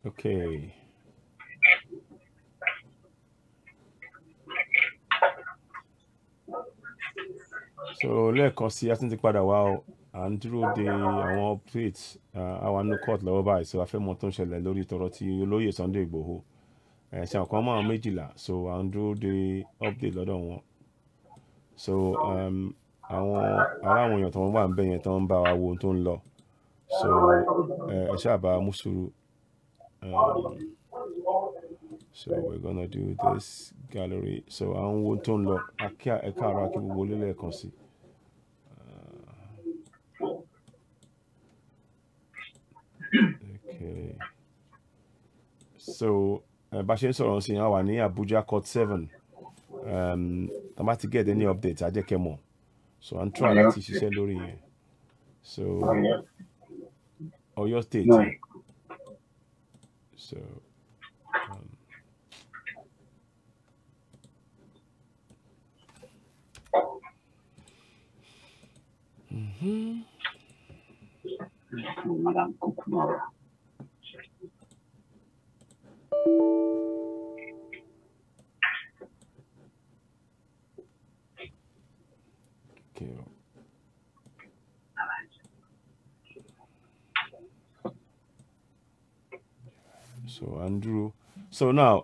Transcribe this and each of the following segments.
Okay. So lẹ́ẹ̀kan sí, a tún ti padà wá o. À ń dúró de àwọn updates. Àwa nínú court lọ́wọ́ báyìí, so a fẹ́ mọ tó ń ṣẹlẹ̀ lórí tọrọ ti olóyè Sunday Igboho. Ẹ̀ ṣe àwọn kan mọ́ àwọn 12, so à ń dúró de update lọ́dọ̀ wọn. So àwọn ará àwọn èèyàn tó ń wà níbẹ̀ yẹn tó ń bá wa wo ohun tó ń lọ. So ẹ ṣáà bá mú sùúrù. So we're gonna do this gallery. So à ń wo ohun tó ń lọ. Ẹ káàárọ̀, akí gbogbo ilé lẹ́ẹ̀kan sí. Okay. So bá ṣe ń sọ̀rọ̀ sí, a wà ní Abuja Court 7. Tá bá ti get any update, a jẹ́ kẹ́ mọ̀. So à ń try láti ṣiṣẹ́ lórí yẹn. So Ọ̀yọ́ State. So Madam Kukumara. Okay. So Andrew. So now,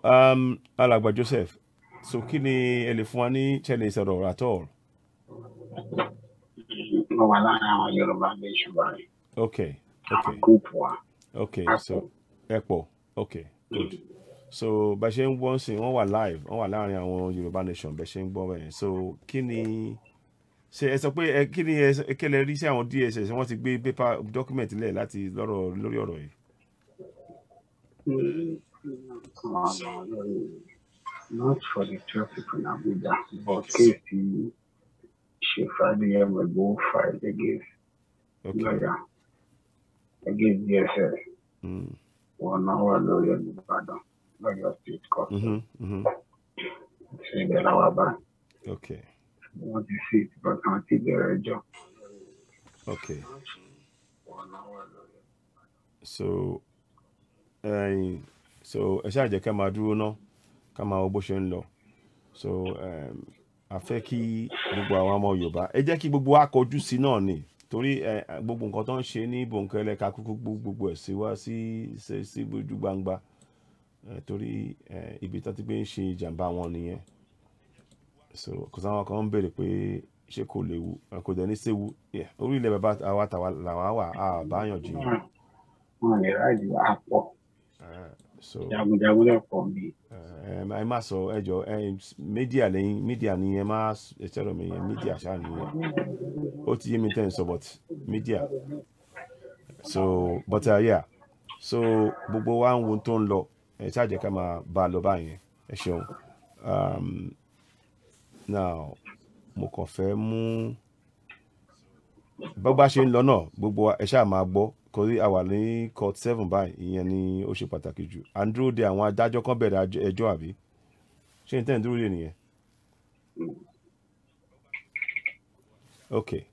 Alàgbà Joseph. So kí ni ẹ lè fún wa ní challenge sọ̀rọ̀ at all? Mo wà láàrin àwọn Yorùbá Nation báyìí. Okay. Group wa. Okay, so ẹ pọ̀. Okay, good. So bá ṣe ń gbọ́ sí, wọ́n wà live, wọ́n wà láàrin àwọn Yorùbá Nation bẹ́ ṣe ń gbọ́ bẹ́ẹ̀. So kí ni ṣe ẹ sọ pé ẹ kí ni ẹ kí lẹ rí sí àwọn DSS, wọ́n ti gbé paper document lẹ̀ láti lọ́rọ̀ lórí ọ̀rọ̀ yìí? Not for the 12 people in Abuja, but case the Chief Adeyemo Igboho filed against lawyer against DSS. Wọn náà wà lórí Ìbàdàn lọ́yọ̀ State Court. Ṣé ibẹ̀ làwọn bá? Okay. Wọ́n ti sí but àwọn ti bẹ̀rẹ̀ ẹjọ́. Okay. So so ẹ ṣáà jẹ́ ká máa dúró ná, ká máa wo bó ṣe ń lọ. So a fẹ́ kí gbogbo àwọn ọmọ Yorùbá, ẹ jẹ́ kí gbogbo wa kọjú sí náà ni, torí gbogbo nǹkan tó ń ṣe ní bòńkẹ́lẹ́ ká kúkú gbogbo ẹ̀ sí wá sí sí ojú gbangba, torí ibi tó ti gbé ń ṣe ìjàmbá wọn nìyẹn. So kò sáwọn kan ń béèrè pé ṣé kò léwu, kò dẹ̀ ní séwu. Orí ilẹ̀ bàbá àwa tàwa làwa wà, á báyàn jiyàn. Wọn lè ráàyè àpọ̀. So jagunjagun lè pọ̀ bí. Ẹ má sọ ẹ jọ, ẹ mídíà lẹ́yìn mídíà ni ẹ má sọ̀rọ̀ mi yẹn, mídíà ṣáà nìyẹn. Ó ti yé mi tẹ́ ń sọ, but mídíà. So but yeah, so gbogbo wa ń wo tó ń lọ, ẹ ṣáà jẹ́ ká máa bá a lọ báyẹn. Ẹ ṣeun. Now mo kàn fẹ́ mú bó bá ṣe ń lọ náà, gbogbo ẹ ṣáà máa gbọ́, torí a wà ní court 7 báyìí, ìyẹn ni ó ṣe pàtàkì jù. À ń dúró de àwọn adájọ́ kan bẹ̀rẹ̀ ẹjọ́, àbí ṣé n tẹ́ ń dúró de nìyẹn? Okay.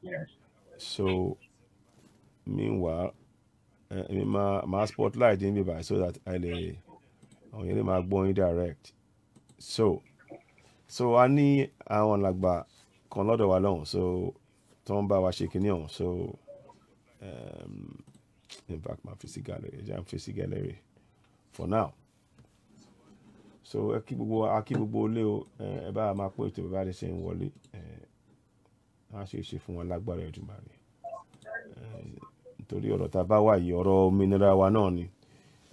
So meanwhile, èmi máa spotlight yín bí báyìí so that I lè àwọn yẹn lè máa gbọ́ yín direct. So a ní àwọn alàgbà kan lọ́dọ̀ wa lọ́hùn, so tó ń bá wa ṣe kinní ọ̀hún. So in fact, máa fi sí gallery, ẹ jẹ́ à ń fi sí gallery for now. So ẹ kí gbogbo, a kí gbogbo ilé o. Ẹ bá máa pé ètò bá ṣe ń wọlé, á ṣe é ṣe fún wọn lágbára Èdùmàrè, nítorí ọ̀rọ̀ tá a bá wà yìí, ọ̀rọ̀ òmìnira wa náà ni.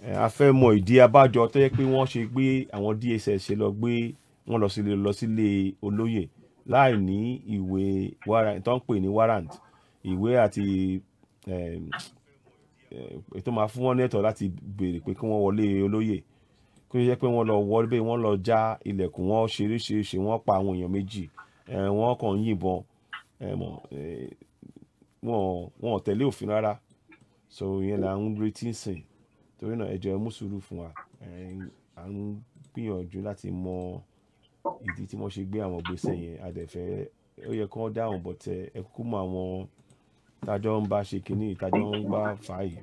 A fẹ́ mọ ìdí abájọ tó yẹ pé wọ́n ṣe gbé àwọn DSS ṣe lọ gbé wọ́n lọ sílé olóyè láì ní ìwé warrant tó ń pè ní warrant, ìwé àti tó máa fún wọn ní ẹ̀tọ́ láti béèrè pé kí wọ́n wọlé olóyè. Kó jẹ́ pé wọ́n lọ wọlé, wọ́n lọ já ilẹ̀kùn, wọ́n ṣeréṣeréṣe, wọ́n pa àwọn èèyàn 2, wọ́n kàn ń yìnbọn, wọn ò tẹ̀lé òfin rárá. So ìyẹn là ń retí sìn. Torí náà ẹ jọ̀ọ́, ẹ mú sùúrù fún wa. À ń gbìyànjú láti mọ ìdí tí wọ́n ṣe gbé àwọn ìgbésẹ̀ yẹn. A dẹ̀ fẹ́ ó yẹ kí wọ́n dáhùn, but ẹ kúkú mọ àwọn tájọ́ ń bá ṣe kínní, tájọ́ ń bá fà yìí.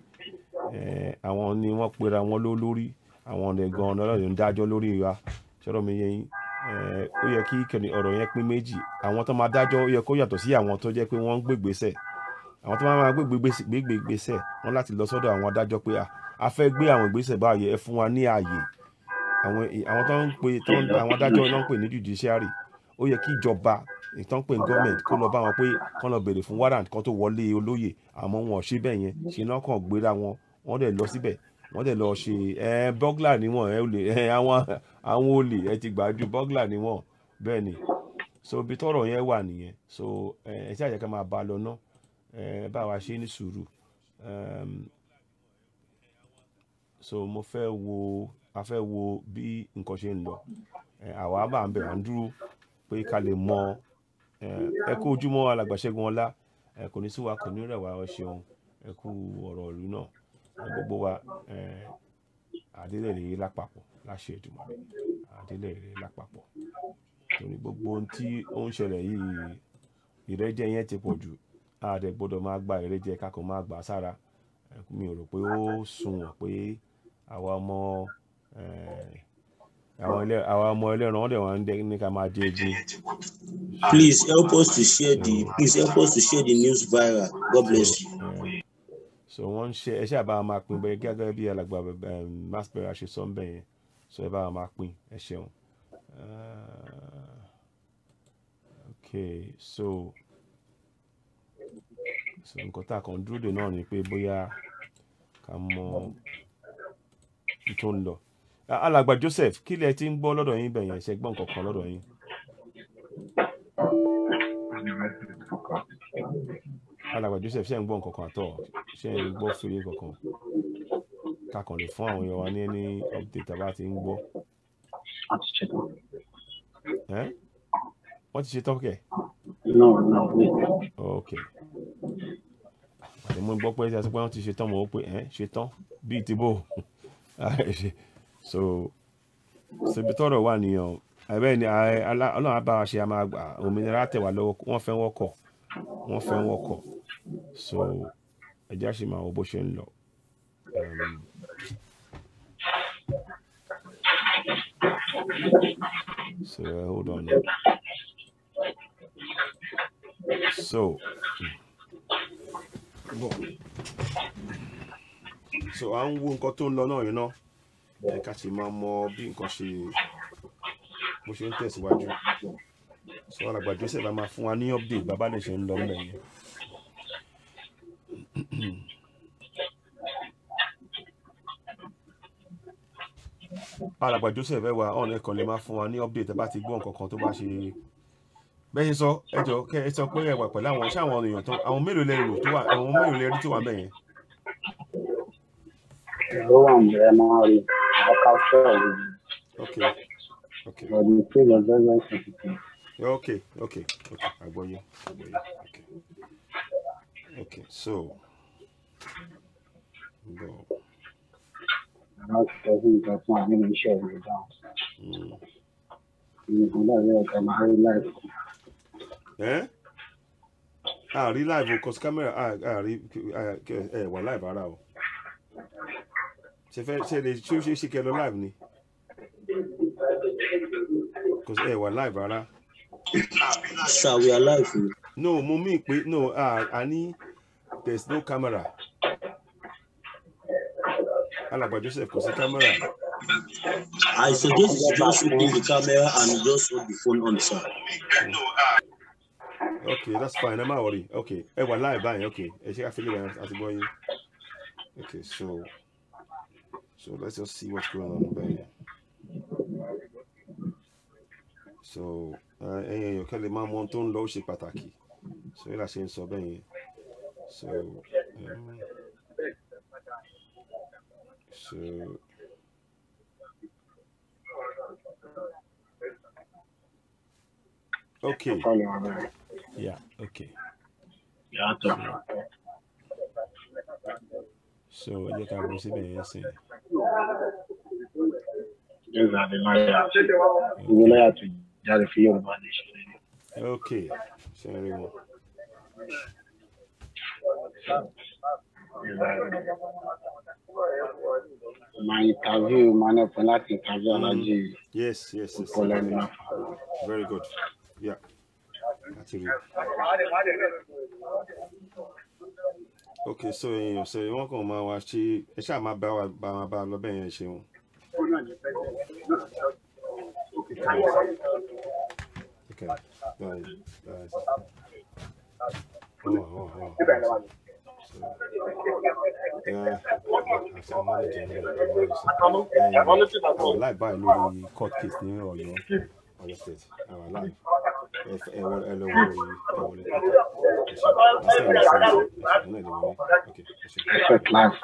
Àwọn ni wọ́n pera wọn lólórí, àwọn ọ̀nà gan ọlọ́run ń dájọ́ lórí wa. Ṣọ́rọ̀ mi yé yín? Ó yẹ kí ọ̀rọ̀ yẹn pín méjì. Àwọn tó máa dájọ́ ó yẹ kó yàtọ̀ sí àwọn tó jẹ́ pé wọ́n ń gbégbèsè. Àwọn tó máa gbégbèsè wọ́n láti lọ sọ́dọ̀ àwọn adájọ́ pé a fẹ́ gbé àwọn ìgbésẹ̀ báyìí, ẹ fún wa ní ààyè. Àwọn tó ń pè tó ń àwọn adájọ́ ló ń pè ní judiciary. Ó yẹ kí ìjọba tó ń pè ní government kó lọ bá wọn pé kán lọ béèrè fún warrant kan tó wọlé olóyè. Àmọ́ wọn ò ṣe bẹ́ẹ̀ yẹn, ṣe náà kàn gbéra wọn, wọ́n dẹ̀ lọ síbẹ̀, wọ́n dẹ̀ lọ ṣe bọ́glà ni wọ́n, olè, àwọn olè, ẹ ti gbàjú bọ́glà ni wọ́n bẹ́ẹ̀ ni. So ibi tọ́rọ̀ yẹn wà nìyẹn. So ẹ ṣáà jẹ́ ká máa bá a lọ ná, bá wa ṣe ní sùúrù. So mo fẹ́ wo, a fẹ́ wo bí nǹkan ṣe ń lọ. Àwa bá ń bẹ̀, à ń dúró pé ká lè mọ. Ẹ kú ojúmọ́ alàgbà Ṣẹ́gun Ọlá, kò ní sí wa, kò ní rẹ̀ wá, ọ ṣeun, ẹ kú ọ̀rọ̀ ìlú náà. Gbogbo wa, àdélẹ̀ rèé lápapọ̀ láṣẹ Èdùmàrè, àdélẹ̀ rèé lápapọ̀. Torí gbogbo ohun tí ó ń ṣẹlẹ̀ yìí, ìrẹ́jẹ yẹn ti pọ̀ jù. A dẹ̀ gbọ́dọ̀ máa gba ìrẹ́jẹ ká kàn máa gbà á sára. Mi ò rò pé ó sunwọ̀n pé àwa ọmọ, àwa ọmọ ẹlẹ́ran wọ́n dẹ̀ wá ń dẹ́ ní ká máa jẹ egun. Please help us to share the news viral. God bless you. So wọ́n ń ṣe, ẹ ṣáà bá wa máa pín bẹ́ẹ̀ gẹ́gẹ́ bí alàgbà Maspera ṣe sọ ń bẹ̀ yẹn. So ẹ bá wa máa pín, ẹ ṣeun. Okay, so nǹkan tá a kàn dúró dè náà ni pé bóyá ká mọ ohun tó ń lọ. Alàgbà Joseph, kí lẹ ti ń gbọ́ lọ́dọ̀ yín bẹ̀ yẹn? Ṣe gbọ́ nǹkan kan lọ́dọ̀ yín? Alàgbà Joseph, ṣé ń gbọ́ nǹkan kan àtọ̀? Ṣé ń gbọ́ fèrè kankan? Ká kàn lè fún àwọn èèyàn wa ní ní update tá a bá ti ń gbọ́. Wọ́n ti ṣe tán kẹ̀? No, wait. Okay. Àti mo gbọ́ pé ṣe pé wọ́n ti ṣe tán, mo rò pé ṣe tán bíi ti bò. So ibi tọ́rọ̀ wà nìyẹn. Bẹ́ẹ̀ ni, Ọlọ́run á bá wa ṣe, a máa gbà òmìnira tẹ̀ wá lọ́wọ́, wọ́n fẹ́ wọ́kọ̀, wọ́n fẹ́ wọ́kọ̀. So ẹ jẹ́ á ṣì máa wo bó ṣe ń lọ. So hold on. So, so à ń wo nǹkan tó ń lọ náà yìí ná. Ẹ ká sì máa mọ bí nǹkan ṣe bó ṣe ń tẹ̀síwájú. So alàgbà Joseph a máa fún wa ní update bàbá lè ṣe ń lọ ńbẹ̀ yẹn. Alàgbà Joseph, ẹ wà ọ̀nà ẹ̀kan lè máa fún wa ní update ẹ bá ti gbọ́ nǹkan kan tó bá ṣe bẹ́ẹ̀ ṣe sọ. Ẹ jọ kẹ́ ẹ sọ pé ẹ wà pẹ̀lú àwọn, ṣé àwọn èèyàn tó, àwọn mélòó lẹ rò tó wà, àwọn mélòó lẹ rí tó wà ńbẹ̀ yẹn? Ó wà ń bẹ̀rẹ̀ máa rí àwọn capture rẹ̀. Okay. But the case was very, very sensitive. Okay. Àgbọ́yé, àgbọ́yé. Okay. So, go. That's the thing that's not really sure we down. Nǹkan dàbí ọ̀gá máa rí live. Eh? Ah, rí live o, cause camera, ah, rí, ẹ wà live ara o. Ṣé fẹ́, ṣé lè, ṣé ó ṣe é ṣe kẹ́ lọ live ni? Cause ẹ wà live ara. Sir, we are live. No, mo mean pé, no, ah, ní there's no camera. Alàgbà Joseph, kò sí camera. I suggest you just open the camera and just hold the phone on, sir. Okay, that's fine. Ẹ má worry. Okay, ẹ wà live báyìí. Okay, ẹ ṣe ká fi lè wà àti gbọ́ yín. Okay, so let's just see what's going on bẹ́ẹ̀. So ẹ̀yin èèyàn kẹ́ lè máa mọ ohun tó ń lọ, ó ṣe pàtàkì. So yìí la ṣe ń sọ bẹ́ẹ̀ yẹn. So okay. Yeah, okay. So ẹ jẹ́ ká bọ́ síbẹ̀ yẹn sìn. Those are the lawyers. The lawyer to jáde fún Yorùbá nation. Okay, ṣe ń rí wọn. These are the- My interview, man, for that interview, Alhaji. Yes. Very good. Yeah. That's it. Okay, so wọ́n kàn máa wá ṣe ẹ ṣáà máa bá wa bá lọ bẹ́ẹ̀ yẹn ṣeun. Okay. Bye. Bye. Oh. Yeah, I'm live by lórí court case ní Ọ̀yọ́ Ọ̀yọ́ State. I'm live. Ẹ lọ wọlé. Perfect live.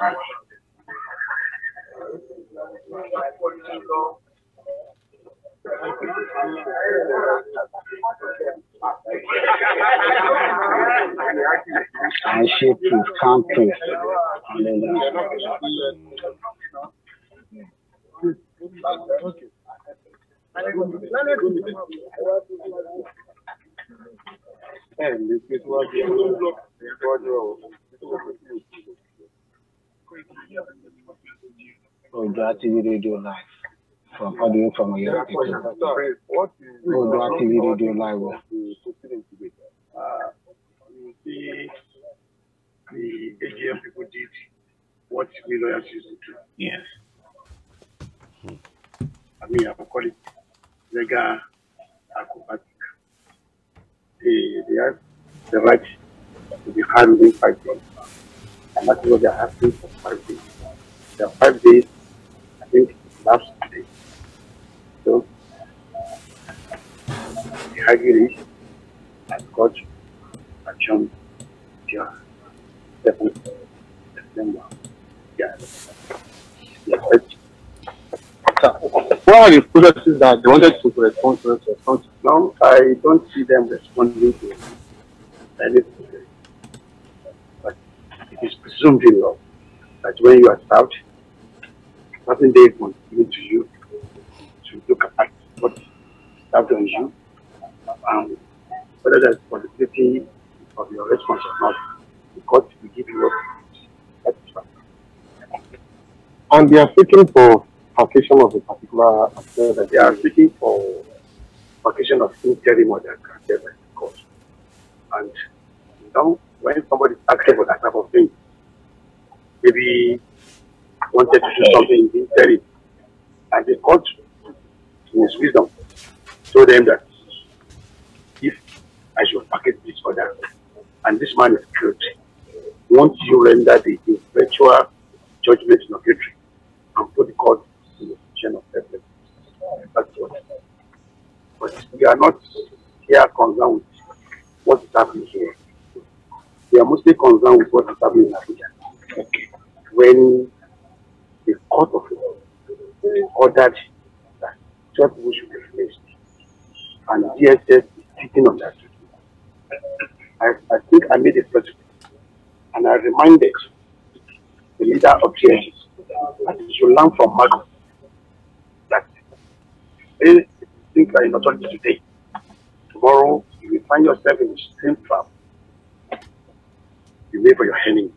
I shape proof, can't proof. Oòduà TV Radio Live from all the way from Oyo State. Oòduà TV Radio Live. The AGM people did what we lawyers used to do. Yes. I mean, I would call it legal acrobatic. They have the right to be heard within 5 days. And that is what they are asking for 5 days. There are 5 days, I think, last today. So, they argued it and got adjourned till 7th September. Yeah. What are the processes that they wanted to respond to? No, I don't see them responding to anything. But it is presumed in law that when you are served, certain days must be given to you to look at what is served on you and whether there is possibility of your response or not. The court will give you what satisfaction. And they are seeking for vacation of a particular affair. They are seeking for vacation of interim order granted by the court. And you know, when somebody is asking for that type of thing, maybe wanted to do something in interim, and the court, in its wisdom, told them that if I should vacate this order, and this man is killed, won't you render the virtual judgment in arbitrary and put the court in the position of helplessness? That's what. But we are not here concerned with what is happening here. We are mostly concerned with what is happening in Abuja. Okay. When the court of law ordered that 12 people should be released, and DSS is sitting on that. I think I made a press and I reminded the leader of DSS that you should learn from Marco that they think are in authority today. Tomorrow you will find yourself in the same trap you made for your enemy.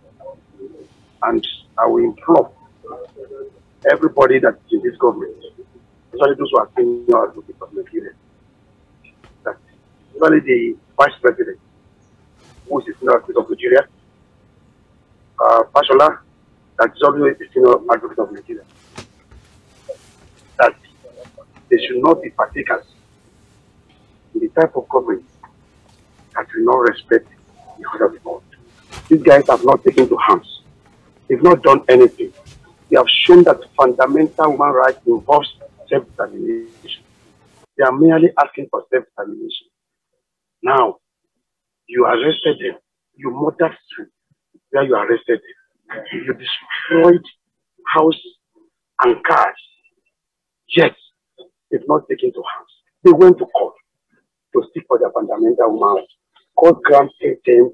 And I will implore everybody that's in this government, especially those who are senior advocates of Nigeria, that especially the vice president, who is the senior advocate of Nigeria, Fashola, that is also the senior advocate of Nigeria, that they should not be partakers in the type of government that will not respect the order of the court. These guys have not taken to arms. They've not done anything. They have shown that fundamental human rights involves self-determination. They are merely asking for self-determination. Now, you arrested them. You murdered them where you arrested them. You destroyed houses and cars. Yet, they've not taken to arms. They went to court to seek for their fundamental human rights. Court granted them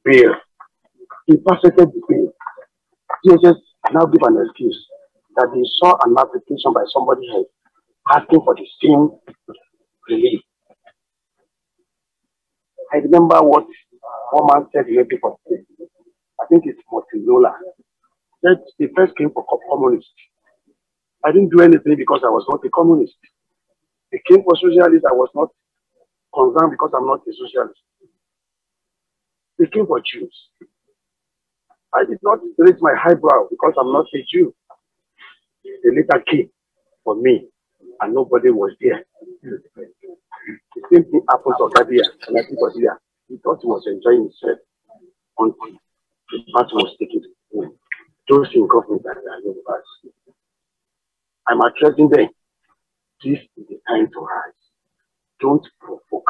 bail. He perfected the bill. DSS now give an excuse that they saw an application by somebody else asking for the same relief. I remember what one man said in 1943. I think it's Motorola. That they first came for communists. I didn't do anything because I was not a communist. They came for socialists. I was not concerned because I'm not a socialist. They came for Jews. I did not raise my eyebrow because I'm not a Jew. They later came for me, and nobody was there. The same thing happened to Ogadia and everybody there. He thought he was enjoying himself until the battle was taken to him. Those in government that are Yorubas. I'm addressing them. This is the time to rise. Don't provoke.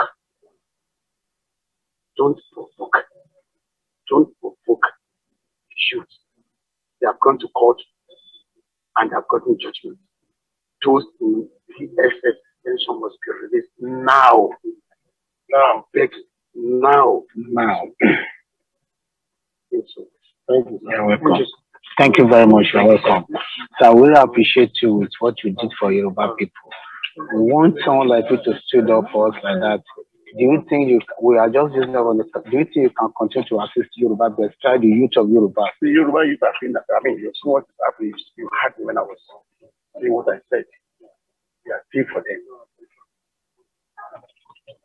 Don't provoke. Don't provoke. Shoot. They have gone to court and have gotten judgment. Those in DSS detention must be released now. Now, beg now. Now. Thank you. Thank you. You're welcome. Thank you very much. You're welcome. So I really appreciate you with what you did for Yoruba people. We want someone like you to stand up for us like that. Do you think you we are just using on the, do you think you can continue to assist Yoruba, especially the youth of Yoruba? The Yoruba youth have been, I mean, you see what is happening. You heard me when I was saying what I said. We are still for them.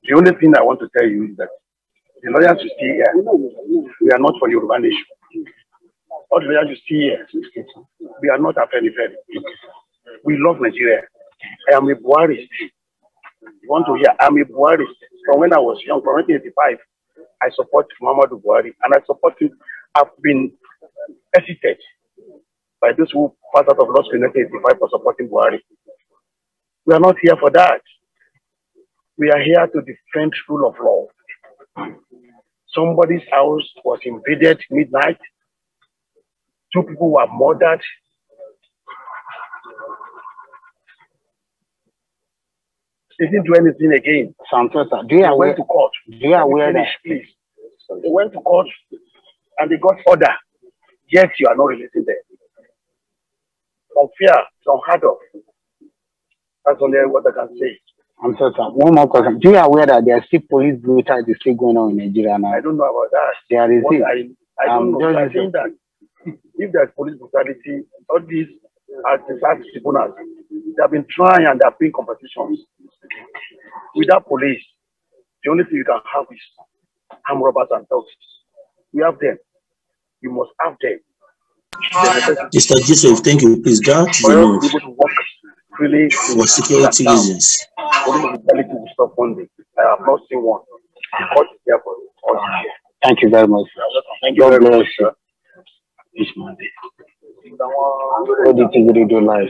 The only thing I want to tell you is that the lawyers you see here, we are not for Yoruba nation. All the lawyers you see here, we are not Afenifere. We love Nigeria. I am a Buharist. You want to hear? I'm a Buharist. From when I was young, from 1985, I support Muhammadu Buhari, and I support him. I've been hesitated by those who passed out of law school in 1985 for supporting Buhari. We are not here for that. We are here to defend rule of law. Somebody's house was invaded midnight. 2 people were murdered. They didn't do anything again. Santota, do you They aware, went to court. do you aware that Finish, please. They went to court and they got order. Yes, you are not releasing them. Unfair, it's unheard of. That's only what I can say. I'm sorry, sir. One more question. Do you aware that there are still police brutality still going on in Nigeria now? I don't know about that. There is What it. I don't know. Just I think that if there's police brutality, all these are disaster tribunals. They have been trying and they have been competitions. Without police, the only thing you can have is armed robbers and thugs. We have them. You must have them. Mr. Joseph, thank you. Please, that is For us to enough be able to work freely for security reasons. Police brutality will stop one day. I have not seen one. The court is there for us. Thank you very much. Thank you God very bless much, you. sir. This Monday. ODTV Radio Live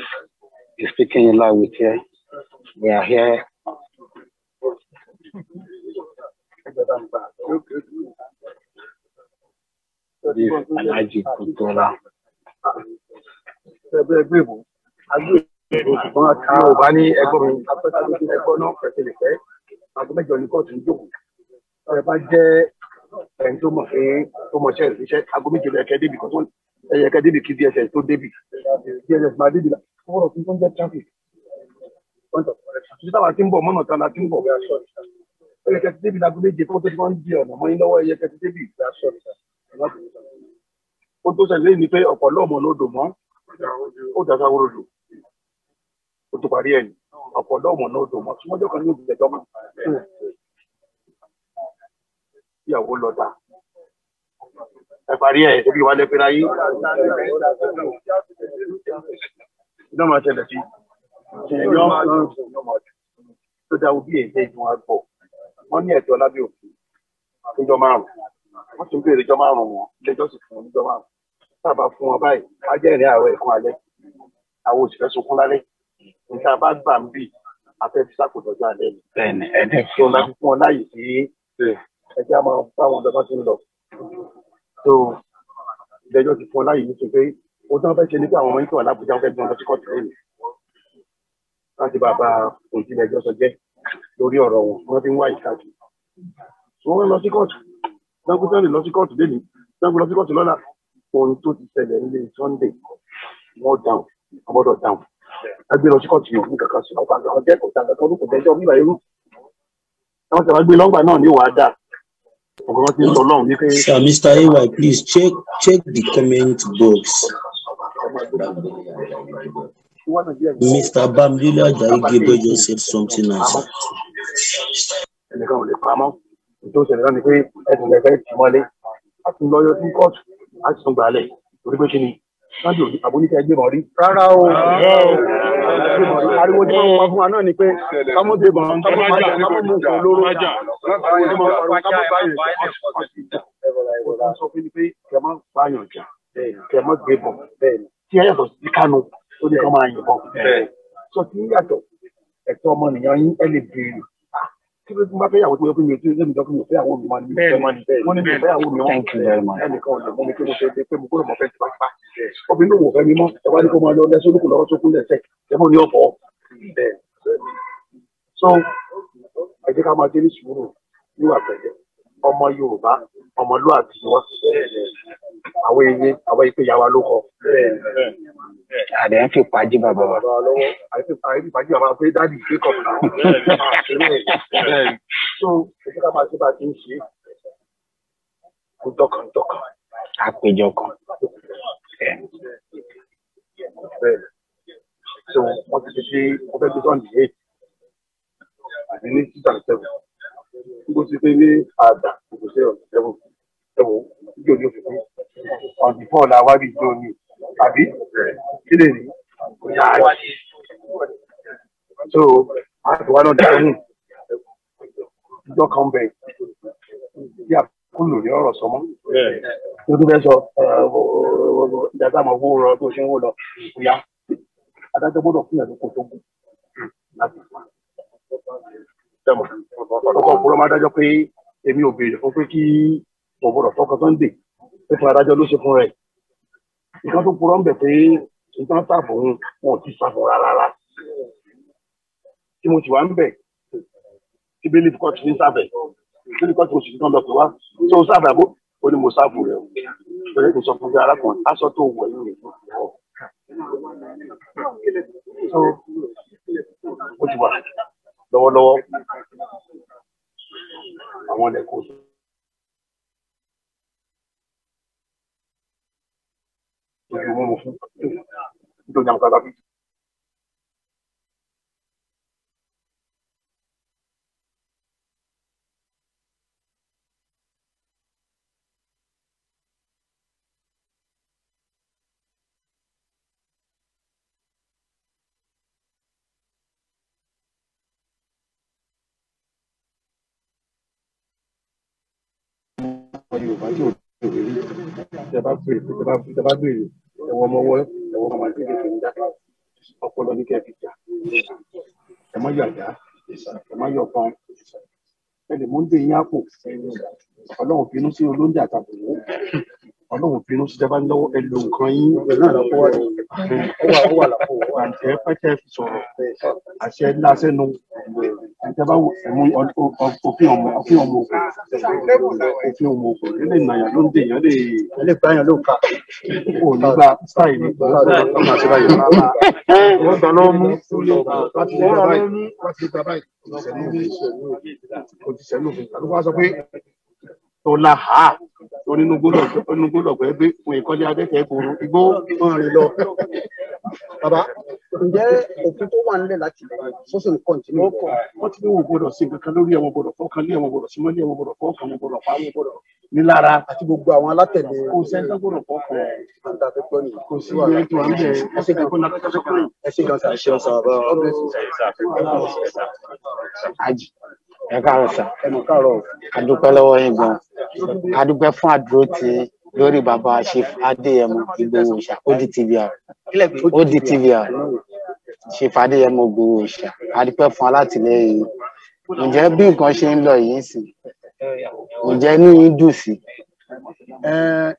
is speaking live with you. We are here. This Alhaji Kutola. Yorùbá ní ẹgbọ́n mi ẹgbọ́n náà pẹ̀sẹ̀ lè pẹ́ aago mẹ́jọ ní kóòtù ń jókòó ẹ bá jẹ́ ẹni tó mọ̀ pé tó mọṣẹ́ ìṣiṣẹ́ aago méje ló yẹ kẹ́ débi kó tó yẹ kẹ́ débi kí DSS tó débi DSS máa débi ọ̀rọ̀ tó ń jẹ́ traffic point of correction títí táwa ti ń bọ̀ mọ́nà tán la ti ń bọ̀ ó yẹ kẹ́ ti débi láago méje kó tó ti wọ́n ń di ọ̀nà mọ́ yín lọ́wọ́ ó yẹ kẹ́ ti débi. Ó tó ṣẹlẹ̀ ní pé ọ̀pọ̀ lọ́mọ ló dò mọ́ ó dàgbà wúrò lò ó tó parí ẹ̀ ní ọ̀pọ̀ lọ́mọ ló dò mọ́ súnmọ́jọ́ kan ní òbí ẹ̀jọ́ mọ́ ìyàwó lọ dà ẹ parí ẹ̀ ebi wà lẹ́pẹ́ láyé iná máa ṣẹlẹ̀ sí tó dáwọ́ bí èdè ìdùn àgbọ̀ wọ́n ní ẹ̀tọ́ lábẹ́ òfin níjọ́ márùn-ún wọ́n ti ń béèrè ìjọ́ márùn-ún wọn lẹ́jọ́ sì fún wọn níjọ́ márùn-ún sábà fún wọn báyìí á jẹ́ ìrìn àárọ̀ ẹ̀kún alẹ́ àwọn òṣìṣẹ́ sunkún lálẹ́ níta bá gbà ń bì afẹ́ fi sákòtọ́jú alẹ́ ni. Bẹ́ẹ̀ni, ẹ̀dẹ̀ tó la fi fún wọn láàyè sí ẹjẹ́ á máa bá wọn lọ́ba tó ń lọ. tó ìdájọ́ ti fún wọn láàyè nítorí pé ohun tí wọ́n fẹ́ ṣe ni pé àwọn ọmọ yìí tó wà lábújá wọn fẹ́ gbé wọn lọ sí kóòtù lónìí láti bá a bá òjì ilé-ẹjọ́ sọ jẹ́ lórí ọ̀rọ̀ wọn wọ́n fi ń wá ìkáàkiri. Wọ́n lọ sí kóòtù lọ́gbọ́n lè lọ sí kóòtù lẹ́nu lọ́gbọ́n lọ sí kóòtù lọ́la ohun tó ti ṣẹlẹ̀ nílé Sunday wọ́n dáhùn ọgbọ́dọ̀ dáhùn agbé lọ sí kóòtù yìí ní kankan sí ọkọ̀ àgbà ọjọ́ kò tàgbà kan kò tẹ́jọ́ bíbá irú àwọn sábà gbé lọ́gbà náà ní wàá dà ọ̀gá wọn ti ń sọ lọ́hùn wípé. Sir, Mr. AY, please check the comment box. Mr. Bamidele Ajayi Gabriel just said something nice. Ẹnìkan ò lè pamọ́ tó ṣẹlẹ̀ náà ni pé ẹ̀sùn lẹ́fẹ̀ẹ́ tì mọ́lé a tún lọ yọ sí kóòtù a sì tún gbàlẹ̀ torí pé kí ni sáájú àbóníkẹ́ ẹgbẹ́ mọ̀ rí. Rárá o, ariwo tí wọ́n pa fún wa náà ni pé kámọ́ dé bọ̀n, kámọ́ bá jà, kámọ́ mú nǹkan olóró, ariwo tí wọ́n pariwo kámọ́ bá yẹn jà. Sọ fún mi pé kẹ má báyàn jà, kẹ má gbé bọ̀ tí ẹ yàtọ̀ sí Kánú ó ní kán máa yìnbọn sọ tí ń yàtọ̀ ẹ̀tọ́ ọmọnìyàn yín ẹ lè béèrè kí ló tún bá fẹ́yàwó tó yẹ kó mi ò tí ì lẹ́nu mi ò fẹ́yàwó mi mọ́ ni wọ́n ní mi ò fẹ́yàwó mi mọ́ ẹnìkan ò lè mú mi kí mo fẹ́ dé pé mo gbọ́dọ̀ mọ̀ fẹ́ tipátipá obìnrin ló wò fẹ́ mi mọ́ ẹ wá ní kó máa lọ lẹ́sọ́ olúkú lọ́wọ́ tó kún lẹ́sẹ̀ ẹ mọ̀ ní ọ̀fọ̀. So ẹ jẹ́ ká máa dé ní sùúrù níwà pẹ̀lẹ́ ọmọ Yorùbá ọmọlúwàbí ni wọ́n àwọn eyín àwọn ìpè yàwá ló kọ. Àdé ń fi pàjí bàbá wa. Àti pàjí bàbá pé dáàdì ìgbé kọ̀ náà. So ẹ jẹ́ ká máa ṣe bá a ti ń ṣe kó dọ́kàndọ́kàn. Àpéjọ kan. Bẹ́ẹ̀ so wọ́n ti fi wọ́n fẹ́ gbé sọ́ọ̀nì eight àti ní six and seven nígbà tí pé ní àdà kò sí ọ̀nà seven ẹ̀wọ̀n níjọ́ ní òfin ọ̀nì four la wá bí ìjọ ní àbí kí lè ní so àti wà náà dàrú ìjọ kan bẹ bí àkúlò ní ọ̀rọ̀ sọmọ tó tún fẹ́ sọ ìdájọ́ àmọ́ owó rọ tó ṣe ń wò lọ bóyá adájọ́ gbọ́dọ̀ fún ìyàtọ̀ kó tó gùn láti fún tẹmọ ọkọ òpùrọ́ máa dájọ́ pé èmi ò béèrè fún pé kí mo gbọ́dọ̀ fọkàn tó ń dè pé fún adájọ́ ló ṣe fún rẹ̀ nǹkan tó purọ́ ń bẹ̀ pé nǹkan sáàbò òun wọn ò ti sáàbò rárá tí mo sì wá ń bẹ̀ tí bẹ́ẹ̀ ní kóòtù ní sábẹ̀ bẹ́ẹ̀ ní kóòtù oṣù tó ń lọ pé wá tó sáàbò àbó ó ní mo sáàbò rẹ̀ o pẹ̀lú kò sọ fún mi arákùnrin aṣọ tó wọ̀ yìí nìkan so ó ti wà lọ́wọ́lọ́wọ́ àwọn ẹ̀kọ́ ojú mú fún nítorí àwọn sábà bíi. Yorùbá tí ò lè rí tẹ bá béèrè tẹ bá béèrè ẹwọ ọmọ ọwọ́ ẹwọ ọmọ àti kékeré ń dá ọpọlọ ní kẹfì jà ẹ má yọ àdá ẹ má yọ kan ẹ lè mú ń dè yín àpò Ọlọ́run bínú sí olóúnjẹ àtàbùkù Ọlọ́run bínú sí tẹ bá lọ́wọ́ ẹ lo nǹkan yín ó wà lápò àṣẹ pẹtẹ fi sọ̀rọ̀ àṣẹ ńlá sẹ́nu tẹ bá mú òfin ọmọ òfin ọmọ òfin ọmọ òkú lè nàyà ló ń dè yàn lè lè gbà yàn ló kà kò ní gba sáì ní ọmọ àti báyìí wọ́n gbà lọ́wọ́ mú láti lè gbà báyìí láti lè gbà báyìí òṣìṣẹ́ lófin àti wọ́n sọ pé tó la ha onínú gbọ́dọ̀ pé gbé fún ìkọ́lé adẹ́tẹ̀ kòrò igbó wọ́n rìn lọ. Bàbá, ǹjẹ́ òfin tó wà nílẹ̀ láti sọ́sẹ̀ ń kọ́ntínú? Wọ́n ti ní wọn gbọ́dọ̀ sí nǹkan kan lórí ẹ̀wọ̀n gbọ́dọ̀ fọ́kàn lé ẹ̀wọ̀n gbọ́dọ̀ símọ́lé ẹ̀wọ̀n gbọ́dọ̀ fọ́kàn wọn gbọ́dọ̀ pa wọn gbọ́dọ̀ nílára. Àti gbogbo àwọn alátẹ̀lé. Kò sẹ́ńtẹ́ gbọ́dọ̀ fọ́kàn. Kò sí ìyẹn tó à ń bẹ̀ Ẹ ṣé gan sir. Ẹ ṣeun sir. God bless you. Àjì ẹ káàárọ̀ sà. Ẹ mọ̀ káàárọ̀. A dúpẹ́ lọ́wọ́ yín gan. A dúpẹ́ fún àdúró tí lórí bàbá Chief Adéyẹmọ Ìgbòho Òòṣà ODTVR ODTVR Chief Adéyẹmọ Ìgbòho Òòṣà. A dúpẹ́ fún alátìlẹ́yìn. Ǹjẹ́ bí nǹkan ṣe ń lọ yìí sì ǹjẹ́ inú yín dùn sí?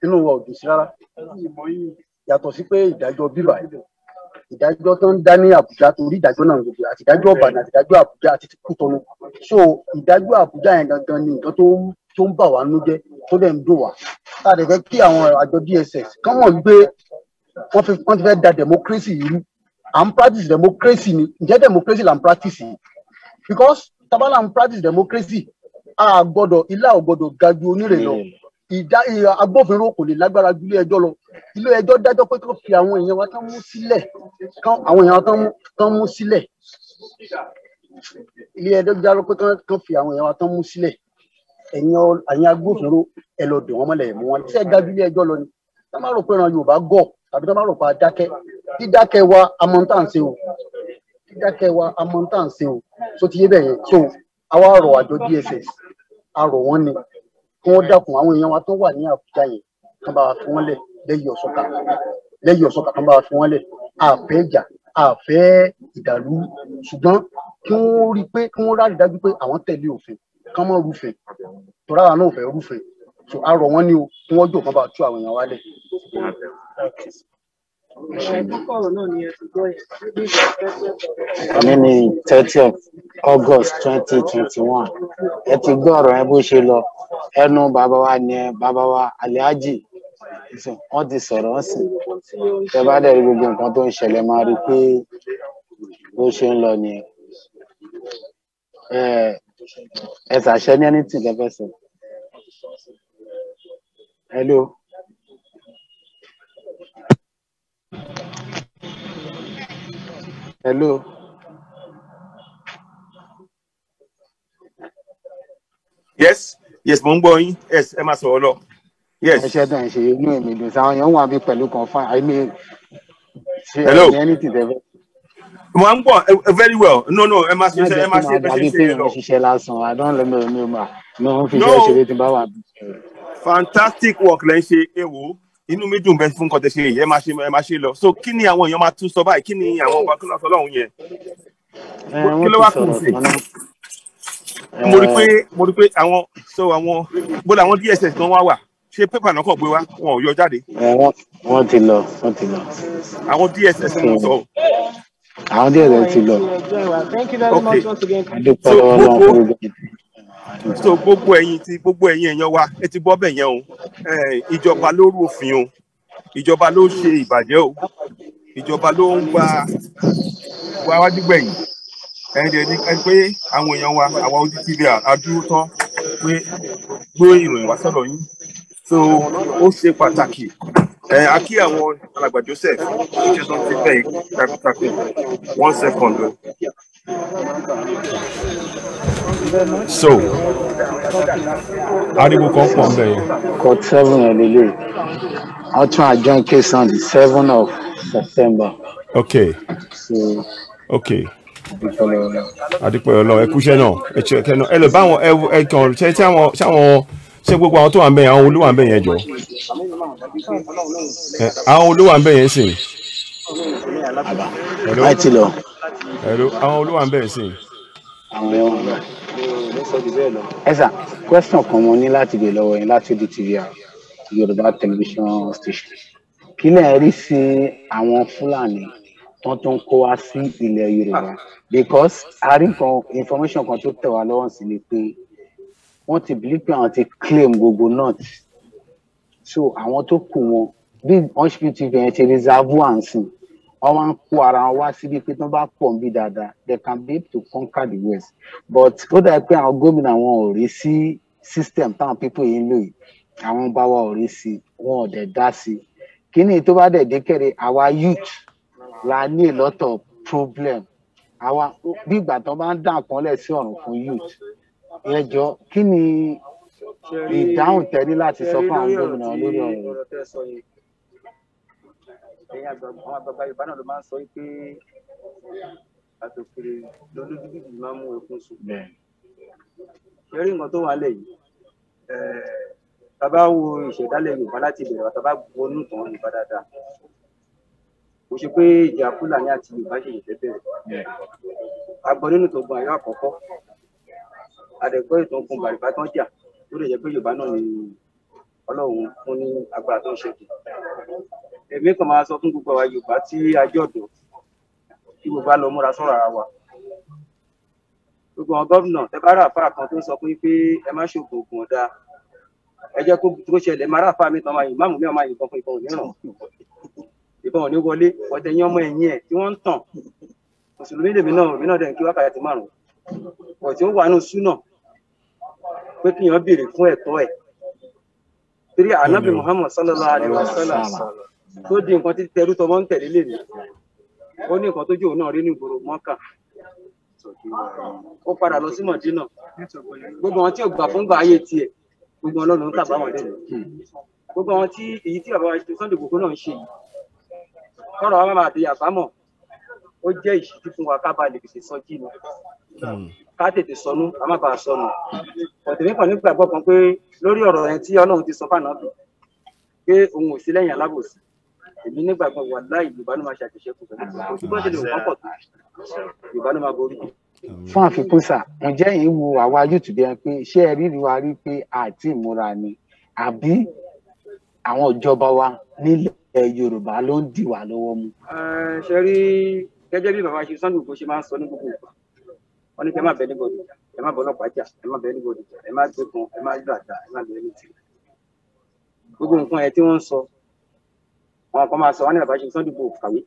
Inú wa ò dùn sí rárá. Yàtọ̀ sí pé ìdájọ́ bíbà ìdájọ́ tó ń dá ní Àbújá torí ìdájọ́ náà gbogbo àti ìdájọ́ Ìbàdàn àti ìdájọ́ Àbújá àti ti Kútọ́nù. So ìdájọ́ Àbújá yẹn gangan ni nǹkan tó ń bà wá nínú jẹ́ tó dẹ̀ ń dùn wá. Tá a dẹ̀ fẹ́ kí àwọn àjọ DSS kán mọ̀ wípé wọ́n ti fẹ́ da democracy yìí rú. À ń practice democracy ni ǹjẹ́ democracy là ń practice yìí? Because tabala ń practice democracy a gbọ́dọ̀ ilá ò gbọ́dọ̀ ga ju onírè lọ. Ìdá agbófinró kò lè lágbára ju ilé ẹjọ́ lọ. Ilé ẹjọ́ dájọ́ pé kán fi àwọn èèyàn wa tán mú sílẹ̀, kán àwọn èèyàn wa tán mú sílẹ̀. Ilé ẹjọ́ dájọ́ pé kán fi àwọn èèyàn wa tán mú sílẹ̀. Ẹ̀yin agbófinró ẹ lọ dè wọ́n mọ́lẹ̀, mú wọn. Ṣé ẹ dájú ilé ẹjọ́ lọ ni? Tá má rò pé ìran Yorùbá gọ̀ tàbí tá má rò pé a dákẹ́. Dídákẹ́ wa amọ̀ tá à ń ṣe o. Dídákẹ́ wa amọ̀ tá à ń ṣe o. So ti yé bẹ́ẹ̀ yẹn. So àwa rọ̀ àjọ DSS, a rọ̀ wọ́n ni kí wọ́n dákun àwọn èèyàn wa tó wà ní Àbújá yẹn, kán bá wa fi wọ́n lẹ̀ lẹ́yìn ọ̀sọ́kà, lẹ́yìn ọ̀sọ́kà kán bá wa fi wọ́n lẹ̀. Àfẹ́ ìjà, àfẹ́ ìdàlú, ṣùgbọ́n kí wọ́n rí i pé kí wọ́n rárí dájú pé àwọn tẹ̀lé òfin, kán má rúfin, torí àwa náà ò fẹ́ rúfin. So a rọ̀ wọ́n ní o, kí wọ́n jọ kán bá wa tú àwọn èèyàn wa lẹ̀. Ní ní 30 August 2021, ẹ ti gbọ́ ọ̀rọ̀ yẹn bó ṣe lọ. Ẹnu bàbá wa ni ẹ bàbá wa Alhaji, wọ́n ti sọ̀rọ̀ ń sìn. Tẹ bá dẹ̀ rí gbogbo nǹkan tó ń ṣẹlẹ̀, máa rí i pé bó ṣe ń lọ nìyẹn. Ẹ ẹ ṣàṣẹ ní anything tẹ́ fẹ́ sọ. Hello. Hello. Yes, mo ń gbọ́ yín. Yes, ẹ máa sọ̀rọ̀ lọ. Yes. Ẹ ṣe tẹ̀ ń ṣe, inú èmi dùn sáwọn èèyàn wà bí pẹ̀lú kan fún, I mean, ṣe ẹ Hello. ní anything tẹ́ fẹ́. Mo ń gbọ́ very well. No, ẹ máa Má ṣe jẹ́ ẹ kó máa ṣe máa bẹ́ẹ̀ ṣe dàbí ń ṣe pé yẹn èèyàn lọ. ń ṣiṣẹ́ lásán. I don't let me mi ò mi ò ń fi No, iṣẹ́ ṣeré tí n bá wà bí. fantastic work lẹ́ ń ṣe. Ẹ wò, inú mi dùn bẹ́ẹ̀ fún nǹkan tẹ́ ṣe yìí. Ẹ máa ṣe lọ. So kí ni àwọn èèyàn máa tún sọ báyìí? Kí ni àwọn ọba kí ló sọ lọ́hùn yẹn? Ẹ Kí wọ́n ló ti wá kù sọ̀rọ̀ sí? tán náà. Mo rí pé mo rí pé àwọn so àwọn bó làwọn DSS gan wá wà. Ṣé pépà náà kàn gbé wá? Wọn ò yọ jáde. Ẹ wọ́n ti lọ, wọ́n ti lọ. Àwọn DSS ni mo sọ. Àwọn díẹ̀ rẹ̀ ti lọ. Okay. Adúpẹ́ So lọ́wọ́ Ọlọ́run gbogbo fún gbogbo ètò. So gbogbo ẹ̀yin èèyàn wa, ẹ ti gbọ́ bẹ̀ yẹn o. Ìjọba ló rú òfin o, ìjọba ló ṣe ìbàjẹ́ o, ìjọba ló ń gba gba wájú gbẹ̀yìn. Ẹ dẹ̀ ní ẹ pé àwọn èèyàn wa, àwa Ojú TV àdúró tán pé gbé ìròyìn wá sọ́dọ̀ yín. So ó ṣe pàtàkì. Ẹ a kí àwọn alàgbà Joseph, iṣẹ́ tó ń ti bẹ́ẹ̀ takuntakun. One second o. So ariwo kan pọ̀ ń bẹ̀ yẹn. Court 7 yẹn lélẹ̀. Wọ́n tún adjourn case on the 7 of September. So adúpẹ́ lọ́wọ́ Ọlọ́run. Adúpẹ́ Ọlọ́run, ẹ kúṣẹ́ náà, ẹ ṣe ẹkẹ náà, ẹ lè bá àwọn ẹ kàn ṣe tí àwọn ṣáwọn ṣé gbogbo àwọn tó wà ń bẹ̀ yẹn, àwọn olówà ń bẹ̀ yẹn jọ. Ẹ àwọn olówà ń bẹ̀ yẹn sìn. Àbá. Hello. Láì ti lọ. Hello, àwọn olówà ń bẹ̀ yẹn sìn. Àwọn yẹn wà báyìí. Ẹ sà, question kan mo ní láti béèrè lọ́wọ́ yín láti Ojú TV, Yorùbá television station. Kí lẹ̀ ń rí sí àwọn Fúlàní tó tún kó wá sí ilẹ̀ Yorùbá? Because a rí nǹkan, information kan tó tẹ̀ wá lọ́wọ́ sí ni pé wọ́n ti believe pé àwọn ti claim gbogbo north. So àwọn tó kù wọn bí wọ́n ṣe ti bẹ̀rẹ̀ ti reserve and sìn, wọ́n máa ń kó ara wọn wá síbi pé tí wọ́n bá pọ̀ ń bí dáadáa, they can be able to conquer the west. But ó dàbí pé àwọn gómìnà wọn ò rí sí system táwọn people yìí ń lò yìí. Àwọn bá wa ò rí sí, wọn ò dẹ̀ dá sí. Kíní tó bá dẹ̀ dé kẹ́rẹ́, àwa youth la ní a lot of problem. Àwa bí ìgbà tó bá ń dà nǹkan lẹ̀ sí ọ̀run fún youth. Ẹ jọ, kí ni ìdáhùn tẹ́ ní láti sọ Ṣe rí fún àwọn lórí ọ̀rọ̀ gómìnà tí lórí ọ̀rọ̀ yìí? Ọ̀rọ̀ tẹ́ sọ yẹn, ẹ̀yin àgbà, àwọn àgbààgbà Yorùbá náà ló máa ń sọ pé àtòkèrè lolójú bíbí máa ń mú ẹkún sùn. Ṣe rí nǹkan tó wà nílẹ̀ yìí, tá a bá wo ìṣẹ̀dálẹ̀ Yorùbá láti ìbẹ̀rẹ̀ wa, tá a bá wọnú ìtàn Yorùbá dáadáa, kò ṣe pé ìjà Fúlàní àti Yorùbá ṣe ìfẹ́ bẹ̀rẹ̀. A gbọ́ nínú ìtàn ogun Àyọ́ àkọ́kọ́, a dẹ̀ gbọ́ ìtàn ogun Bàrìbá tán jà, tó lè jẹ́ pé Yorùbá náà ni Ọlọ́run fún ní agbára tó ń ṣẹ́gun. Èmi kàn máa sọ fún gbogbo àwa Yorùbá tí a jẹ́ ọ̀dọ́, kí gbogbo wa lọ múra sọ̀rọ̀ ara wa. Gbogbo àwọn gómìnà, ẹ bá rà àfáà kan tó ń sọ fún yín pé ẹ má ṣoògùn, ògùn ọ̀dà, ẹ jẹ́ kó tó ṣẹlẹ̀, má rà àfáà mi tán máa yìn máàmù mi, máa yìnbọn fún, ìbọn ò ní ràn, ìbọn ò ní wọlé. Ọ̀tẹ̀ yín, ọmọ ẹ̀yìn ẹ̀ tí wọ́n ń tàn, mùsùlùmí lèmi náà, èmi náà dẹ̀ ń kí wákàtí 5, ọ̀ tí ó wà nù súnà pé kíyàn béèrè fún ẹ̀tọ́ ẹ̀. Torí Ànábì Muhammad sallallahu alaihi wasallam tó di nǹkan tí tẹrú tọmọ ń tẹ̀lé lèmi, ó ní nǹkan tójú òun náà rí ní ìgboro Mọ́kà. Ó padà lọ sí Mọ̀dínà. Gbogbo àwọn tí ò gbà fún gbà ayé tiẹ̀, gbogbo wọn lọ́nà ń tàbámọ̀ lẹ́nu. Gbogbo àwọn tí èyí tí bàbá wa Sunday Igboho náà ń ṣe yìí, kọ́rọ̀ wa máa di àbámọ̀, ó jẹ́ ìṣítí fún wa ká bá lè tètè sọjí ni, ká tètè sọnù, ká má bàa sọnù. Ọ̀tẹ̀mí kan nígbàgbọ́ kan pé lórí ọ̀rọ̀ yẹn tí Ọlọ́run ti sọ fànàbì pé òun ò sí lẹ́yìn alábòsí, èmi nígbàgbọ́ wàláhì Yorùbá ló máa ṣàtúnṣe kù pẹ̀lú kò sí bó ṣe lè wọ́n pọ̀ tó, Yorùbá ló máa borí. Fún àfikún sà, ǹjẹ́ yìí wo àwa yóò bí ẹni pé ṣé ẹ rí wa rí pé àti ìmúra ni àbí àwọn ìjọba wa nílẹ̀ Yorùbá ló ń dì wá lọ́wọ́ mú? Ṣe rí gẹ́gẹ́ bí bàbá ṣe Sunday Igboho ṣe máa ń sọ ní gbogbo ìgbà, wọ́n ní kí ẹ má bẹ anybody jà, ẹ má bọ ọlọ́pàá jà, ẹ má bẹ anybody jà, ẹ má gbégun, ẹ má gbàdá, ẹ má bẹ anything. Gbogbo nǹkan ẹ tí wọ́n ń sọ, àwọn kan máa sọ, wọ́n ní bàbá ṣe Sunday Igboho kàwé,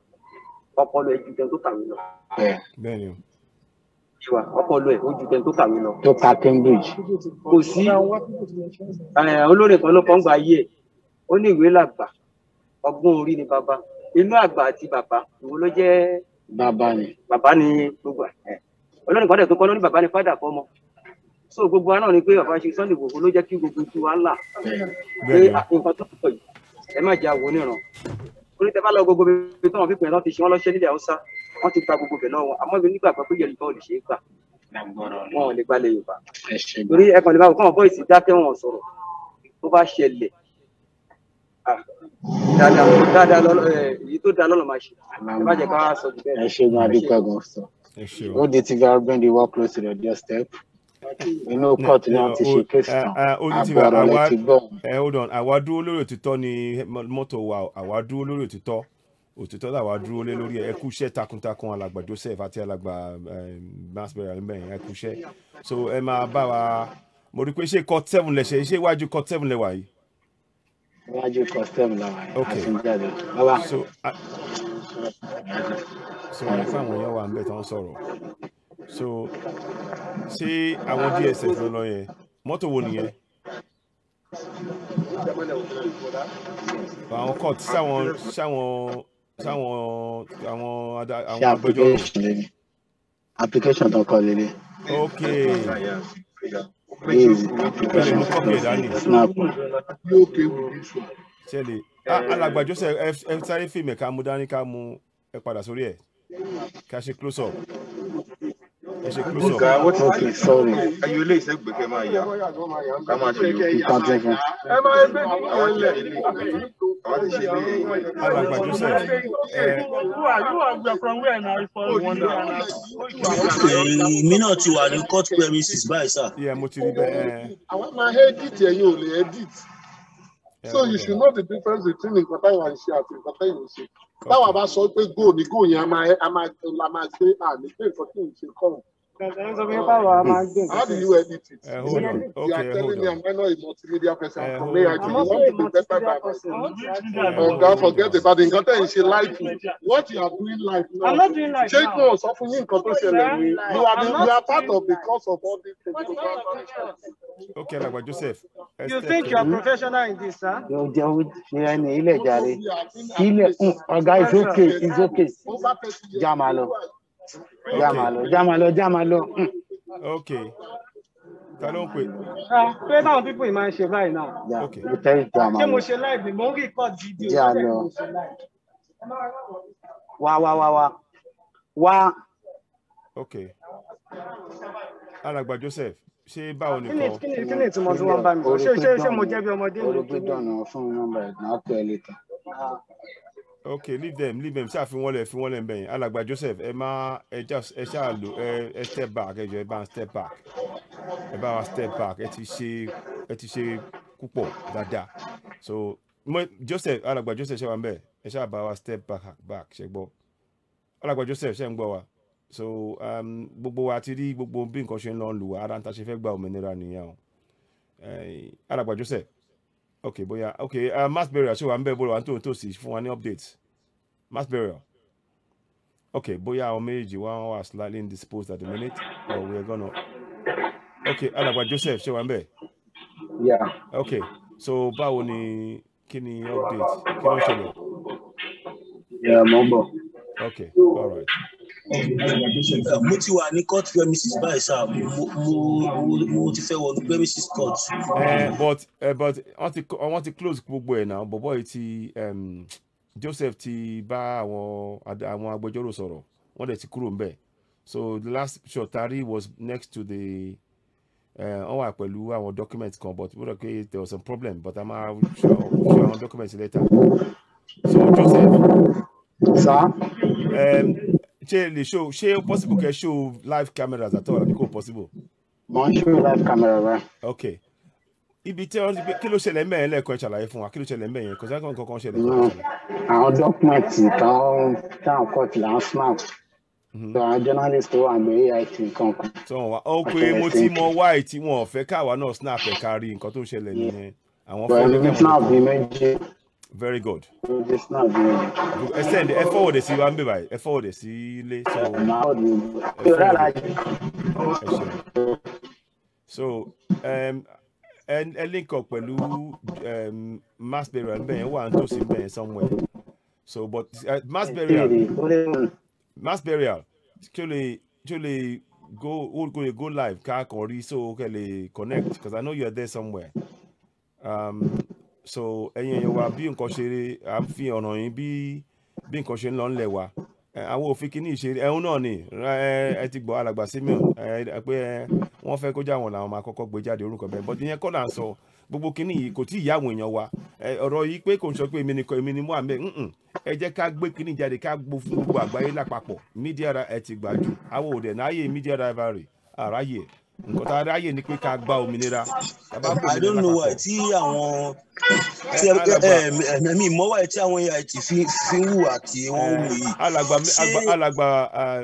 ọpọlọ ẹ ju tẹni tó kàwé lọ. Bẹ́ẹ̀ni o. Ìwà ọpọlọ ẹ ó ju tẹni tó kàwé lọ. Tó ka Cambridge. Kò sí olórin kan ló kọ́ ń gba ayé ẹ̀, ó ní ìwé làgbà, ọgbọ́n orí ni bàbá, inú àgbà àti bàbá, ìwọ ló jẹ́ bàbá ni. Bàbá ni gbogbo ẹ̀. Olórin kan dẹ̀ tó kọ́ ló ní bàbá ni fádà fọ́mọ. So gbogbo wa náà ni pé bàbá ṣe Sunday Igboho ló jẹ́ kí gbogbo ojú wa là pé nǹkan tó pọ̀ yìí ẹ má jẹ́ àwọn oníran. Orí tẹ bá lọ gbogbo ibi tí wọ́n fi pè é lọ́ ti ṣe wọ́n lọ́ṣẹ́ nílẹ̀ Haúsá, wọ́n ti gba gbogbo bẹ̀ lọ́wọ́, àmọ́ ibi nígbàgbọ́ pé Yorùbá ò lè ṣe é gbà, wọn ò lè gbalẹ̀ Yorùbá. Torí ẹ kàn lè máa wò káwọn bọ́ìsì dákẹ́ wọn sọ̀rọ̀ tó bá ṣẹlẹ̀ dáadáa èyí tó dáa lọ́nà máa ṣe, ẹ má jẹ́ ká sọ jù bẹ́ẹ̀. Ẹ ṣe gan adúpẹ́ gan sọ. Ó di ti bring the work close to the doorstep. Inú court ni wọ́n ti ṣe case tán, àbọ̀ ọ̀rọ̀ lẹ ti gbọ́. Ẹ hold on, àwa dúró lórí òtítọ́ ni mọ́tò wa, àwa dúró lórí òtítọ́, òtítọ́ làwa dúró lé lórí ẹ. Ẹ kú iṣẹ́ takuntakun alàgbà Joseph àti alàgbà Masbera níbẹ̀ yẹn, ẹ kú iṣẹ́. So ẹ máa bá wa, mo rí i pé ṣé court 7 lẹ ṣe, ṣé iwájú court 7 lẹ wà yìí? Iwájú court 7 la wà yìí, àti ń jáde. Bàbá. So wọ́n fún àwọn èèyàn wà ń bẹ̀ tó ń sọ̀rọ̀. So ṣé àwọn DSS ló lọ yẹn? Mọ́tò wo nìyẹn? Àwọn court sáwọn sáwọn àwọn àwọn agbẹjọ́rò. Application tó kọ lélẹ̀. Ok. Ẹ lè mú kọ́pì ẹ̀ dání. Ṣé lè alàgbà Joseph ẹ sáré fíìmù ẹ̀ ká mú dání ká mú ẹ padà sórí ẹ̀ ká ṣe close up. Ẹ ṣe close up. Okay, sorry. Ayọ̀ ilé ìṣègbè kẹ́ máa yà ká máa ṣe yòókù. Àwọn ti ṣe ilé. Alàgbà Joseph. Èmi náà ti wà ní court premises báyìí sir. Yeah, mo ti rí bẹ́ẹ̀. Àwọn máa edit, ẹ̀yin ò lè edit. So you should know the difference between nǹkan táwọn ṣe àti nǹkan táwọn ṣe. Táwa bá sọ pé go ni go yẹn a máa gbé àní pé nǹkan tí ò ń ṣe kọ́. How do you edit it? Hold on. You Okay, are telling hold me on. I'm not a multimedia person. I'm from Hold AIT. on. You want to be better than me. Oga, forget about it. Nǹkan tẹ̀ ń ṣe live. What you are doing live now. I'm not doing live Ṣé now. kò sọ fún yín nǹkan tó ṣẹlẹ̀ ni? You are the, you are part of the cause of all these things. Okay, alàgbà Joseph. You think you are professional in this, huh? Yóò jẹ́ ó ṣe ẹni ilẹ̀ jàre. Ilẹ̀ ọ̀gá is okay, is okay. Já máa lọ. Já máa lọ, já máa lọ, já máa lọ. Okay. Ta ló ń pè? Pé táwọn pípọ̀ yìí máa ń ṣe báyìí náà. Okay. Mo tẹ́ já máa Ṣé mo lọ. ṣe live ni? Mo ń record video. Já Ṣé lọ. mo ṣe live? Wá wá wá wá. Wá. Okay. Alàgbà Joseph, ṣé báwo nìkan? Kí ni ìtumọ̀ tí wọ́n bá mi sọ? Ṣé mo jẹ́ bí ọmọdé ni? Orí pé dọ̀nà fún mi nọ́mbà ẹ̀ náà pẹ́ later. Okay, leave them, leave them. Ṣáà fi wọ́n lẹ̀, fi wọ́n lẹ̀ ń bẹ̀yìn. Alàgbà Joseph, ẹ má ẹ just ẹ ṣáà lò ẹ step back, ẹ jọ̀ọ́ ẹ bá ń step back. Ẹ bá wa step back, ẹ ti ṣe púpọ̀ dáadáa. So Joseph, alàgbà Joseph ṣe wà ń bẹ̀, ẹ ṣáà bá wa step back ṣe gbọ́. Alàgbà Joseph ṣe ń gbọ́ wa. So gbogbo wa ti rí gbogbo bí nǹkan ṣe ń lọ lù wá, ara ń ta ṣe fẹ́ gba òmìnira nìyẹn o. Alàgbà Joseph. Okay, bóyá okay, mass burial ṣé wà ń bẹ̀ bó wà ń tó sí fún wa ní update. Mass burial. Okay, bóyá àwọn méjèèjì wá wà slightly indisposed at the minute, but we are gonna. Okay, alàgbà Joseph ṣé wà ń bẹ̀? Yeah. Okay, So báwo ni, kí ni update, kí ló ń ṣẹlẹ̀? Yeah, mo ń bọ̀. Okay, all right. Mo ti wà ní court premises báyìí sir, mo ti fẹ́ wọnú premises court. But wọ́n ti close gbogbo ẹ̀ náà. Bọ̀bọ̀ yìí ti Joseph ti bá àwọn agbẹjọ́rò sọ̀rọ̀, wọ́n dẹ̀ ti kúrò ńbẹ̀. So the last shot tari was next to the wọ́n wà pẹ̀lú àwọn document kan, but wọ́n rẹ̀ pé there was some problem, but a máa show àwọn documents later. So Joseph. Sir. Ṣé lè show, ṣé ó possible kẹ́ show live cameras at all, àbí kò possible? Mo ń show live camera rẹ. Okay, ibi tí wọ́n ti gbé, kí ló ṣẹlẹ̀ mẹ́rin lẹ́ẹ̀kan? Ẹ ṣàlàyé fún wa kí ló ṣẹlẹ̀ mẹ́rin yẹn, kò sáà kankan kan ṣẹlẹ̀. No, àwọn document táwọn court là ń snap. So àwọn journalist tó wà ní AIT nǹkan kan. So wọn wá ó pé mo ti mọ why tí wọn ò fẹ́ káwa náà snap ẹ̀ kárí nǹkan tó ń ṣẹlẹ̀ nìyẹn. Àwọn But fẹ́ ẹni snap bíi méjì. Very good. Méjì, snap bíi méjì. Ẹ send, ẹ forward ẹ sí wa ń bè báyìí, ẹ forward ẹ sí ilé. So Màá ò ní. ẹ forward ẹ. Ẹ ṣeun. So ẹ link up pẹ̀lú mass burial bẹ́ẹ̀ yẹn wà nítòsí bẹ́ẹ̀ yẹn somewhere. So but mass burial, mass burial, kí o lè go, ó kò lè go live ká kàn rí, so kẹ́ lè connect, because I know you are there somewhere. So ẹ̀yin èèyàn wa, bí nǹkan ṣe rí, à ń fi ọ̀nà yín bí nǹkan ṣe ń lọ ńlẹ̀ wa. Àwọn òfin kìíní ìṣe ẹ̀hún náà ni ẹ ti gbọ́ alàgbà Simeon ẹ pé wọ́n fẹ́ kó já wọn làwọn máa kọ́kọ́ gbé jáde orúkọ bẹ́ẹ̀, but ìyẹn kọ́ là ń sọ. Gbogbo kìíní yìí kò tí ì yá àwọn èèyàn wa. Ọ̀rọ̀ yìí pé kò ń sọ pé èmi nìkan, èmi ni mo wà mẹ́. Ẹ jẹ́ ká gbé kìíní jáde, ká gbó fún gbogbo àgbáyé lápapọ̀. Media ẹ ti gbà jù, àwọn òdẹ̀ náyè media rivalry àráyè. Nǹkan tá a ráyè ni pé ká gba òmìnira. Tá bá gba I don't òmìnira know why lápapọ̀. Tí àwọn tí ẹ̀mí mọ́ why tí àwọn AIT fi ń hùwà tí wọ́n ń hù yìí. Alàgbà Ṣé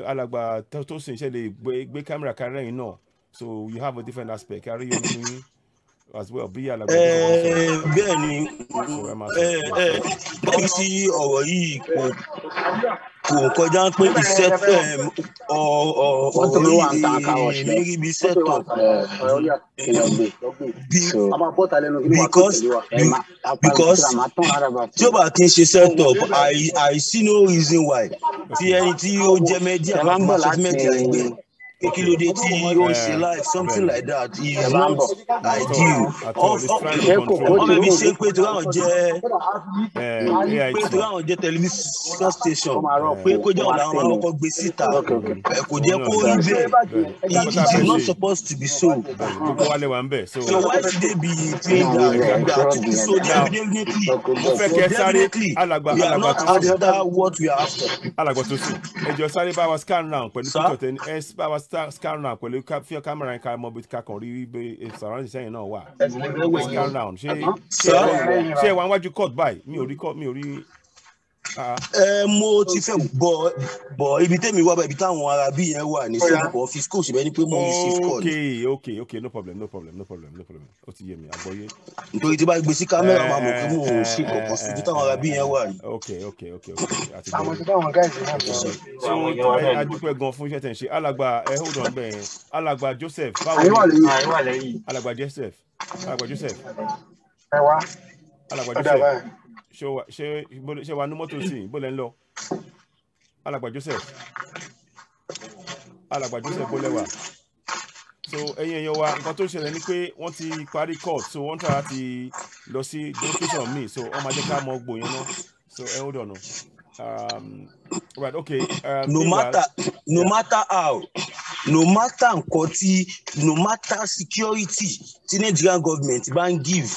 alàgbà tó sìn ṣe lè gbé camera kárí ẹ̀yìn náà, so you have a different aspect kárí ojú yín as well, bí alàgbà tó sọ. Bẹ́ẹ̀ ni. So ẹ máa sọ. Báyìí sí ọ̀rọ̀ yìí kò kọjá pé iṣẹ́ Mọ́tò ọ̀rọ̀ mi wà ń ta car wash yìí lọ. èmi rí bí set up Kí lọ gbé. So because ẹ má apá because ìtura máa tán ara bá tí ó bá kí n ṣe set up, I see no reason why tí ẹni tí ó jẹ́ media Ẹ bá ń máa bọ̀ sọ fún láti media pé kí ló dé tí ó ń ṣe live, something like that is Ẹ bá ń not bọ̀. ideal. At all, it's trying to Ṣé kò control. Wọ́n fẹ́ fi ṣe pé torí àwọn jẹ́ AIT pé torí àwọn jẹ́ television station, pé kó jẹ́ òun làwọn máa kọ́kọ́ gbé síta. Kò jẹ́ kó rí bẹ́ẹ̀. It is not supposed to be so. Gbogbo wa lè wà ń bẹ̀ so. So why should they be doing that? So definitely, Mo fẹ́ kẹ́ sáré definitely alàgbà we are alàgbà not tó sùn after what we are after. Alàgbà tó sùn, ẹ jọ̀ọ́, sáré bá wa scan round pẹ̀lú Sir? picture tẹ ẹ bá wa scan round pẹ̀lú fíọ́ camera yẹn, ká mọ bí ká kàn rí bí surrounding sẹ́yìn náà wà. Ẹ scan round. Ṣé Sir? Ṣé ẹ wà níwájú court báyìí? Mi ò rí court, mi ò rí. Ah. Ẹ mo ti fẹ́ bọ̀ ibi tẹ́mi wá bá ibi táwọn ará bí yẹn wà ní sọ́dọ̀ office, kò sì bẹ́ẹ̀ ni pé mo receive call. Okay, no problem, no problem, no problem, no problem. Ó ti yé mi, àgbọ́yé. Nítorí tí bá gbé sí camera, máa mọ̀ pé mo ò sí kankan sí ibi táwọn ará bí yẹn wà ní. Okay, àti Àwọn gbọ́yé. tí báwọn guys náà sọ. So ẹ adúpẹ́ gan fún iṣẹ́ tẹ̀ ń ṣe. Alàgbà, ẹ hold on bẹ́ẹ̀ yẹn. Alàgbà Joseph, báwo Àyè wà ni? lẹ́yìn. Alàgbà Joseph, alàgbà Joseph. Ẹ wá. Alàgbà Ọ̀dà Joseph. báyìí. Ṣé wà ní mọ́tò sí i? Bó lẹ́ ń lọ? Alàgbà Joseph, alàgbà Joseph, bó lẹ́ wà? So ẹ̀yin èèyàn wa, nǹkan tó ṣẹlẹ̀ ni pé wọ́n ti parí court, so wọ́n ń try láti lọ sí location míì, so wọ́n máa jẹ́ ká mọ gbò yẹn náà. So ẹ hold on o. Right, okay. No Meanwhile, matter, no matter how, no matter nǹkan tí, no matter security tí Nigerian government bá ń give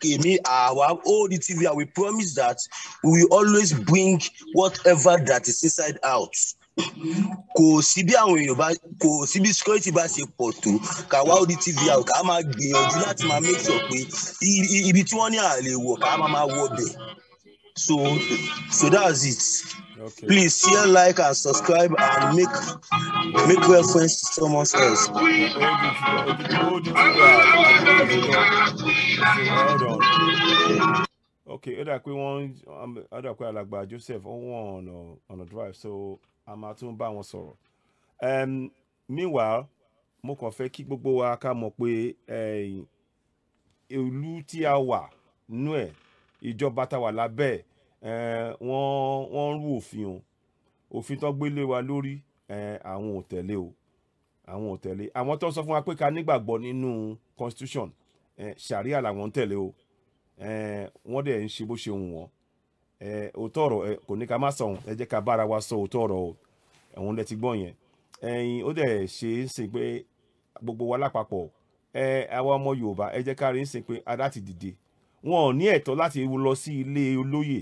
èmi, àwa ODTV, I will promise that we will always bring whatever that is inside out. Kò sí bí àwọn èèyàn bá, kò sí bí security bá ṣe pọ̀ tó, káwa ODTV out, ká máa gbìyànjú láti máa make sure pé ibi tí wọ́n ní àlè wọ̀, ká máa wọ̀ bẹ̀. So that's it. Okay. Please share, like and subscribe and make reference to someone else. ODTV, hold on. Okay, ó dà pé wọ́n, ó dà pé alàgbà Joseph ó wọ́n on a drive, so a máa tún bá wọn sọ̀rọ̀. Meanwhile, mo kàn fẹ́ kí gbogbo wa ká mọ̀ pé ìlú tí a wà nínú ẹ̀, ìjọba tá wà lábẹ́ ẹ̀, wọ́n ń rú òfin o. Òfin tó gbé lé wa lórí, àwọn ò tẹ̀lé o, àwọn ò tẹ̀lé. Àwọn tó sọ fún wa pé ká nígbàgbọ́ nínú constitution, sharia làwọn ń tẹ̀lé o. Wọ́n dẹ̀ ń ṣe bó ṣe wù wọ́n. Òótọ́ ọ̀rọ̀ kò ní ká má sọ òun, ẹ jẹ́ ká bára wa sọ òótọ́ ọ̀rọ̀ o. Òun lẹ ti gbọ́ yẹn. Ẹ̀yin ó dẹ̀ ṣe é sìn pé gbogbo wa lápapọ̀, àwa ọmọ Yorùbá, ẹ jẹ́ ká rí sìn pé a láti dìde. Wọn ò ní ẹ̀tọ́ láti lọ sí ilé olóyè,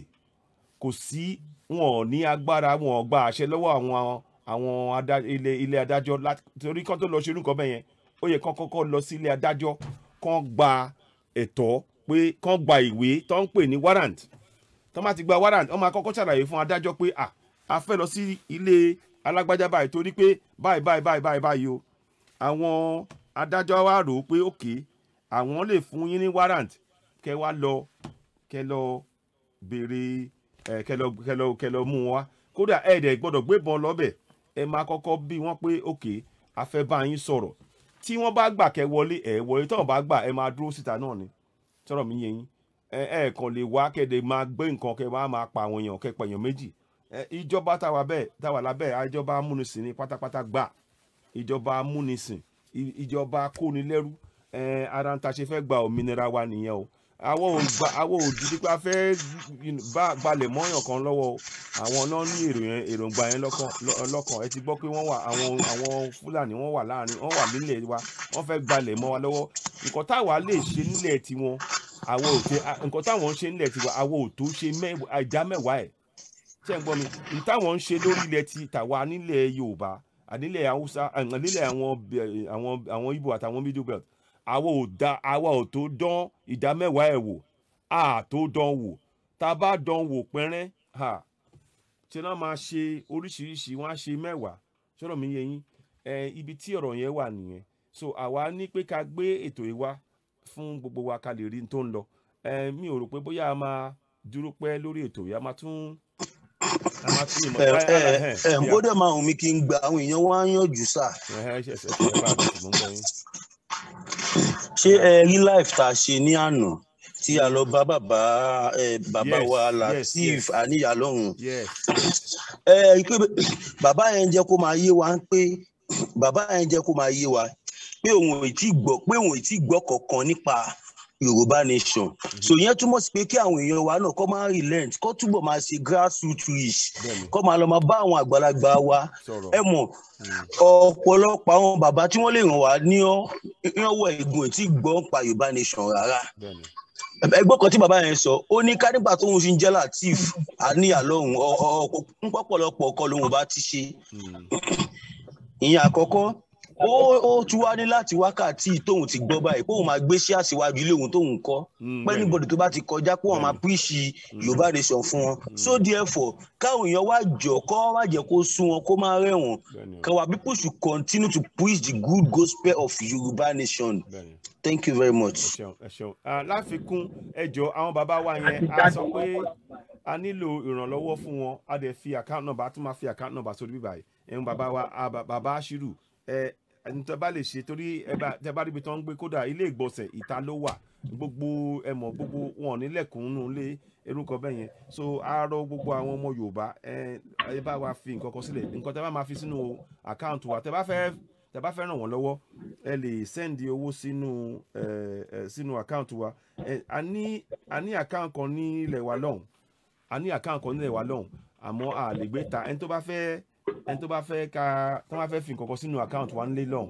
kò sí, wọn ò ní agbára, wọn ò gba àṣẹ lọ́wọ́ àwọn ilé adájọ́. Torí kán tó lọ ṣe irú nǹkan bẹ́ẹ̀ yẹn, ó yẹ kán kọ́kọ́ lọ sí ilé adájọ́, kán gba ẹ̀tọ́ pé kán gba ìwé tó ń pè ní warrant. Tó má ti gba warrant, wọ́n máa kọ́kọ́ ṣàlàyé fún adájọ́ pé a fẹ́ lọ sí ilé alágbájá báyìí torí pé báyìí báyìí báyìí báyìí báyìí o. Àwọn adájọ́ wa rò ó pé òkè àwọn lè fún yín ní warrant, kẹ́ wá lọ, kẹ́ lọ béèrè, kẹ́ lọ mú wọn wá. Kódà ẹ dẹ̀ gbọ́dọ̀ gbébọn lọ́bẹ̀, ẹ máa kọ́kọ́ bí wọ́n pé òkè a fẹ́ bá yín sọ̀rọ̀. Tí wọ́n bá gbà kẹ́ wọlé, ẹ wọlé. Tí wọ́n bá gbà, ẹ máa dúró síta náà ni. Sọ̀rọ̀ mi yé yín? Ẹ kàn lè wá kẹ́dẹ̀ máa gbé nǹkan, kẹ́ máa máa pa àwọn èèyàn, kẹ́ pa èèyàn méjì. Ìjọba táwa bẹ́ẹ̀ táwa lábẹ́ ìjọba amúnisìn ní pátápátá gbà. Ìjọba amúnisìn, ìjọba kónilẹ́rú. Ara ń ta ṣe fẹ́ gba òmìnira wa nìyẹn o. Àwọn ò di pé a fẹ́ gbalẹ̀ mọ́yàn kan lọ́wọ́ o. Àwọn náà ní èròǹgbà yẹn lọ́kàn. Ẹ ti gbọ́ pé wọ́n wà, àwọn Fúlàní wọ́n wà láàrin, wọ́n wà nílẹ̀ wa, wọ́n fẹ́ gbalẹ̀ mọ́ wa lọ́wọ́. Nǹkan táwa lè ṣe nílẹ̀ tiwọn, àwọn ò tẹ. Nǹkan táwọn ń ṣe nílẹ̀ tiwa, àwọn ò tó ṣe ìdá mẹ́wàá ẹ̀. Ṣé ń gbọ́ mi? Nǹkan táwọn ń ṣe lórí ilẹ̀ ti tàwa nílẹ̀ Yorùbá, nílẹ̀ Haúsá, nílẹ̀ àwọn Ìgbò àtàwọn Middle Belt, àwa ò da, àwa ò tó dán ìdá mẹ́wàá ẹ̀ wò. A tó dán wò. Tá a bá dán wò pẹ́rẹ́, ṣe náà máa ṣe oríṣiríṣi, wọ́n á ṣe mẹ́wàá. Ṣọ́rọ̀ mi yé yín? Ibi tí ọ̀rọ̀ yẹn wà nìyẹn. So àwa ní pé ká gbé ètò yìí wá fún gbogbo wa ká lè rí n tó ń lọ. Mi ò rò pé bóyá a máa dúró pẹ́ lórí ètò yìí, a máa tún ìmọ̀. Ó dẹ̀ máa wù mí kí n gba àwọn èèyàn wá yànjú sà. Ṣé ẹ rí live tá a ṣe ní àná tí a lọ bá bàbá wa Lateef Aniyalọ́hun? Ẹ pé bàbá yẹn jẹ́ kó máa yé wa pé bàbá yẹn jẹ́ kó máa yé wa pé òun ò tí gbọ́, pé òun ò tí gbọ́ kankan nípa Yorùbá nation. So ìyẹn túmọ̀ sí pé kí àwọn èèyàn wa náà kọ́ máa relent, kọ́ túbọ̀ máa ṣe grassroots reach, kọ́ máa lọ máa bá àwọn àgbàlagbà wa. Ẹ mọ̀, ọ̀pọ̀lọpọ̀ àwọn bàbá tí wọ́n lè ràn wá ní ọwọ́ ẹ̀gùn tí gbọ́ ń pa Yorùbá nation rárá. Ẹgbọ́n kan tí bàbá yẹn sọ, ó ní ká nígbà tóun ṣe ń jẹ́ Lateef Aniyalọ́hun, ọ̀pọ̀lọpọ̀ ọkọ lòun bá ti ṣe. Ìyẹn àkọ́kọ́. Ó tún wá ní láti wákàtí tóun ti gbọ́ báyìí kóun máa gbé sí àṣewájú ilé òun tóun kọ́, pé anybody tó bá ti kọjá kó wọn máa píṣì Yorùbá nation fún wọn. So therefore, káwọn èèyàn wá jọ kọ́ wá jẹ́ kó sún wọn, kó má rẹ̀ wọ́n. Káwa people should continue to preach the good gospel of Yorùbá nation. Thank you very much. Ẹ ṣeun. Láfikún, ẹ jọ̀ọ́, àwọn bàbá wa yẹn, a sọ pé a nílò ìrànlọ́wọ́ fún wọn. A dẹ̀ fi account number, a tún máa fi account number sórí bíbáyìí. Ẹ̀hún bàbá wa, bàbá Ashiru, ẹ tẹ bá lè ṣe, torí tẹ bá ríbi tó ń gbé, kódà ilé ìgbọ̀nsẹ̀ ìta ló wà, gbogbo ẹ mọ̀, gbogbo wọn nílẹ̀kùn nínú ilé erúkọ bẹ́ẹ̀ yẹn. So a rọ gbogbo àwọn ọmọ Yorùbá, ẹ bá wa fi nǹkan kan sílẹ̀, nǹkan tẹ bá máa fi sínú àkáǹtì wa. Tẹ bá fẹ́ ràn wọ́n lọ́wọ́, ẹ lè sẹ́ndì owó sínú àkáǹtì wa. A ní àkáǹtì kan ní ilẹ̀ wa lọ́hùn, a ní àkáǹtì kan ní ilẹ̀ wa lọ́hùn, àmọ́ a lè gbé ta. Ẹni tó bá fẹ́ ká tó bá fẹ́ fi nǹkan kan sínú account wa nílé lọ́hùn,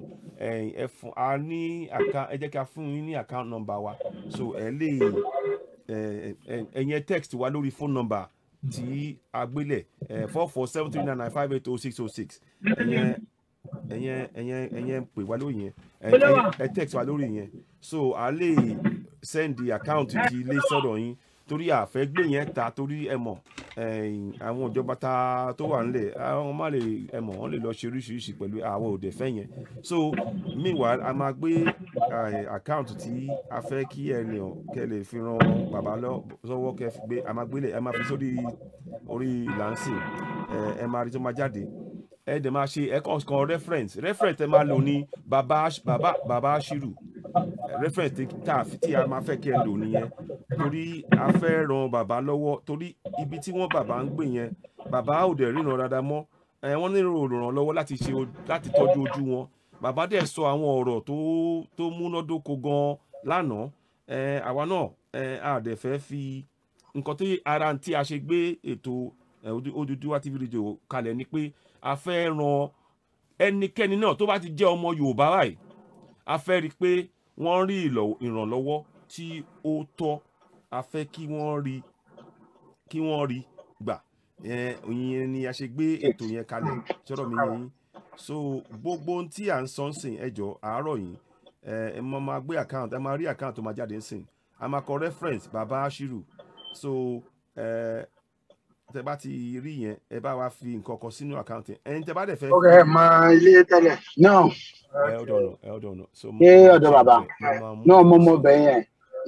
ẹ fún a ní account, ẹ jẹ́ ká fún yín ní account number wa. So ẹ lè ẹ̀yẹn text wa lórí phone number tí a gbélẹ̀, 447399580606. Ẹ̀yẹn pè wá lórí yẹn, ẹ text wa lórí yẹn. So a lè send the account ti ilé sọ́dọ̀ yín, torí a fẹ́ gbé yẹn ta, torí ẹ mọ̀ àwọn ìjọba ta tó wà nílẹ̀, àwọn má lè, ẹ mọ̀, wọ́n lè lọ ṣe oríṣiríṣi pẹ̀lú àwọn òde fẹ́ yẹn. So meanwhile, a máa gbé account tí a fẹ́ kí ẹ lè kẹ́ lè fi ran bàbá lọ́wọ́, kẹ́ fi gbé, a máa gbélé, ẹ máa fi sórí orí ìlànsìn, ẹ máa rí tó máa jáde. Ẹ dẹ̀ máa ṣe ẹ kàn kan reference ẹ máa lò ní bàbá Ashiru. Reference tí a máa fẹ́ kí ẹ lò nìyẹn. Torí a fẹ́ ran bàbá lọ́wọ́, torí ibi tí wọ́n bàbá ń gbé yẹn, bàbá ò dẹ̀ ríran dáadáa mọ́. Wọ́n nílò olùrànlọ́wọ́ láti ṣe láti tọ́jú ojú wọn. Bàbá dẹ̀ sọ àwọn ọ̀rọ̀ tó múnádóko gan lánàá. Àwa náà a dẹ̀ fẹ́ fi nǹkan tí ara tí a ṣe gbé ètò Odùduwà TV Radio kalẹ̀ ni pé a fẹ́ ran ẹnikẹ́ni náà tó bá ti jẹ́ ọmọ Yorùbá báyìí, a fẹ́ rí i pé wọ́n rí ìrànlọ́wọ́ tí ó tọ́, a fẹ́ kí wọ́n rí gbà. Ìyẹn ni a ṣe gbé ètò yẹn kalẹ̀. Sọ̀rọ̀ mi yẹn yín. So gbogbo ohun tí à ń sọ ń sìn, ẹ jọ̀ọ́, àárọ̀ yìí ẹ máa gbé account, ẹ máa rí account tó máa jáde ń sìn, a máa kọ reference Baba Ashiru. So tẹ bá ti rí yẹn, ẹ bá wa fi nǹkan kan sínú account yẹn. Ẹni tẹ bá dẹ̀ fẹ́. Ok, ẹ mọ ilé tẹ́lẹ̀ náà. Ẹ ọ̀dọ̀ ọ̀nà, ẹ ọ̀dọ̀ ọ̀nà. So ṣé ọ̀dọ̀ bàbá náà mo mọ bẹ̀ yẹn,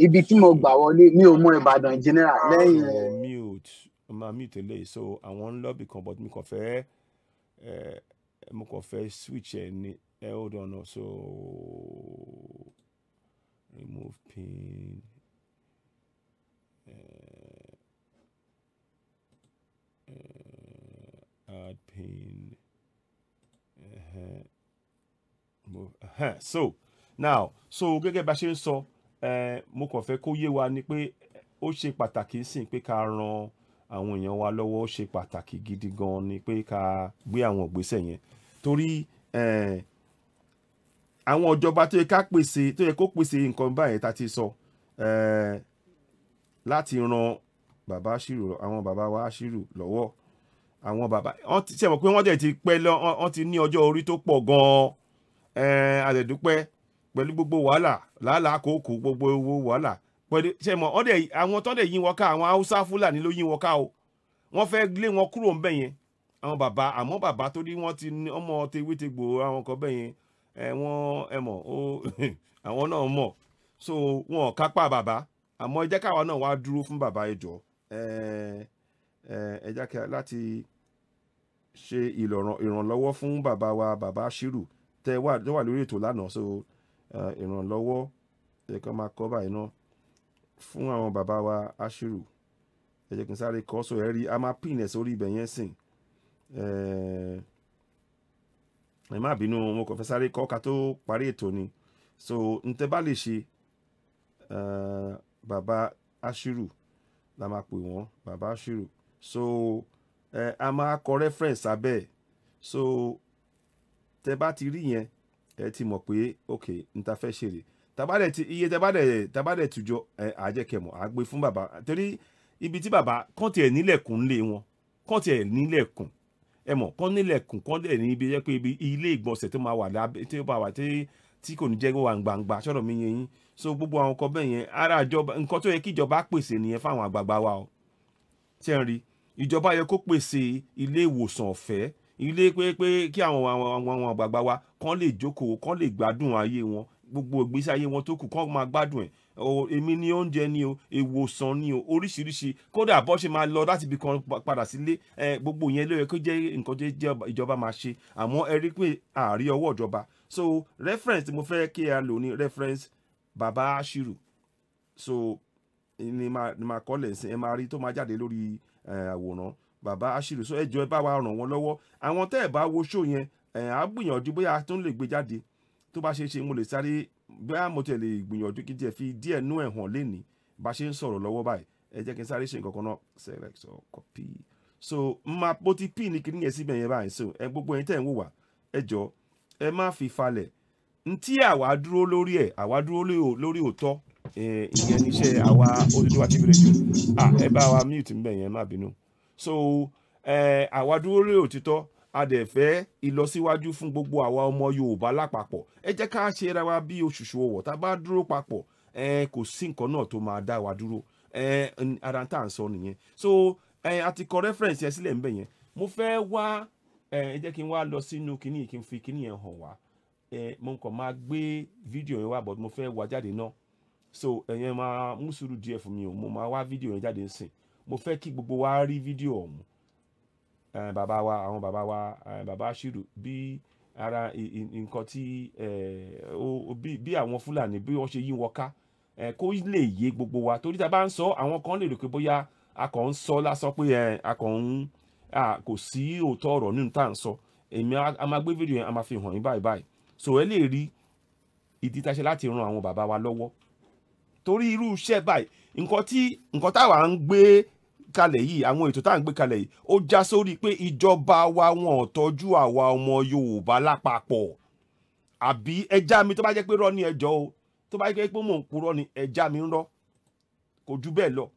ibi tí mo gbà wọlé mi ò mọ Ìbàdàn general lẹ́yìn. Mute, máa mute eléyìí. So àwọn ń lọ́bì kan, but mi kàn fẹ́ mo kàn fẹ́ switch ẹ ní. Ẹ hold on. So remove pin. Add pin. Move. So now, so gẹ́gẹ́ bá ṣe ń sọ, mo kàn fẹ́ kó yé wa ni pé ó ṣe pàtàkì sí pé ká ran àwọn èèyàn wa lọ́wọ́. Ó ṣe pàtàkì gidi gan ni pé ká gbé àwọn ìgbésẹ̀ yẹn, torí àwọn ìjọba tó yẹ ká pèsè, tó yẹ kó pèsè nǹkan báyẹn tá ti sọ, láti ran bàbá Ashiru, àwọn bàbá wa Ashiru lọ́wọ́. Àwọn bàbá wọ́n ti ṣe mọ̀ pé wọ́n dẹ̀ ti pẹ́ lọ, wọ́n ti ní ọjọ́ orí tó pọ̀ gan-an. Àdẹ̀dúpẹ́ pẹ̀lú gbogbo wàhálà làálàá kòókò, gbogbo owó wàhálà pẹ̀lú ṣe mọ̀ wọ́n dẹ̀, àwọn tó dẹ̀ yí wọn ká, àwọn Haúsá Fúlàní ló yí wọn ká o. Wọ́n fẹ́ lé wọn kúrò ń bẹ̀ yẹn, àwọn bàbá. Àmọ́ bàbá tó ní wọ́n ti ní ọmọ tewétegbò àwọn kan bẹ̀ yẹn, wọ́n ẹ mọ̀ ó àwọn náà mọ̀, so wọn ò kápá bàbá. Àmọ́ ẹ jẹ́ káwa náà wá dúró fún bàbá, ẹ jọ̀ọ́. Ẹ jẹ́ ká láti ṣe ìrànlọ́wọ́ fún bàbá wa, bàbá Ashiru tẹ wà tó wà lórí ètò lánàá. So ìrànlọ́wọ́ ẹ kàn máa kọ́ báyìí náà fún àwọn bàbá wa Ashiru. Ẹ jẹ́ kí n sáré kọ́, so ẹ rí a máa pin ẹ̀ sórí ibẹ̀ yẹn sìn. Ẹ má bínú, mo kàn fẹ́ sáré kọ́ ká tó parí ètò ni. So n tẹ́ bá lè ṣe, bàbá Ashiru la máa pè wọ́n, bàbá Ashiru. So a máa kọ reference abẹ́ ẹ̀. So tẹ́ bá ti rí yẹn, ẹ ti mọ̀ pé ok, n ta fẹ́ ṣe rè. Tabadẹ ti iye tabadẹ tùjọ, ẹ àjẹkẹmọ à gbé fún bàbá, torí ibi tí bàbá kàn tiẹ̀ nílẹ̀kùn lé wọn, kàn tiẹ̀ nílẹ̀kùn, ẹ mọ̀, kàn nílẹ̀kùn, kàn dẹ̀ ní ibi jẹ́ pé ibi ilé ìgbọ̀nsẹ̀ tó máa wà lábẹ́, tí ó máa wà tí kò ní jẹ́ wà gbangba. Sọ̀rọ̀ mi yẹn yín. So gbogbo àwọn nǹkan bẹ́ẹ̀ yẹn, ara ìjọba, nǹkan tó yẹ kí ìjọba pèsè nìyẹn fáwọn àgbààgbà wa o. Ṣé ń rí, ìjọba yẹ kó pèsè ilé ìwòsàn ọ̀fẹ́, ilé pé kí àwọn àgbààgbà wa kàn lè jókòó, kàn lè gbádùn ayé wọn, gbogbo ìgbésí ayé wọn tó kù kàn máa gbádùn ẹ̀. Èmi ní oúnjẹ ni o, ìwòsàn ni o, oríṣiríṣi, kódà bó ṣe máa lọ láti ibi kan padà sílé, gbogbo yẹn ló yẹ kó jẹ́ nǹkan tó jẹ́ ìjọba máa ṣe. Àmọ́ ẹ rí pé àárí ọwọ́ ìjọba. So reference tí mo fẹ́ kí a lò ní reference bàbá Ashiru. So ni máa kọ́lẹ̀ sí, ẹ máa rí tó máa jáde lórí àwòrán bàbá Ashiru. So ẹ jọ̀ọ́, ẹ bá wa ràn wọ́n lọ́wọ́. Àwọn tẹ́ ẹ bá wo show yẹn, á gbìyànjú bóyá a tún lè gbé jáde tó bá ṣe é ṣe. Mo lè sáré bóyá mo tẹ̀ lè gbìyànjú kí n tiẹ̀ fi díẹ̀ nú ẹ̀ hàn lénìí bá ṣe ń sọ̀rọ̀ lọ́wọ́ báyìí. Ẹ jẹ́ kí n sáré ṣe nǹkan kan náà. Select or copy. So máa bó ti pin ní kíní yẹn síbẹ̀ yẹn báyìí. So ẹ gbogbo ẹ̀yin tẹ́ ń wò wá, ẹ jọ̀ọ́, ẹ má fi falẹ̀. Ntí àwa dúró lórí ẹ̀, àwa dúró lórí òótọ́. Ìyẹn níṣẹ́ àwa Odùduwà TV Radio. Ẹ bá wa mute ńbẹ̀ yẹn, má bínú. So àwa dúró lórí òtítọ́, a dẹ̀ fẹ́ ìlọsíwájú fún gbogbo àwa ọmọ Yorùbá lápapọ̀. Ẹ jẹ́ ká ṣe ra wa bí oṣùṣù ọwọ̀. Tá a bá dúró papọ̀, kò sí nǹkan náà tó máa dá wa dúró. Ara tá à ń sọ nìyẹn. So a ti kọ reference yẹn sílẹ̀ ńbẹ̀ yẹn. Mo fẹ́ wá, ẹ jẹ́ kí n wá lọ sínú kinní, kí n fi kinní yẹn hàn wá. Mo kàn máa gbé fídíò yẹn wá, but mo fẹ́ wá jáde náà. So ẹ̀yẹn máa mú sùúrù díẹ̀ fún mi o, mo máa wá fídíò yẹn jáde ńsìn. Mo fẹ́ kí gbogbo wa rí fídíò ọ̀hún. Bàbá wa, àwọn bàbá wa, bàbá Ashiru, bí ara nǹkan tí bí àwọn Fúlàní bí wọ́n ṣe yí wọn ká. Ẹ kó lè yé gbogbo wa, torí tá a bá ń sọ, àwọn kan lè rò pé bóyá a kàn ń sọ lásán, pé ẹ a kàn ń kò sí òótọ́ ọ̀rọ̀ nínú tá à ń sọ. Èmi a máa gbé fídíò yẹn, a máa fi hàn yín báyìí báyìí, so ẹ lè rí ìdí tá a ṣe láti ran àwọn bàbá wa lọ́wọ́, torí irú iṣẹ́ báyìí, nǹkan táwa ń gbé kalẹ̀ yìí, àwọn ètò tá à ń gbé kalẹ̀ yìí, ó já sórí pé ìjọba wa, wọn ò tọ́jú àwa ọmọ Yorùbá lápapọ̀. Àbí ẹja mi, tó bá jẹ́ pé rọ́ ní ẹjọ́ o, tó bá jẹ́ pé mò ń purọ́ ní ẹja mi ń rọ́, kò jù bẹ́ẹ̀ lọ.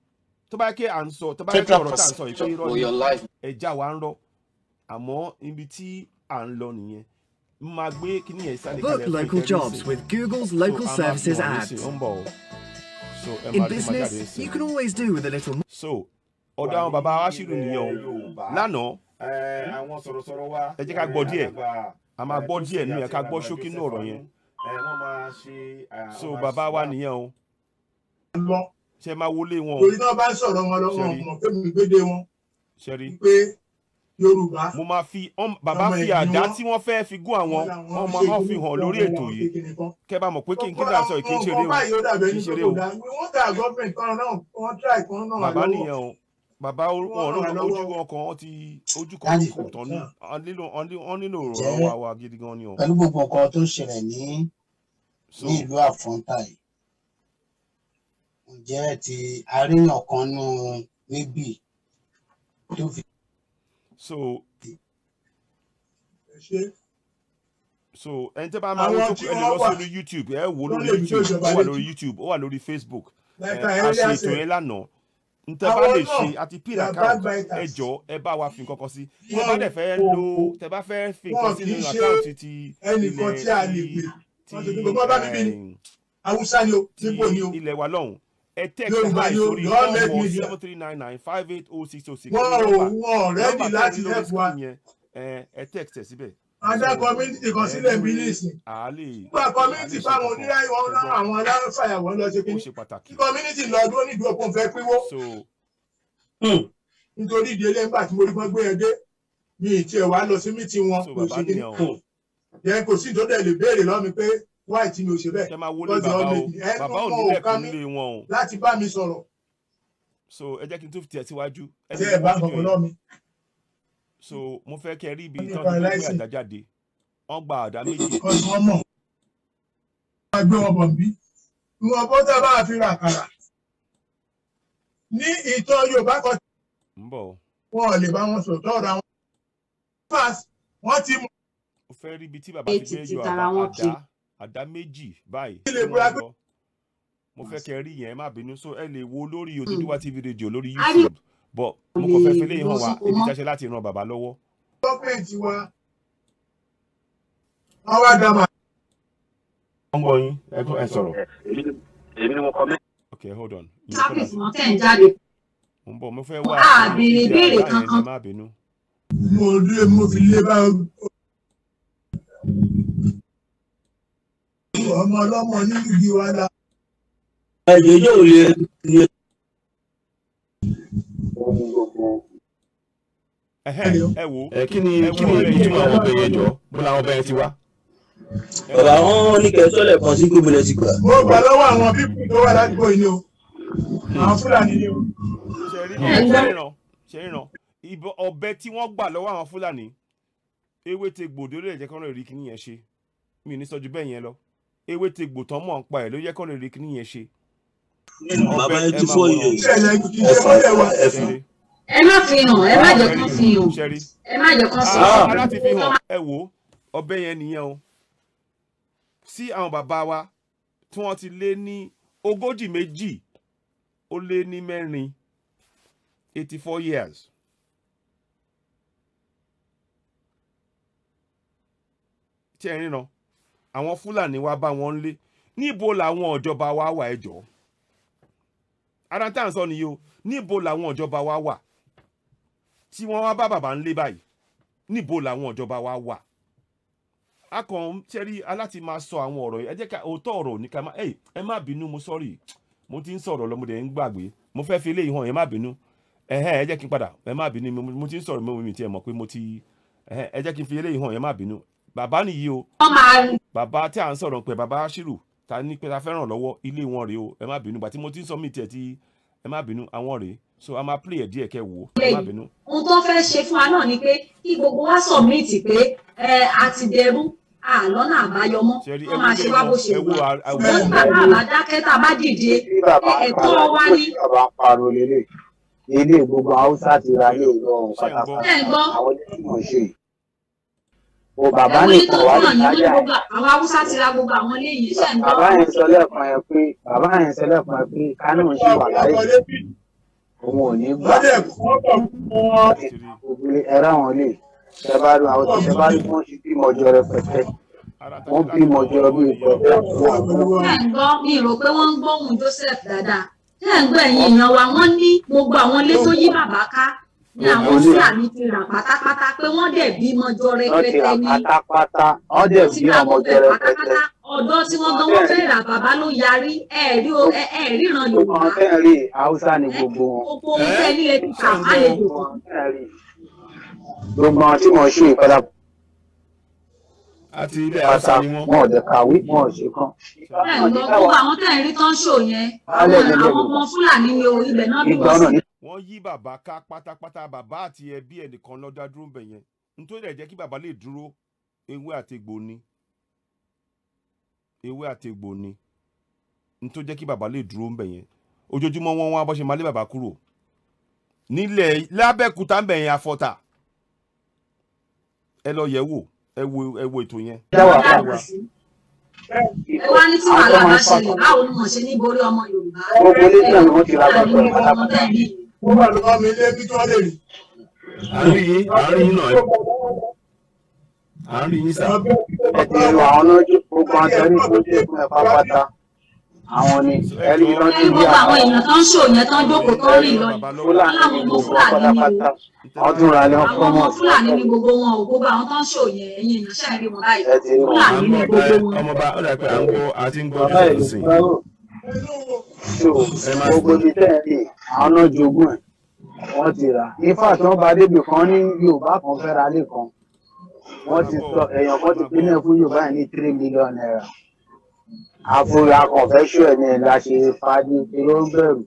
Tó bá jẹ́ pé à ń sọ, tó bá jẹ́ pé ọ̀rọ̀ tá à ń sọ yìí pé irọ́ ní ẹja wa ń rọ́, àmọ́ ibi tí à ń lọ nìyẹn. Máa gbé kíní yẹn sáré Book kalẹ̀ fún local ìtẹ́rí jobs sí. with Google's So local a máa fi services hàn ads. nísìn, ó ń bọ̀ o. So ẹ In máa rí tó máa jáde business, nísìn. you can always do with a little more. So ọ̀dọ̀ àwọn bàbá wa ṣìrù nìyẹn o lánàá. Àwọn sọ̀rọ̀sọ̀rọ̀ wa, Ẹ jẹ́ ká gbọ́ díẹ̀, alàgbà a máa gbọ́ díẹ̀ Tósìn nínú ẹ̀, àti ká gbọ́ alàgbà ṣókí nínú Joseph ọ̀rọ̀ Anu, yẹn. wọ́n máa ṣe So wọ́n máa bàbá wa ṣe nìyẹn o, lọ ṣe máa wọlé wọn o. Torí náà bá ń sọ̀rọ̀ wọn lọ, Ṣe wọn rí? mọ̀ pé mi gbédè wọn Ṣe rí? pé Yorùbá Mo máa fi bàbá ọmọ fi ẹ̀yìn àdá wọn tí wọ́n fẹ́ fi gún àwọn wọn làwọn wọ́n ń máa ṣe wọ́n fi kíní hàn kan lórí wọn ètò wọn yìí, ṣe kíní kan. Kẹ́ bá mọ̀ pé kí n kí Gbogbo dà sọ yìí kì í àwọn ṣeré nǹkan o, báyìí ó dàbẹ̀ kì ní í pé ṣeré kò o. dáa. Wọ́n tà gọ́ọ̀mẹ̀ntì kan náà, wọ́n try kan náà wà Bàbá lọ́wọ́. nìyẹn o, bàbá Wọ́n wọn ràn wá ló ojú lọ́wọ́. wọn kan, wọ́n ti ojú kan Daddy, kò tán ní, wọ́n nílò jẹ́ ìrànlọ́wọ́ wa gidi gan ni o. pẹ̀lú gbogbo nǹkan tó ń ṣẹlẹ̀ ní So ní ìlú Àfọ̀ntà yìí, ǹjẹ́ ẹ ti aríyàn kan nú níbí tó fi so Ẹ ṣe so ẹni tẹ́ bá máa wo àwọn tó tí ẹ lè wọ́n lọ wà sórí YouTube, ẹ wò wọ́n lórí lè fi tó YouTube, ìjọba ó wà létí lórí YouTube, ó wà lórí Facebook. like Ẹ I a ṣe earlier ètò said, yẹn lánàá. N tẹ́ bá àwọn lè náà ṣe àti pin they are account, ẹ backbiters. jọ ẹ bá wa fi nǹkan kan sí. Tẹ́ bá Wọn dẹ̀ fẹ́ kò lo, tẹ́ bá fẹ́ fi wọn nǹkan kì sínú í ṣe àkáǹtì ti ẹnìkan ilẹ̀ tí a lè ti pè ti wọ́n ti gbogbo bá bíbí ni Haúsá ni o, ti Íbò ni o, ilẹ̀ wa lọ́hùn, ẹ text Yorùbá hi ni o, sórí they all four make four media. 7399580606 Wọn ní ò nọ́mbà wọn ò rẹ́dì nọ́mbà tẹ́ ẹ láti rí lórí help wa. screen yẹn. Ẹ text ẹ síbẹ̀. A dá So community kan ẹ rí sílẹ̀ bí pé nísìn à á lè nígbà à á lè community ṣe fáwọn nǹkan oníláyọ̀ wọn ṣùgbọ́n àwọn aláfàyàwọ́ lọ ṣe ó kíní ṣe pàtàkì. kí community lọ dúró nídìí òkun fẹ́ pínwó. So Nítorí ìdí eléyìí, nígbà tí mo rí wọn gbé yẹn dé, mi ì tiẹ̀ wá lọ sí mítì wọn, so mi ò bàbá ṣe kíní nìyẹn o. Yẹn kò sí tó dẹ̀ lè béèrè lọ́wọ́ mi pé why tí mi ò ṣe bẹ́ẹ̀, Ṣe máa wọlé because they bàbá all o, make me ẹnu bàbá ò wọn ò nílẹ̀kùn ká mi nílé wọn o. láti bá mi sọ̀rọ̀. So ẹ jẹ́ kí n tún fi tẹ̀ síwájú, ẹ Tí lè ẹ wo bá fídíò kankan yẹn. lọ́wọ́ mi So mo fẹ́ kẹ́ rí ibi wọ́n ní tán ti fẹ́ gbé paralyzing àdá jáde, wọ́n gba àdá méjì. because wọ́n mọ̀ wọ́n gbé wọn bọ̀ bí wọn bó tẹ́ bá fi ra àkàrà ní ìtàn Yorùbá kan, Ń bọ̀ o. wọn ò lè bá wọn sọ̀tọ̀ ọ̀rọ̀ àwọn fast wọ́n ti mọ̀. Mo fẹ́ rí ibi tí bàbá ti Ti fẹ́ ti yọ tara àbá wọn kiri. àdá méjì báyìí Lè tí wọ́n búra pé yọ. Mo fẹ́ kẹ́ rí yẹn, ẹ má bínú. So ẹ lè wo lórí Odùduwà TV radio lórí A rí YouTube, but kò mo kàn lè fẹ́ fi léyìn lọ hàn wá sóko ibi mọ́. tí a ṣe láti ran bàbá lọ́wọ́. Gọ́ọ̀mẹ̀ntì wa wọ́n wá dá màá. Wọ́n ń gbọ́ yín, ẹ sọ̀rọ̀. Èmi ni mo kọ mẹ́. Okay, hold on, ìyẹn kọ́ là Service wọn tẹ̀ ń jáde. Mo ń bọ̀, mo fẹ́ wá A sí béèrè ibi ìbéèrè àdá yẹn ni, kankan. ẹ má bínú. Mo dé mo fi lé bá ọmọ ọlọ́mọ nílùú wa la. Ẹjọ yóò lè ní. Ẹhẹ́n, ẹ wo Ẹ kí ni ẹ kí wo ni ọbẹ̀ yẹn. ìtumọ̀ àwọn ọbẹ̀ yẹn jọ, bó làwọn ọbẹ̀ yẹn ti wá? Ẹ Bàbá wo wọn ní kẹsọ́lẹ̀ kan sí gómìnà ti gbà. Mo gbà lọ́wọ́ àwọn pípù tó wà ládùúgbò yìí ni o, àwọn Fúlàní ni o. Ṣe rí Ẹ ń ṣe gbọ́. ríran ṣe ríran ọbẹ̀ tí wọ́n gbà lọ́wọ́ àwọn Fúlàní, ewé te gbòdó lè jẹ́ kán lè rí kíní yẹn ṣe. Mi ò ní sọ ju bẹ́ẹ̀ yẹn lọ. Ewé te gbò tán mọ̀ ń pa ẹ̀ ló jẹ́ kán lè rí kíní yẹn ṣe. Bàbá Ọbẹ̀ yẹn ẹ ti máa fọ́ wòran. iye Ìṣẹ̀lẹ̀ kì í ṣe ẹ̀fọn mọ́lẹ̀ wa. Ṣe ẹ̀fọn. rí Ẹ má fi hàn, ẹ má jẹ́ ṣe kán rí fi hàn, ṣe rí ẹ má jẹ́ kán sọ a láti fi hàn. Ẹ wò ọbẹ̀ yẹn nìyẹn o. Sí àwọn bàbá wa tí wọ́n ti lé ní 42, 84 years. Tí ẹ ríran àwọn Fúlàní wa bá wọn lé, níbo làwọn ìjọba wa wà? Ẹ jọ̀ọ́, ara tá à ń sọ nìyí o. Níbo làwọn ìjọba wa wà tí wọ́n wá bá bàbá ń lé báyìí? Níbo làwọn ìjọba wa wà? A kàn ń ṣẹ́rí aláti máa sọ àwọn ọ̀rọ̀ yìí. Ẹ jẹ́ ká òótọ́ ọ̀rọ̀ ní ká má ẹ má bínú. Mo sọ́ọ̀rì, mo ti ń sọ̀rọ̀ lọ́mọdé ń gbàgbé. Mo fẹ́ fi eléyìí hàn, ẹ má bínú. Ẹ̀hẹ́, ẹ jẹ́ kí n padà, ẹ má bínú. Mo ti ń sọ̀rọ̀, mo mi tiẹ̀ mọ̀ pé mo ti ẹ̀hẹ́, ẹ jẹ́ kí n fi eléyìí hàn, ẹ má bínú. Bàbá nìyí o. Wọ́n máa Bàbá tí à ń sọ̀rọ̀ pé bàbá Ashiru Ta ní pé ta fẹ́ràn lọ́wọ́ ilé wọn rèé o. Ẹ má bínú, gbà tí mo ti ń sọ mí tiẹ̀ tí ẹ má bínú àwọn rèé. So a máa play ẹ̀ díẹ̀ kẹ́ wò ó. Ẹ má bínú. Ohun tó fẹ́ ṣe fún wa náà ni pé kí gbogbo wa submit pé ẹ a ti dẹrú, àlọ́nà àbáyọ mọ́, wọ́n máa ṣe wá bó ṣe wà. Ṣùgbọ́n nígbà tá a bá dákẹ́, tá a bá dìde, ẹ̀tọ́ wa ni. Bàbá ń pariwo lélẹ̀ ilé gbogbo Haúsá ti ra ilé Ìlọrin pátápátá, àwọn ilé tí mò ń ṣe yìí. O bàbá nìkan wà ní ìtajà. Àwọn Haúsá ti ra gbogbo àwọn ilé yìí, ṣe ń gbọ́. Bàbá yẹn sọ lẹ́ẹ̀kan yẹn pé bàbá yẹn sọ lẹ́ẹ̀kan yẹn pé Kánò ń ṣe wà láyé, òun ò ní gbà. Ẹ̀rọ àwọn ilé tẹ́bárí àwọn tẹ́bárí wọ́n ti bímọ jọ rẹpẹtẹ, wọ́n bímọ jọ bí ìgbọ́. Ṣé ń gbọ́? Mi rò pé wọ́n ń gbóhùn Joseph dáadáa. Ṣé ń gbọ́ ẹ̀yin èèyàn wa? Wọ́n ní gbogbo àwọn ilé tó yí bàbá ká ní àwọn Fúlàní ti rà pátápátá, pé wọ́n dẹ̀ bímọ jọ rẹpẹtẹ ní. Pátápátá wọ́n dẹ̀ bí ọmọ jọ rẹpẹtẹ. Ọ̀dọ́ tí wọ́n gan wọ́n fẹ́ rà, bàbá ló yarí. Ẹ̀ẹ́ríran Yorùbá. Gbogbo àwọn rí Haúsá ni gbogbo wọn. Gbogbo ohun tẹ́ nílé ti kà á lè dòkó. Gbogbo àwọn tí mò ń ṣe ìpadà àti ilé Haúsá ni wọ́n. Wọn ò dẹ̀ kàwé, wọn ò ṣe kán. Gbogbo àwọn tẹ̀ ń rí tán ṣò yẹn, àwọn ọmọ Fúlàní ni o, ibẹ̀ náà bí wọ́n sí. Wọ́n yí bàbá ká pátápátá, bàbá àti ẹbí ẹnìkan ló dá dúró ń bẹ̀ yẹn. Nítorí ẹ̀ jẹ́ kí bàbá lè dúró, ewé àti egbò ni. Ewé àti egbò ni. Nítorí jẹ́ kí bàbá lè dúró ń bẹ̀ yẹn. Ojoojúmọ́ wọn wá bọ́ ṣe máa lé bàbá kúrò. Nílẹ̀ l'Abẹ́òkúta ń bẹ̀ yẹn afọ́ta. Ẹ lọ yẹ̀ wò, ẹ wo ètò yẹn. Ẹ wá ní tí wàhálà bá ṣẹlẹ̀, báwo ni wọ́n ṣe ní borí ọmọ Yorùbá? Gbogbo ilé náà ni wọ́n ti ra gbogbo ẹ̀ pátápátá. Ó wà lọ́wọ́ mi ilé bí tí wọ́n lè rí. À ń rí yín, à ń rí yín náà. À ń rí yín sà. Ẹ ti ro àwọn náà gbogbo àwọn tẹ́lẹ̀ tó dé fún ẹ pátápátá. Àwọn ni ẹni tó ti bí àwọn èèyàn tó ń ṣò yẹn tó ń jókòó tó ń rìn lọ Fúlàní ni gbogbo pátápátá. Wọ́n tún ra lé àwọn ọmọ Fúlàní ni gbogbo wọn ò, gbogbo àwọn tó ń ṣò yẹn, ẹ̀yin èèyàn ṣáà rí wọn báyìí. Fúlàní ni gbogbo wọn. Ọmọọba ó dà pé à ń gbọ́ àti ń gbọ́ Joseph sìn. Gbogbo ibi tẹ́ ẹ̀ rí àwọn náà jogún ẹ̀, wọ́n ti rà. Ifá tí wọ́n bá débì kan ní Yorùbá kan fẹ́ ra lé kan. Wọ́n ti sọ èèyàn kan ti pinnu ẹ̀ fún Yorùbá yẹn ní 3 million naira. Àfúrà kọ̀fẹ́ṣọ̀ ẹ̀ ní la ṣe fàájì ló ń bẹ̀rù.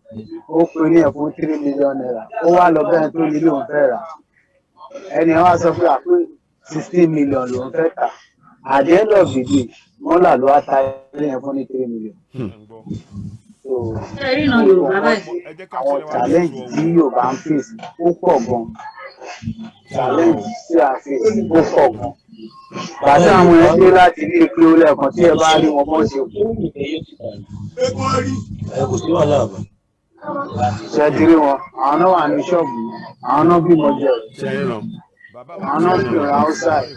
Ó pe ní ẹ̀ fún 3 million naira. Ó wá lọ bẹ́ẹ̀ tó ní lòun fẹ́ rà. Ẹni wá sọ pé àpé 16 million lòun fẹ́ tà. At the end of the day, mọ́là ló wá ta ilé yẹn fún ní 3 million. Àwọn challenge tí Yorùbá ń face ó pọ̀ gan. Challenge tí a face ó pọ̀ gan. Bàtà àwọn ẹ̀ dé láti ilé ìpín ó lẹ́ẹ̀kan tí ẹ bá rí wọn bọ́n ṣe kú. Ṣé ti rí wọn? Àwọn náà wà ní ṣọ́ọ̀bù, àwọn náà bímọ jẹ. Àwọn náà fi ràn outside.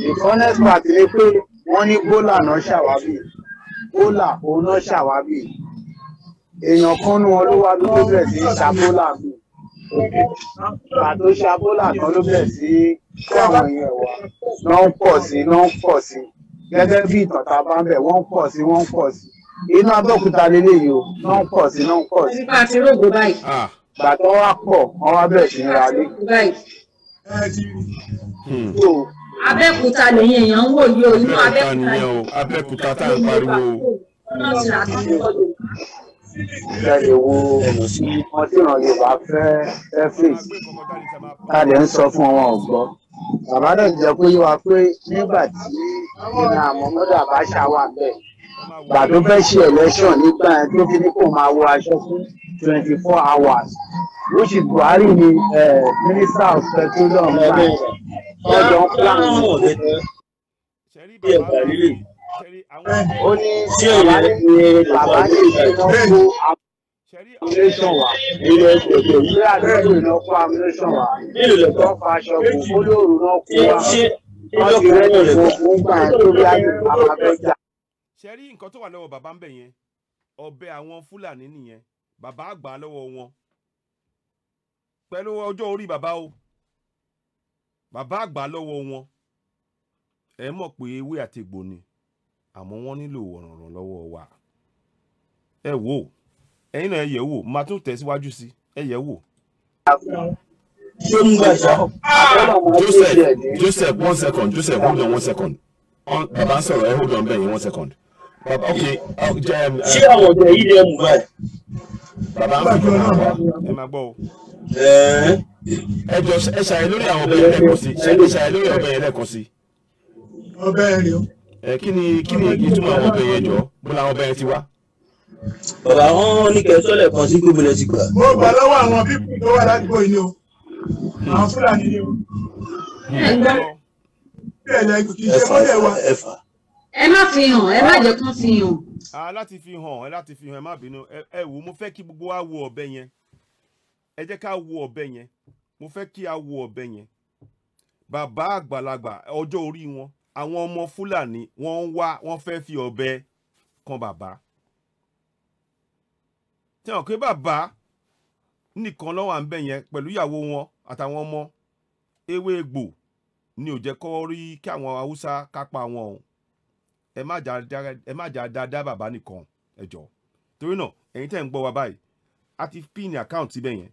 The funnest part ni pé wọ́n ní bólà náà ṣàwábì. Bólà òun náà ṣàwábì. Èèyàn kan nú wọn ló wá bí tó bẹ̀rẹ̀ sí í ṣa bólà mi. Pàtó ṣabólà kan ló bẹ̀rẹ̀ sí kó àwọn èèyàn wá náà ń pọ̀ sí náà ń pọ̀ sí gẹ́gẹ́ bí ìtàn tá a bá ń bẹ̀ wọ́n ń pọ̀ sí wọ́n ń pọ̀ sí inú Abẹ́òkúta leléyìí o náà ń pọ̀ sí náà ń pọ̀ sí. Nípa ti rógbò báyìí. Gbà tó wá pọ̀ wọ́n wá bẹ̀rẹ̀ sí ní ra lé. Abẹ́òkúta lẹ́yìn èèyàn ń wò yìí o, inú Abẹ́òkúta Abẹ́òkúta tá à ń pariwo. Ẹ lè wo wọn tí ìran Yorùbá fẹ́ fẹ́ fèsì tá a lè ń sọ fún wọn ọ̀gbọ́. Bàbá náà jẹ́ pé yé wa pé nígbà tí ìran Muhammadu Abacha wà bẹ́ẹ̀, gbà tó fẹ́ ṣe election nígbà yẹn tó fi ní kó máa wọ aṣọ fún 24 hours, which is Buhari ni minister of petroleum gbà yẹn wọ́n jọ ń plan. Ó ní bàbá ní ìṣúná kó amúnéṣàn wá ní àdúgbò iná kó amúnéṣàn wá tó fa aṣọ bò ó lóru náà kó wá wọ́n ti rẹ́dì fún ogun gbà yẹn tó bí ayé bàbá fẹ́ jà. Ṣe rí nǹkan tó wà lọ́wọ́ bàbá ń bẹ̀ yẹn, ọbẹ̀ àwọn Fúlàní nìyẹn, bàbá àgbà lọ́wọ́ wọn pẹ̀lú ọjọ́ orí bàbá o, bàbá àgbà lọ́wọ́ wọn. Ẹ mọ̀ pé ewé àti egbò ni, àmọ́ wọ́n nílò ìrànlọ́wọ́ wa. Ẹ wò ó, ẹ̀yin náà ẹ yẹ̀ wò, máa tún tẹ̀síwájú sí ẹ yẹ̀ wò. Joseph, Joseph, 1 second. Joseph, hold on 1 second. Bàbá ń sọ̀rọ̀, ẹ hold on bẹ́ẹ̀ yẹn one second. Bàbá, ok, Ṣé àwọn ọ̀dọ́ yìí lè mú báyìí? Bàbá ń fi kàn wá. Ẹ máa gbọ́ o. Ẹ jọ, ẹ ṣàyẹ lórí àwọn ọbẹ̀ yẹn lẹ́ẹ̀kan sí. Ṣe ẹ ṣàyẹ lórí ọbẹ̀ yẹn lẹ́ẹ̀kan sí. Ọbẹ̀ rẹ̀ o. Ẹ kí ni ìtumọ̀ àwọn ọbẹ̀ yẹn jọ? Bó làwọn ọbẹ̀ yẹn ti wá? Bàbá, wọn ní kẹsọ́ lẹ́ẹ̀kan sí gbogbo lẹ ti gbà. Mo gbà lọ́wọ́ àwọn people tó wà ládùúgbò yìí ni o, àwọn Fúlàní ni o. Bẹ́ẹ̀ lẹ kì í ṣe mọ́lẹ̀ wa. Ẹ má fi hàn, ẹ má jẹ́ kán fi hàn. Ah, láti fi hàn ẹ, láti fi hàn, ẹ má bínú. Ẹ wò, mo fẹ́ kí gbogbo wa wo ọ̀bẹ yẹn. Ẹ jẹ́ ká wo ọ̀bẹ yẹn. Mo fẹ́ kí a wo ọ̀bẹ yẹn. Bàbá àgbàlagbà, ọjọ́ orí wọn, àwọn ọmọ Fúlàní wọ́n ń wá, wọ́n fẹ́ fi ọ̀bẹ kan bàbá tí wọn pé bàbá nìkan ló wà ń bẹ̀ yẹn pẹ̀lú ìyàwó wọn àtàwọn ọmọ. Ewé egbò ni ò jẹ́ kó rí kí àwọn Haúsá kápá wọn o. Ẹ má jà dáadáa bàbá nìkan, ẹ jọ̀ọ́. Torí náà, ẹ̀yin tẹ́ ń gbọ́ wa báyìí, a ti pin account síbẹ̀ yẹn.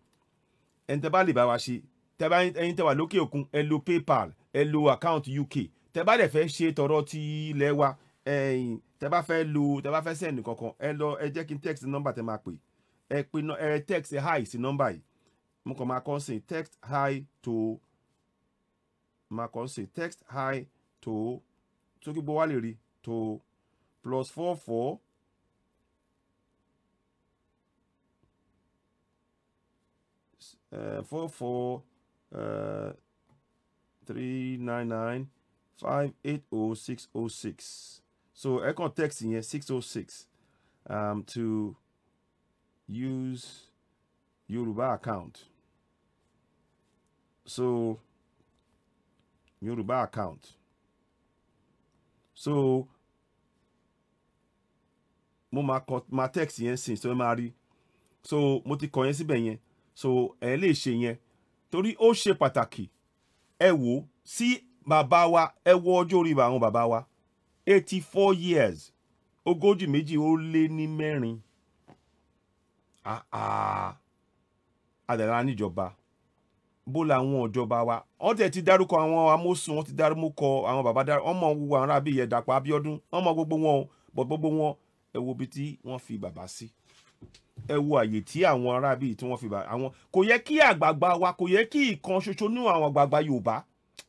Ẹni tẹ́ bá lè bá wa ṣe, tẹ́ bá, ẹ̀yin tẹ́ wà lókè òkun, ẹ lo PayPal, ẹ lo account UK. Tẹ́ bá dẹ̀ fẹ́ ṣe tọ̀rọ̀ ti ilẹ̀ wa, ẹ̀yin tẹ́ bá fẹ́ lo, tẹ́ bá fẹ́ send kankan, ẹ lọ, ẹ jẹ́ kí n text number tẹ́ máa pè. Ẹ pè, ẹ text hi sí nọ́mbà yìí. Mo kàn máa kọ́ sí text hi to, máa kọ́ sí text hi to, tó kí gbogbo wa lè rí, to +44 44 399 580 606. So ẹ kàn text yẹn 606 to use Yoruba account. So Yoruba account. So mo máa kọ, máa text yẹn sìn, so ẹ máa rí. So mo ti kọ yẹn síbẹ̀ yẹn, so ẹ lè ṣe yẹn torí ó ṣe pàtàkì. Ẹ wò sí bàbá wa, ẹ wo ọjọ́ orí àwọn bàbá wa, 84 years, 84. Ah, àdàlà níjọba, bó làwọn ìjọba wa? Wọ́n tẹ̀ ti dárúkọ àwọn amósùn, wọ́n ti dárúkọ àwọn bàbá, wọ́n mọ gbogbo àwọn arábí yẹn, Dàpọ̀ Abíọ́dún, wọ́n mọ gbogbo wọn o. Bọ̀ gbogbo wọn, ẹ wo ibi tí wọ́n fi bàbá sí, ẹ wo àyè tí àwọn arábí tí wọ́n fi bàbá àwọn. Kò yẹ kí àgbààgbà wa, kò yẹ kí ìkan ṣoṣo nínú àwọn àgbààgbà Yorùbá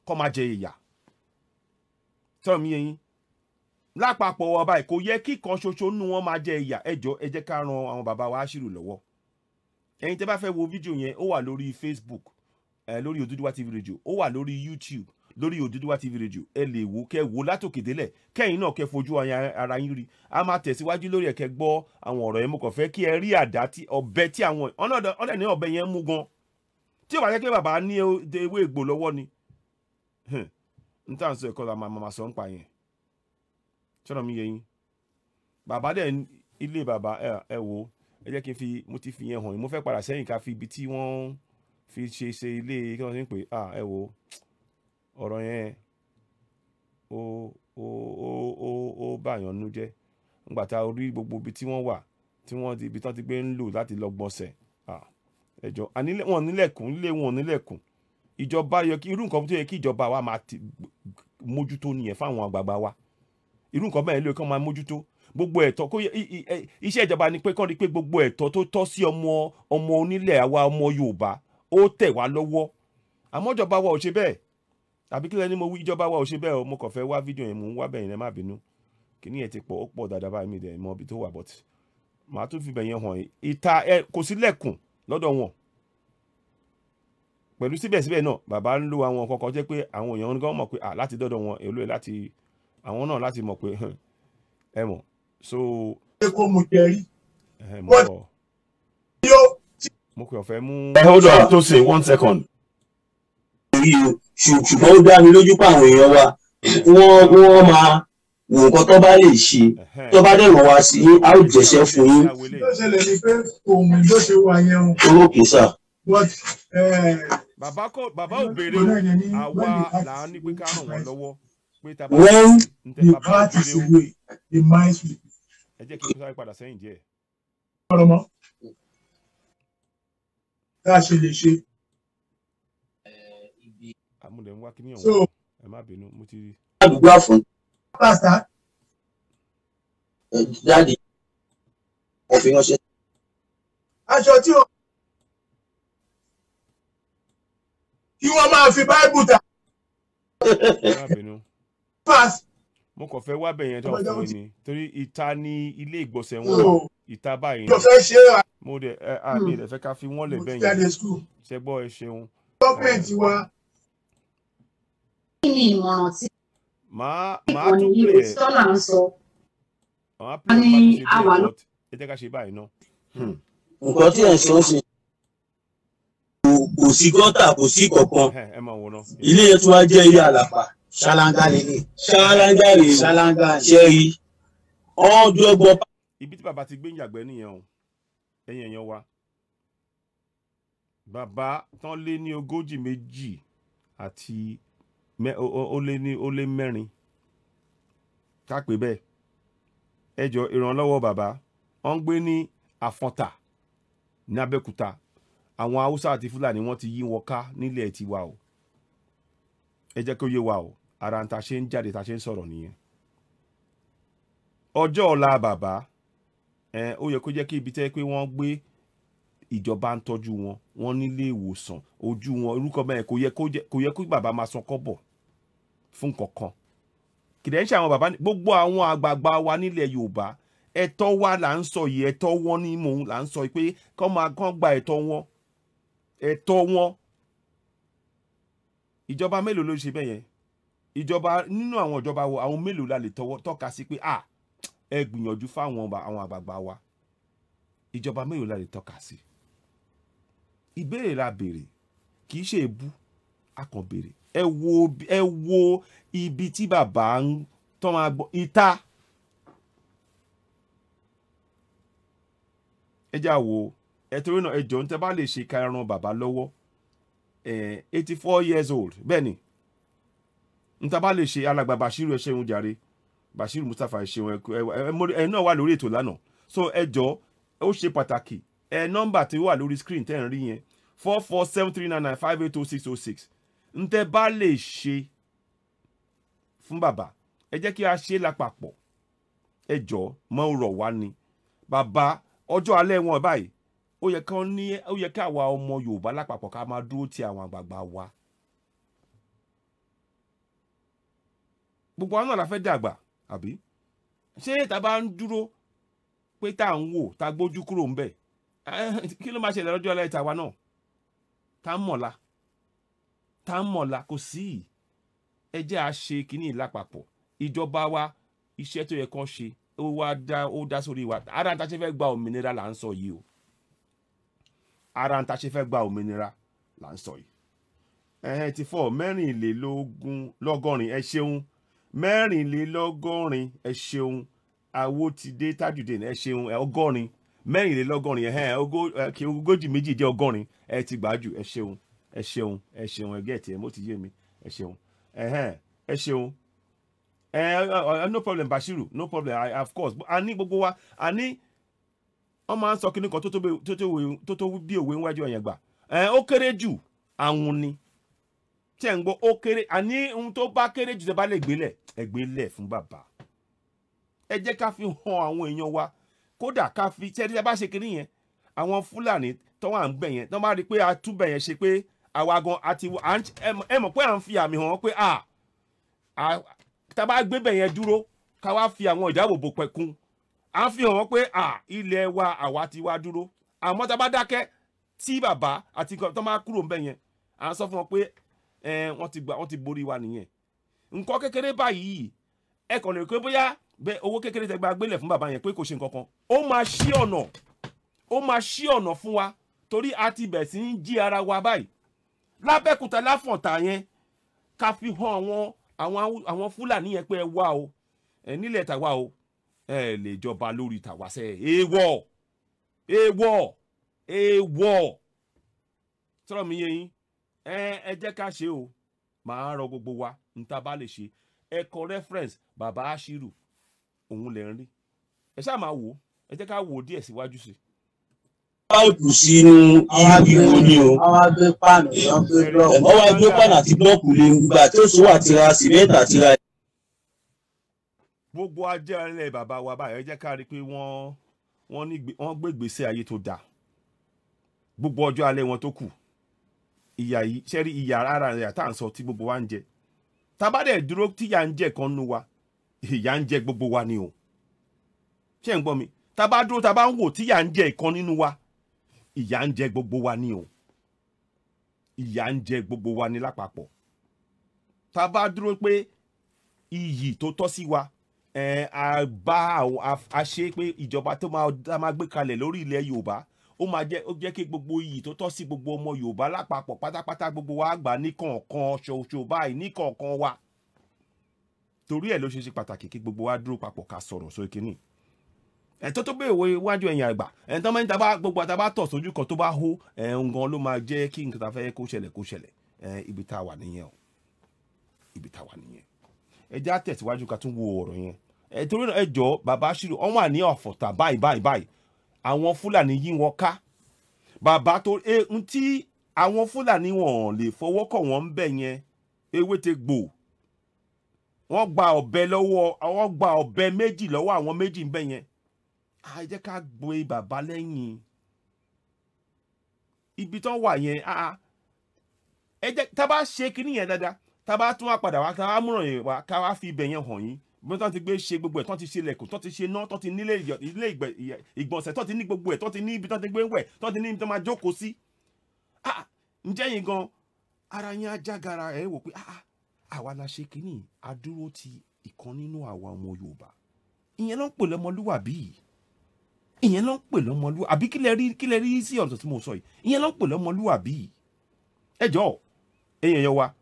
kó máa jẹ ìyà. Tọ́ mi yẹn lápapọ̀ wa báyìí, kò yẹ kí ìkan ṣoṣo nínú wọn máa jẹ ìyà. Ẹ jọ̀ọ́, ẹ jẹ́ ká ran àwọn bàbá wa Aṣírù lọ́wọ́. Ẹ̀yin tẹ́ bá fẹ́ wo fídíò yẹn, ó wà lórí Facebook, ẹ lórí Odùduwà TV Radio, ó wà lórí YouTube, lórí Odùduwà TV Radio. Ẹ lè wò, kẹ́ wò látòkè délẹ̀, kẹ́yìn náà kẹ́ fojú ara yín rí. A máa tẹ̀síwájú lórí ẹ̀, kẹ́ gbọ́ àwọn ọ̀rọ̀ yẹn. Mo kàn fẹ́ kí ẹ rí àdá tí ọ̀bẹ tí àwọn ọ̀nà ní ọ̀bẹ yẹn mú gan. Tí ó bá jẹ́ pé bàbá ní ewé egbò lọ́wọ́ ni, n tá à ń sọ ẹ̀kọ́ la máa sọ ń pa yẹn. Ṣọ́nà mi yẹ yín? Bàbá dẹ̀, ilé bàbá, ẹ wò, ẹ jẹ́ kí n fi, mo ti fi yẹn hàn yín. Mo fẹ́ padà sẹ́yìn ká fi ibi tí wọ́n fi ṣe ilé kí wọ́n ti ń pè. Ah, ẹ wò, ọ̀rọ̀ yẹn ó bàyàn nú jẹ́ nígbà tá a rí gbogbo ibi tí wọ́n wà, tí wọ́n ti, ibi tí wọ́n ti gbé ń lò láti lọ gbọ̀nsẹ̀. Ẹjọ́ wọn nílẹ̀kùn, ilé wọn nílẹ̀kùn. Ìjọba yẹ kí irú nǹkan tó yẹ kí ìjọba wa máa mójútó nìyẹn fáwọn àgbààgbà wa. Irú nǹkan bẹ́ẹ̀ ló yẹ kí wọ́n máa mójútó. Gbogbo ẹ̀tọ́ kó iṣẹ́ ìjọba ni pé kọ́ ni pé gbogbo ẹ̀tọ́ tó tọ́ sí ọmọ ọmọ onílẹ̀, àwa ọmọ Yorùbá, ó tẹ̀ wá lọ́wọ́. Àmọ́ ìjọba wa ò ṣe bẹ́ẹ̀, àbí kí lẹ́ni mo wí? Ìjọba wa ò ṣe bẹ́ẹ̀ o. Mo kàn fẹ́ wá fídíò yẹn, mò ń wá bẹ́ẹ̀ yẹn, ẹ má bínú. Kíní yẹn ti pọ̀, ó pọ̀ dáadáa báyìí, mi dẹ̀ mọ ibi tó wà, but màá tún fi bẹ̀ yẹn hàn yín. Ìta ẹ kò sí lẹ̀kùn lọ́dọ̀ wọn pẹ̀lú. Síbẹ̀síbẹ̀ náà, bàbá ń lo àwọn kankan jẹ́ pé àwọn èèyàn gan mọ̀ pé à láti dọ́dọ̀ wọn èlò ẹ̀ láti àwọn náà láti mọ̀ pé ẹ mọ̀ so. Ṣé kó mu jẹ rí? Ẹ mọ̀ bọ̀, mo kàn fẹ́ mú. Ẹ hold on to say one second. Rí o, ṣùgbọ́n ó dá mi lójú pé àwọn èèyàn wa, wọ́n máa wò nǹkan tó bá lè ṣe, tó bá dẹ̀ ràn wá sí yín, á ó jẹ́ṣẹ́ fún yín. Ló ṣẹlẹ̀ ni pé òun ló ṣe wà yẹn o. Ókè sà. But Bàbá kò, bàbá ò béèrè o. Àwa là á ní pé ká ràn wọ́n lọ́wọ́ pé tá a bá When the heart is away, the mind sleep. Ẹ jẹ́ kí n sáré padà sẹ́yìn díẹ̀. Ọ̀rọ̀ mọ́ tá a ṣe lè ṣe. Àmúlẹ̀ ń wá kí ní So ọ̀hún, ẹ má bínú, mo ti. Àdúgbò fún. Pastor. Daddy, mo fi ránṣẹ́. Aṣọ tí o kí wọ́n máa fi báìbù tà. Ẹ má bínú. Pass. Mo kàn fẹ́ wá bẹ̀yẹn tó fún mi ni torí ìta ní ilé ìgbọ̀nsẹ̀ wọn wà, ìta báyìí Mo ni. fẹ́ ṣe é. Mo dẹ̀ ẹ àmì ìdẹ̀ fẹ́ ká fi wọ́n lẹ̀ Mo ti bẹ́yẹn. jáde school. Ṣẹ gbọ́, ẹ ṣeun. Gọ́ọ̀mẹ̀ntì wa. Kí ni ìmọ̀ràn tí Màá ìkànnì tún yìí play ẹ̀. òtítọ́ là ń sọ? Màá Wọ́n play ní ẹ̀ bá a tún ṣe wà díẹ̀ ló but ẹ jẹ́ ká ṣe báyìí ná. Nǹkan tí ẹ̀ ń sọ ń ṣe kò sí gọ́tà, kò sí kankan. Ẹ máa wòran. Ilé yẹn tún wá jẹ́ ilé àlàpà. Ṣáláńgá lélẹ̀. Ṣáláńgá rèé. Ṣáláńgá ni. Ṣe rí ọ̀ọ́dọ́gbọ̀n. Ibi tí bàbá ti gbé ń yàgbẹ́ nìyẹn o, ẹ̀yin èèyàn wa. Bàbá tán lé ní 42 àti ó lé ní ó lé mẹ́rin ká pè bẹ́ẹ̀. Ẹ jọ, ìrànlọ́wọ́ bàbá. Wọ́n ń gbé ní Àfọ̀ntà ní Abẹ́òkúta. Àwọn Haúsá àti Fúlàní wọ́n ti yí wọn ká nílẹ̀ tiwa o. Ẹ jẹ́ kó yé wa o, ara ń ta ṣe ń jáde ta ṣe ń sọ̀rọ̀ nìyẹn. Ọjọ́ ọ̀la bàbá ẹ, ó yẹ kó jẹ́ kí ibi tẹ́ pé wọ́n gbé, ìjọba ń tọ́jú wọn, wọ́n nílé ìwòsàn ojú wọn orúkọ bẹ́ẹ̀. Kò yẹ kó bàbá máa san kọ́bọ̀ fún kankan. Kìdẹ̀ ń ṣe àwọn bàbá gbogbo àwọn àgbààgbà wa nílẹ̀ Yorùbá, ẹ̀tọ́ wa là ń sọ yìí, ẹ̀tọ́ wọn ní mò ń là ń sọ pé kọ́ máa kán gba ẹ̀tọ́ wọn, ẹ̀tọ́ wọn. Ìjọba mélòó ló ṣe bẹ́ẹ̀ yẹn? Ìjọba nínú àwọn ìjọba wo, àwọn mélòó la lè tọwọ́ tọ́ka sí pé à ẹ gbìyànjú fáwọn àwọn àgbààgbà wa? Ìjọba mélòó la lè tọ́ka sí? Ìbéèrè la béèrè, kì í ṣe èébú, a kàn béèrè. Ẹ wo ibi tí bàbá ń tọ́ máa gbọ́ ìta. Ẹ já wo ẹ, torí náà ẹ jọ̀ọ́, ń tẹ́ bá lè ṣe ká ran bàbá lọ́wọ́. 84 years old, bẹ́ẹ̀ ni. Ń tá bá lè ṣe, alàgbà Bashiru, ẹ ṣeun jàre. Bashiru Mustapha, ẹ ṣeun. Ẹ náà wà lórí ètò lánàá. So ẹ jọ̀ọ́, ó ṣe pàtàkì. Ẹ nọ́mbà tí ó wà lórí screen tẹ́ ń rí yẹn, 447399580606. Ń tẹ́ bá lè ṣe fún bàbá, ẹ jẹ́ kí a ṣe lápapọ̀. Ẹ jọ̀ọ́, mọ́ rọ̀ wá ni. Bàbá, ọjọ́ alẹ́ wọn báyìí, ó yẹ kán ní, ó yẹ kí àwa ọmọ Yorùbá lápapọ̀ ká máa dúró ti àwọn àgbààgbà wa. Gbogbo àwọn náà la fẹ́ dàgbà, àbí? Ṣé tá a bá ń dúró pé tá à ń wò, tá a gbójú kúrò ń bẹ̀, kí ló máa ṣẹlẹ̀ lọ́jọ́ alẹ́ tàwa náà? Tá ń mọ̀la, tá ń mọ̀la, kò sí. Ẹ jẹ́ à ṣe kínní lápapọ̀. Ìjọba wa, iṣẹ́ tó yẹ kán ṣe, ó wá dá, ó dá sórí wa. Ara ta ṣe fẹ́ gba òmìnira là ń sọ yìí o. Ara ta ṣe fẹ́ gba òmìnira là ń sọ yìí. Ẹ̀hẹ́n ti fọ́ mẹ́rìnlélógún lọ́gọ́rin, ẹ ṣeun. 84, ẹ ṣeun. Awotide Tajudeen, ẹ ṣeun. Ẹ 80, 84, ẹ̀hẹ́n kí 42 jẹ́ 80, ẹ ti gbà jù, ẹ ṣeun, ẹ ṣeun, ẹ ṣeun. Ẹ get ẹ̀, mo ti yé mi, ẹ ṣeun, ẹ̀hẹ́n, ẹ ṣeun. Ẹ no problem, Bashiru, no problem. Of course, a ní gbogbo wa, a ní wọ́n máa ń sọ kíní kan tó tó bí òwe níwájú ẹ̀yàn gbà. Ẹ ó kéré jù àwọn ni tí ẹ̀ ń gbọ́, ó kéré. Àní ohun tó bá kéré jù tẹ́ bá lè gbélẹ̀, ẹ gbélẹ̀ fún bàbá. Ẹ jẹ́ ká fi hàn àwọn èèyàn wa. Kódà ká fi tí ẹ bá ṣe kinní yẹn, àwọn Fúlàní tó wà ń bẹ̀ yẹn, tó bá rí i pé a túbẹ̀ yẹn ṣe, pé àwa gan àti ẹ mọ̀ pé à ń fi àmì hàn wọ́n pé à tá a bá gbé bẹ̀ yẹn dúró, ká wá fi àwọn ìdáàbòbò pẹ̀kun, à ń fi hàn wọ́n pé à ilẹ̀ wa àwa ti wá dúró. Àmọ́ tá a bá dákẹ́ tí bàbá àti nǹkan tó máa kúrò ń bẹ̀ yẹn, à ń sọ fún wọn pé ẹ wọ́n ti gbà, wọ́n ti borí wa nìyẹn. Nǹkan kékeré báyìí, ẹ kàn lè pé bóyá bẹ owó kékeré tẹ gba gbélẹ̀ fún bàbá yẹn pé kò ṣe nǹkan kan, ó máa ṣí ọ̀nà, ó máa ṣí ọ̀nà fún wa, torí a ti bẹ̀ sí ń jí ara wa báyìí lábẹ́kúta láfọ̀ntà yẹn. Ká fi hàn àwọn Fúlàní yẹn pé ẹ wá o, ẹ nílẹ̀ tàwa o, ẹ lè jọba lórí tàwa sẹ́. Èèwọ̀, èèwọ̀, èèwọ̀. Sọ̀rọ̀ mi yé yín? Ẹ jẹ́ ká ṣe o. Màá rọ gbogbo wa, n ta bá lè ṣe, ẹ kọ reference bàbá Ashiru, òun lè ń rí. Ẹ ṣáà máa wò ó, ẹ jẹ́ ká wò ó díẹ̀ síwájú sí i. Páìpù sínú ihò ni o. Wọ́n wá gbé páànù, wọ́n gbé blọọkù. Wọ́n wá gbé páànù àti blọọkù lé gbà tí ó sọ àti ra sìmẹ́ǹtì àti ra. Gbogbo ajẹ́lẹ̀ bàbá wa báyìí, ẹ jẹ́ ká rí i pé wọ́n gbé ìgbésẹ̀ ayé tó dáa gbogbo ọjọ́ alẹ́ wọn tó kù. Ìyà yìí ṣẹ́rí, ìyà ara rẹ̀ tá à ń sọ tí gbogbo wa ń jẹ, tá bá dẹ̀ dúró tíyà ń jẹ kan nu wa, ìyà ń jẹ gbogbo wa ni o. Ṣé ń gbọ́ mi? Tá bá dúró, tá bá ń wò tíyà ń jẹ ìkan nínú wa, ìyà ń jẹ gbogbo wa ni o. Ìyà ń jẹ gbogbo wa ní lápapọ̀. Tá bá dúró pé iyì tó tọ́ sí wa, a bá a ṣe pé ìjọba tó máa gbé kalẹ̀ lórí ilẹ̀ Yorùbá, ó máa jẹ́, ó jẹ́ kí gbogbo iyì tó tọ́ sí gbogbo ọmọ Yorùbá lápapọ̀ pátápátá, gbogbo wa gbà ní kọ̀ọ̀kan ṣoṣo báyìí, ní kọ̀ọ̀kan wa. Torí ẹ̀ ló ṣe ṣe pàtàkì kí gbogbo wa dúró papọ̀, ká sọ̀rọ̀ sórí kínní. Ẹ̀tọ́ tó bèèrè wájú ẹ̀yìn àgbà, ẹ̀tọ́ máa ń taba gbogbo àtàbà tọ̀ sójú kan tó bá hó ẹ̀hún gan ló máa jẹ́ kí nǹkan tá a fẹ́ kó ṣẹlẹ̀ kó ṣẹlẹ̀. Ibi tá a wà nìyẹn o, ibi tá a wà nìyẹn. Ẹ já tẹ̀síwájú ká tún wo ọ̀rọ̀ yẹn. Ẹ torí náà, ẹ jọ, bàbá Aṣírù wọ́n wà ní Ọ̀fọ̀tà báyìí báyìí báyìí. Àwọn Fúlàní yí wọn ká. Bàbá tó ń tí àwọn Fúlàní wọn lè fọwọ́ kọ̀ wọ́n ń bẹ̀ yẹn, ewé te gbò. Wọ́n gba ọ̀bẹ lọ́wọ́, wọ́n gba ọ̀bẹ méjì lọ́wọ́ àwọn méjì ń bẹ̀ yẹn. A jẹ́ ká gbé bàbá lẹ́yìn ibi tán wà yẹn. Ẹ jẹ́ tá bá ṣe kinní yẹn dáadáa, tá bá tún wá padà wá, ká wá múràn yẹn wá, ká wá fi ibẹ̀ yẹn hàn yín bí wọ́n ti gbé ṣe gbogbo ẹ̀, tán ti ṣe ilẹ̀kùn, tán ti ṣe iná, tán ti nílé ìgbọ̀nsẹ̀, tán ti ní gbogbo ẹ̀, tán ti ní ibi tán ti gbé ń wẹ̀, tán ti ní ibi tán máa jókòó sí. Ǹjẹ́ yín gan ara yín á jágara, ẹ̀ wò pé àwa la ṣe kinní, adúró ti ìkan nínú àwa ọmọ Yorùbá. Ìyẹn ló ń pè lọ́mọlúwàbí, ìyẹn ló ń pè lọ́mọlúwàbí. Àbí kí lẹ rí sí ọ̀rọ̀ tí mo sọ yìí? Ìyẹn ló ń pè lọ́mọlúwàbí. Ẹ jọ̀ọ́, èèyàn yẹn wa,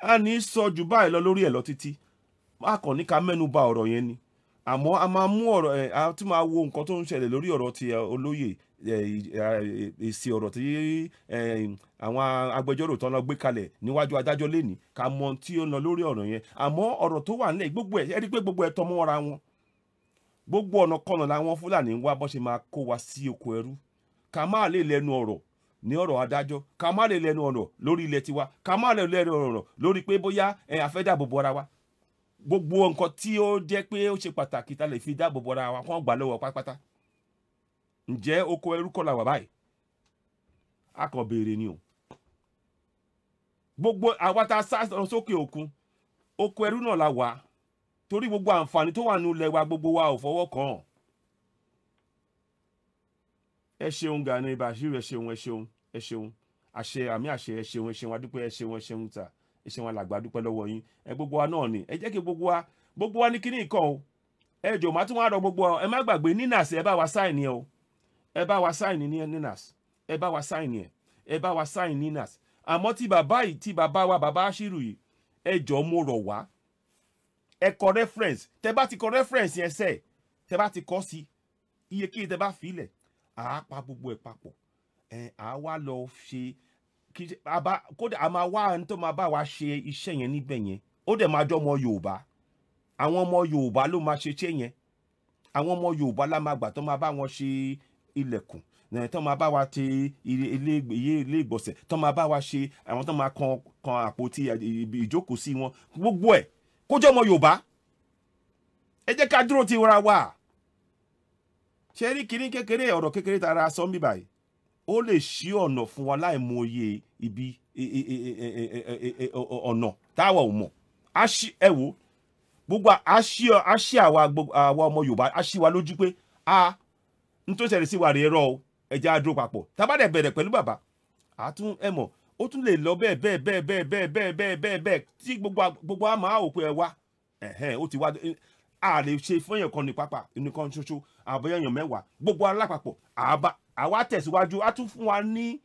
a ní sọ jù báyìí lọ lórí ẹ̀ lọ títí, a kàn ní ká mẹ́nu bà ọ̀rọ̀ yẹn ni. Àmọ́ a máa mú ọ̀rọ̀ ẹ̀, a tún máa wo nǹkan tó ń ṣẹlẹ̀ lórí ọ̀rọ̀ ti olóyè, èsì ọ̀rọ̀ tí àwọn agbẹjọ́rò tán lọ gbé kalẹ̀ níwájú adájọ́ lẹ́ni, ká mọ tí ó ń lọ lórí ọ̀rọ̀ yẹn. Àmọ́ ọ̀rọ̀ tó wà nílẹ̀ gbogbo ẹ̀, ẹ rí pé gbogbo ẹ̀ tọmọ́ ra wọn. Gbogbo ọ̀nà kọ̀nà làwọn Fúlàní ń wá bọ́ ṣe máa kó wa sí oko ẹrú. Ká má lè lẹ́nu ọ̀rọ̀ ní ọ̀rọ̀ adájọ́, ká má lè lẹ́nu ọ̀rọ̀ lórí ilẹ̀ tiwa, ká má lè lẹ́nu ọ̀rọ̀ lórí pé bóyá ẹ a fẹ́ dáàbò bo ara wa. Gbogbo nǹkan tí ó jẹ́ pé ó ṣe pàtàkì tá lè fi dáàbò bo ara wa, kán gbà lọ́wọ́ pátápátá. Ǹjẹ́ oko ẹrú kọ́ la wà báyìí? A kàn béèrè ni o. Gbogbo àwa tá a sá lọ sókè òkun, oko ẹrú náà la wà, torí gbogbo àǹfààní tó wà nínú ilẹ̀ wa gbogbo wa ò fọwọ́ kàn. Ẹ ṣeun Gani Bashir, ẹ ṣeun, ẹ ṣeun, ẹ ṣeun, àṣẹ àmì àṣẹ, ẹ ṣeun, ẹ ṣeun, adúpẹ́, ẹ ṣeun, ẹ ṣeun ta, ẹ ṣeun alàgbà, dúpẹ́ lọ́wọ́ yín. Ẹ gbogbo wa náà ni ẹ jẹ́ kí gbogbo wa ní kíní ìkan o. Ẹ jọ̀ọ́, má tún wá rọ gbogbo wa, ẹ má gbàgbé NINAS, ẹ bá wa sáìnì ẹ o, ẹ bá wa sáìnì ní NINAS, ẹ bá wa sáìnì ẹ, ẹ bá wa sáìnì NINAS. Àmọ́ tí bàbá yìí, tí bàbá wa bàbá Aṣírù yìí, ẹ jọ̀ọ́ mo rọ̀ wá, ẹ kọ reference. Tẹ bá ti kọ reference yẹn sẹ, tẹ bá ti kọ sí iye kí tẹ bá filẹ̀, à á pa gbogbo ẹ̀ papọ̀. Ẹ à á wá lọ ṣe kí a bá kódà a máa wá ẹni tó máa bá wa ṣe iṣẹ́ yẹn níbẹ̀ yẹn. Ó dẹ̀ máa jọ ọmọ Yorùbá, àwọn ọmọ Yorùbá ló máa ṣe iṣẹ́ yẹn. Àwọn ọmọ Yorùbá la máa gbà tó máa bá wọn ṣe ilẹ̀kùn, tó máa bá wa ṣe ilé ìgbọ̀nsẹ̀, tó máa bá wa ṣe àwọn tó máa kan kan àpótí ìjókòó sí wọn, gbogbo ẹ̀ kó jẹ́ ọmọ Yorùbá. Ẹ jẹ́ ká dúró ti ra wa. Ṣe rí kinní kékeré, ọ̀rọ̀ kékeré tara sọ ń bí báyìí, ó lè ṣí ọ̀nà fún wa láì mọ iye ibi ọ̀nà táwa ò mọ̀. Ẹ wo gbogbo àṣì àwa ọmọ Yorùbá, àṣì wa lójú pé a n tó ṣẹlẹ̀ sí wa rèé rọ o. Ẹ jẹ́ á dúró papọ̀. Tá bá dẹ̀ bẹ̀rẹ̀ pẹ̀lú bàbá, àtún ẹ mọ̀ ó tún lè lọ bẹ́ẹ̀ bẹ́ẹ̀ bẹ́ẹ̀ bẹ́ẹ̀ bẹ́ẹ̀ bẹ́ẹ̀ bẹ́ẹ̀ bẹ́ẹ̀ bẹ́ẹ̀ tí gbogbo a máa wò pé ẹ wá ẹ̀hẹ́n ó ti wá. A lè ṣe fún èèyàn kan ní pápá nìkan ṣoṣo, àbọ̀yẹ̀yàn mẹ́wàá, gbogbo alápapọ̀ àwa tẹ̀síwájú. A tún fún wa ní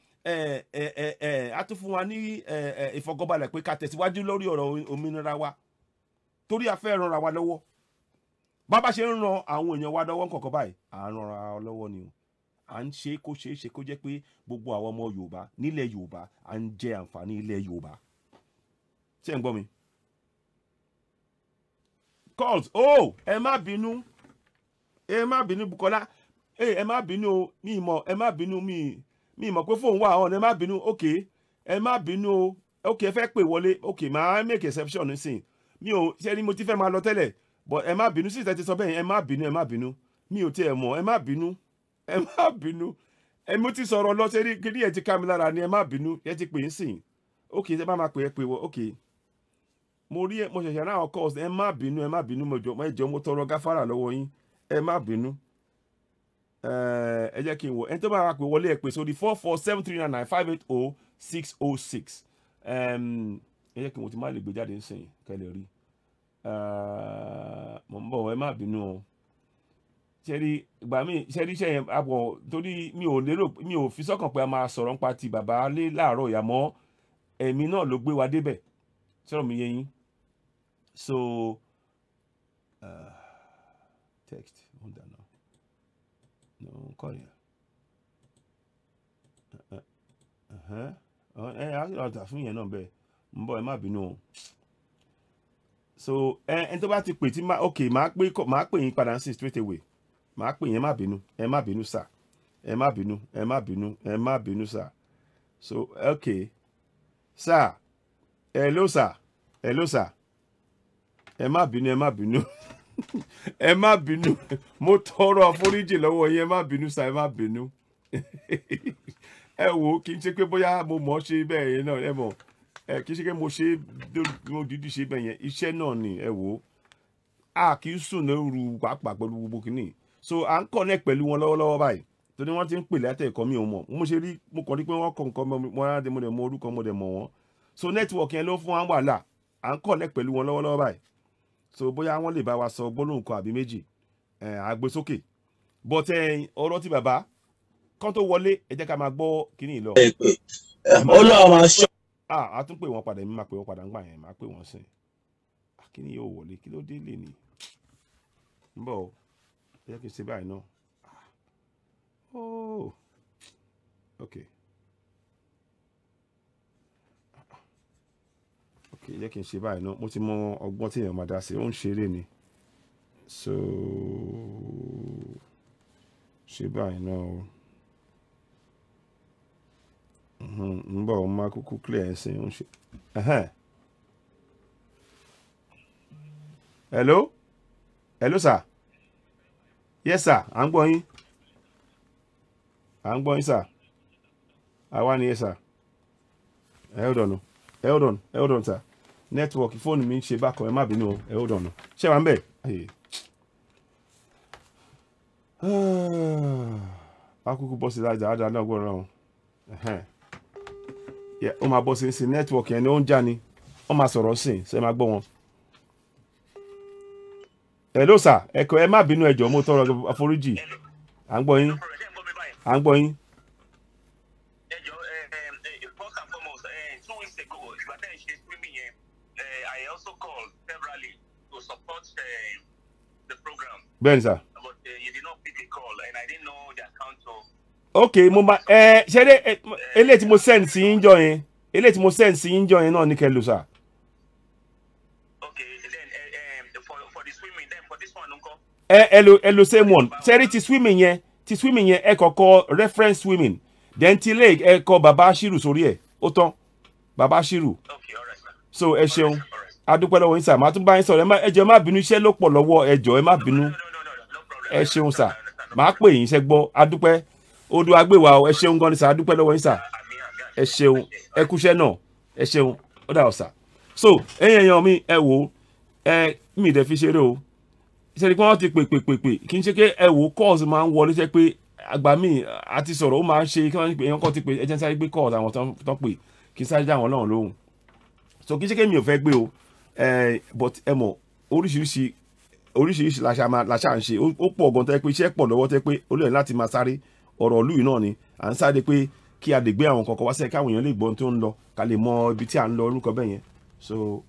a tún fún wa ní ìfọ̀kànbalẹ̀ pé ká tẹ̀síwájú lórí ọ̀rọ̀ òmìnira wa, torí a fẹ́ ranra wa lọ́wọ́. Bàbá ṣe ń ran àwọn èèyàn wa lọ́wọ́ kọ̀ọ̀kan báyìí, à ń ranra wa lọ́wọ́ ni o. À ń ṣe kó ṣeé ṣe kó jẹ́ pé gbogbo àwọn ọmọ Yorùbá nílẹ̀ Yorùbá à ń jẹ àǹfààní ilẹ̀ Yorùbá. Ṣé ń gbọ́ mi? Calls, oh, ẹ má bínú, ẹ má bínú Bukola, ẹ má bínú o, mi mọ̀, ẹ má bínú, mi mọ̀ pé fóun wà ọ̀n, ẹ má bínú, ok, ẹ má bínú o, ok, ẹ fẹ́ pè wọlé, ok, màá make exception nísìn. Mi ò ṣe ni mo ti fẹ́ máa lọ tẹ́lẹ̀, But ẹ má bínú sí ìtẹ́ ti sọ bẹ́ẹ̀ yẹn, ẹ má bínú, ẹ má bínú, mi ò tiẹ̀ mọ̀, ẹ má bínú, ẹ má bínú. Ẹ mo ti sọ̀rọ̀ lọ sẹ́rí kí ni ẹ ti ká mi lára ni, ẹ má bínú. Ẹ ti pè é sìn. Ok, ẹ bá máa pè é pè wọ. Ok, mo rí ẹ, mo ṣẹ̀ṣẹ̀ náà calls. Ẹ má bínú, ẹ má bínú. Mo jọ, ẹ jọ̀ọ́, mo tọrọ gáfárà lọ́wọ́ yín, ẹ má bínú. Ẹ jẹ́ kí n wò ẹni tó bá wà pé wọlé. Ẹ pè sórí 447 399 580 606. Ẹ jẹ́ kí n wò tí má lè gbé jáde nísìnyí kẹ́ lè rí. Mo ń bọ̀, ẹ má bínú o. Ṣẹ́rí ìgbà míì, ṣẹ́rí iṣẹ́ yẹn àbọ̀ torí mi ò lérò, mi ò fi sọ́kàn pé a máa sọ̀rọ̀ nípa ti bàbá lé láàárọ̀ ìyàmọ́ ẹ̀mí náà ló gbé wa débẹ̀. Sọ̀rọ̀ mi yé yín? So text hold on now, no call yẹn. Ẹ ẹ ọ̀tà fún yẹn náà bẹ́ẹ̀ ń bọ̀, ẹ má bínú o. So ẹ ẹ tó bá ti pè tí má, ok, máa pè yín padà sí straight away. Máa pè yín, ẹ má bínú, ẹ má bínú sà, ẹ má bínú, ẹ má bínú, ẹ má bínú sà. So ok sà, hello sà, hello sà, ẹ má bínú, ẹ má bínú, ẹ má bínú. Mo tọrọ àforíjì lọ́wọ́ yín, ẹ má bínú sà, ẹ má bínú. Ẹ wò ó, kì í ṣe pé bóyá mo mọ̀ ọ́ ṣe bẹ́ẹ̀ yẹn náà, ẹ mọ̀ ẹ, kì í ṣe pé mo ṣe, mo dídí ṣe bẹ́ẹ̀ yẹn, iṣẹ́ náà ni. Ẹ wò ó, a kì í sùn lóru pàápàá pẹ̀lú gbogbo kìíní. So à ń connect pẹ̀lú wọn lọ́wọ́lọ́wọ́ báyìí torí wọ́n ti ń pè látẹ̀ ẹ̀kọ́. Mi ò mọ̀ mo ṣe rí, mo kàn rí pé wọ́n kọ̀ nǹkan mo rárá, mo dẹ̀ mọ orúkọ, mo dẹ̀ mọ̀ wọ́n. So network yẹn ló fún wa wàhálà. À ń connect pẹ̀lú wọn lọ́wọ́lọ́wọ́ báyìí, so bóyá wọ́n lè bá wa sọ gbólóhùn kan àbí méjì ẹ̀ àgbésókè. But ọ̀rọ̀ tí bàbá kán tó wọlé, ẹ jẹ́ ká máa gbọ́ kíní lọ. Ọlọ́run máa ṣọ́. Ah, a tún pè wọ́n padà, èmi máa pè wọ́n padà ńgbà yẹn, máa pè wọ́n sìn. Ah, kíní yóò wọlé, kí ló dé lè ní ń bọ̀? Ẹ jẹ́ kí n ṣe báyìí náà. Oh, ok, ẹ jẹ́ kí n ṣe báyìí náà. Mo ti mọ ọgbọ́n tí èèyàn máa dá sí, ó ń ṣeré ni. So ṣe báyìí náà o. Ń bọ̀, ó máa kúkú clear ẹ̀ sìn, ó ń ṣe. Hello, hello sir. Yes sir, à ń gbọ́ yín, à ń gbọ́ yín sir. Àwa ni, yes sir. Ẹ hold on, ẹ hold on, ẹ hold on sir. Network fóònù mi ń ṣe bákan, ẹ má bínú o. Ẹ hold on. Ṣé wàá ń bẹ̀? Akúkú bọ́ sí dáadáa náà gbọ́dọ̀ náà. Ó máa bọ́ sí network yẹn ni ó ń já ni. Wọ́n máa sọ̀rọ̀ sí ṣe, máa gbọ́ wọn. Hello sir, ẹ kọ, ẹ má bínú, ẹ jọ̀ọ́, mo tọrọ àforíjì. À ń gbọ́ yín, à ń gbọ́ yín. First and foremost, 2 weeks ago, ìgbà tẹ́ ẹ̀ ṣe streaming yẹn, I also called severally to support the program. Bẹ́ẹ̀ni sir. But you did not pick the call and I didn't know the account so. Ok, mo ma ẹ ṣe dé eléyìí tí mo send sí yín jọ yẹn, eléyìí tí mo send sí yín jọ yẹn náà ní kẹ́ lò sir. Okay, then for the swimming, then for this one ńkọ́? Ẹ lo same one. Ṣẹ́rí ti swimming yẹn, ti swimming yẹn, ẹ kọ́kọ́ reference swimming, then ti lake, ẹ kọ Baba Ashiru sórí ẹ̀, ó tán, Baba Ashiru. So ẹ ṣeun, adúpẹ́ lọ́wọ́ yín sir. Màá tún bá yín sọ̀rọ̀. Ẹ jọ̀ọ́, ẹ má bínú, iṣẹ́ ló pọ̀ lọ́wọ́. Ẹ jọ̀ọ́, ẹ má bínú. Ẹ ṣeun sir, màá pè yín. Ṣẹ́ gbọ́? Adúpẹ́, odò agbèwà o. Ẹ ṣeun gan ni sir, adúpẹ́ lọ́wọ́ yín sir. Ẹ ṣeun, ẹ kúṣẹ́ náà, ẹ ṣeun, ó dà ọ̀ sir. So ẹ̀yin èèyàn mi, ẹ wò ó, ẹ mi dẹ̀ fi ṣeré o. Ṣe ni pé wọ́n ti pè pè pè pè, kì í ṣe pé, ẹ wò ó, calls máa ń wọlé, ṣe pé àgbà míì àti sọ̀rọ̀ ó máa ń ṣe kí wọ́n pè, èèyàn kan ti pè. Ẹ jẹ́ n sáré gbé calls àwọn tán pè, kí n sáré dá àwọn náà lóhùn. So kì í ṣe pé mi ò fẹ́ gbé o, but ẹ mọ̀, oríṣiríṣi oríṣiríṣi la máa la ṣà ń ṣe. Ó pọ̀ gan tẹ́ pé iṣẹ́ pọ̀ lọ́wọ́, tẹ́ pé olóyè láti máa sáré. Ọ̀rọ̀ ìlú yìí náà ni à ń sáré pé kí a lè gbé àwọn kọ̀ọ̀kan wá sẹ́yìn, káwọn èèyàn lè gbọ́ ohun tó ń lọ, ká lè mọ ibi tí à ń lọ, orúkọ bẹ́ẹ̀ yẹn. So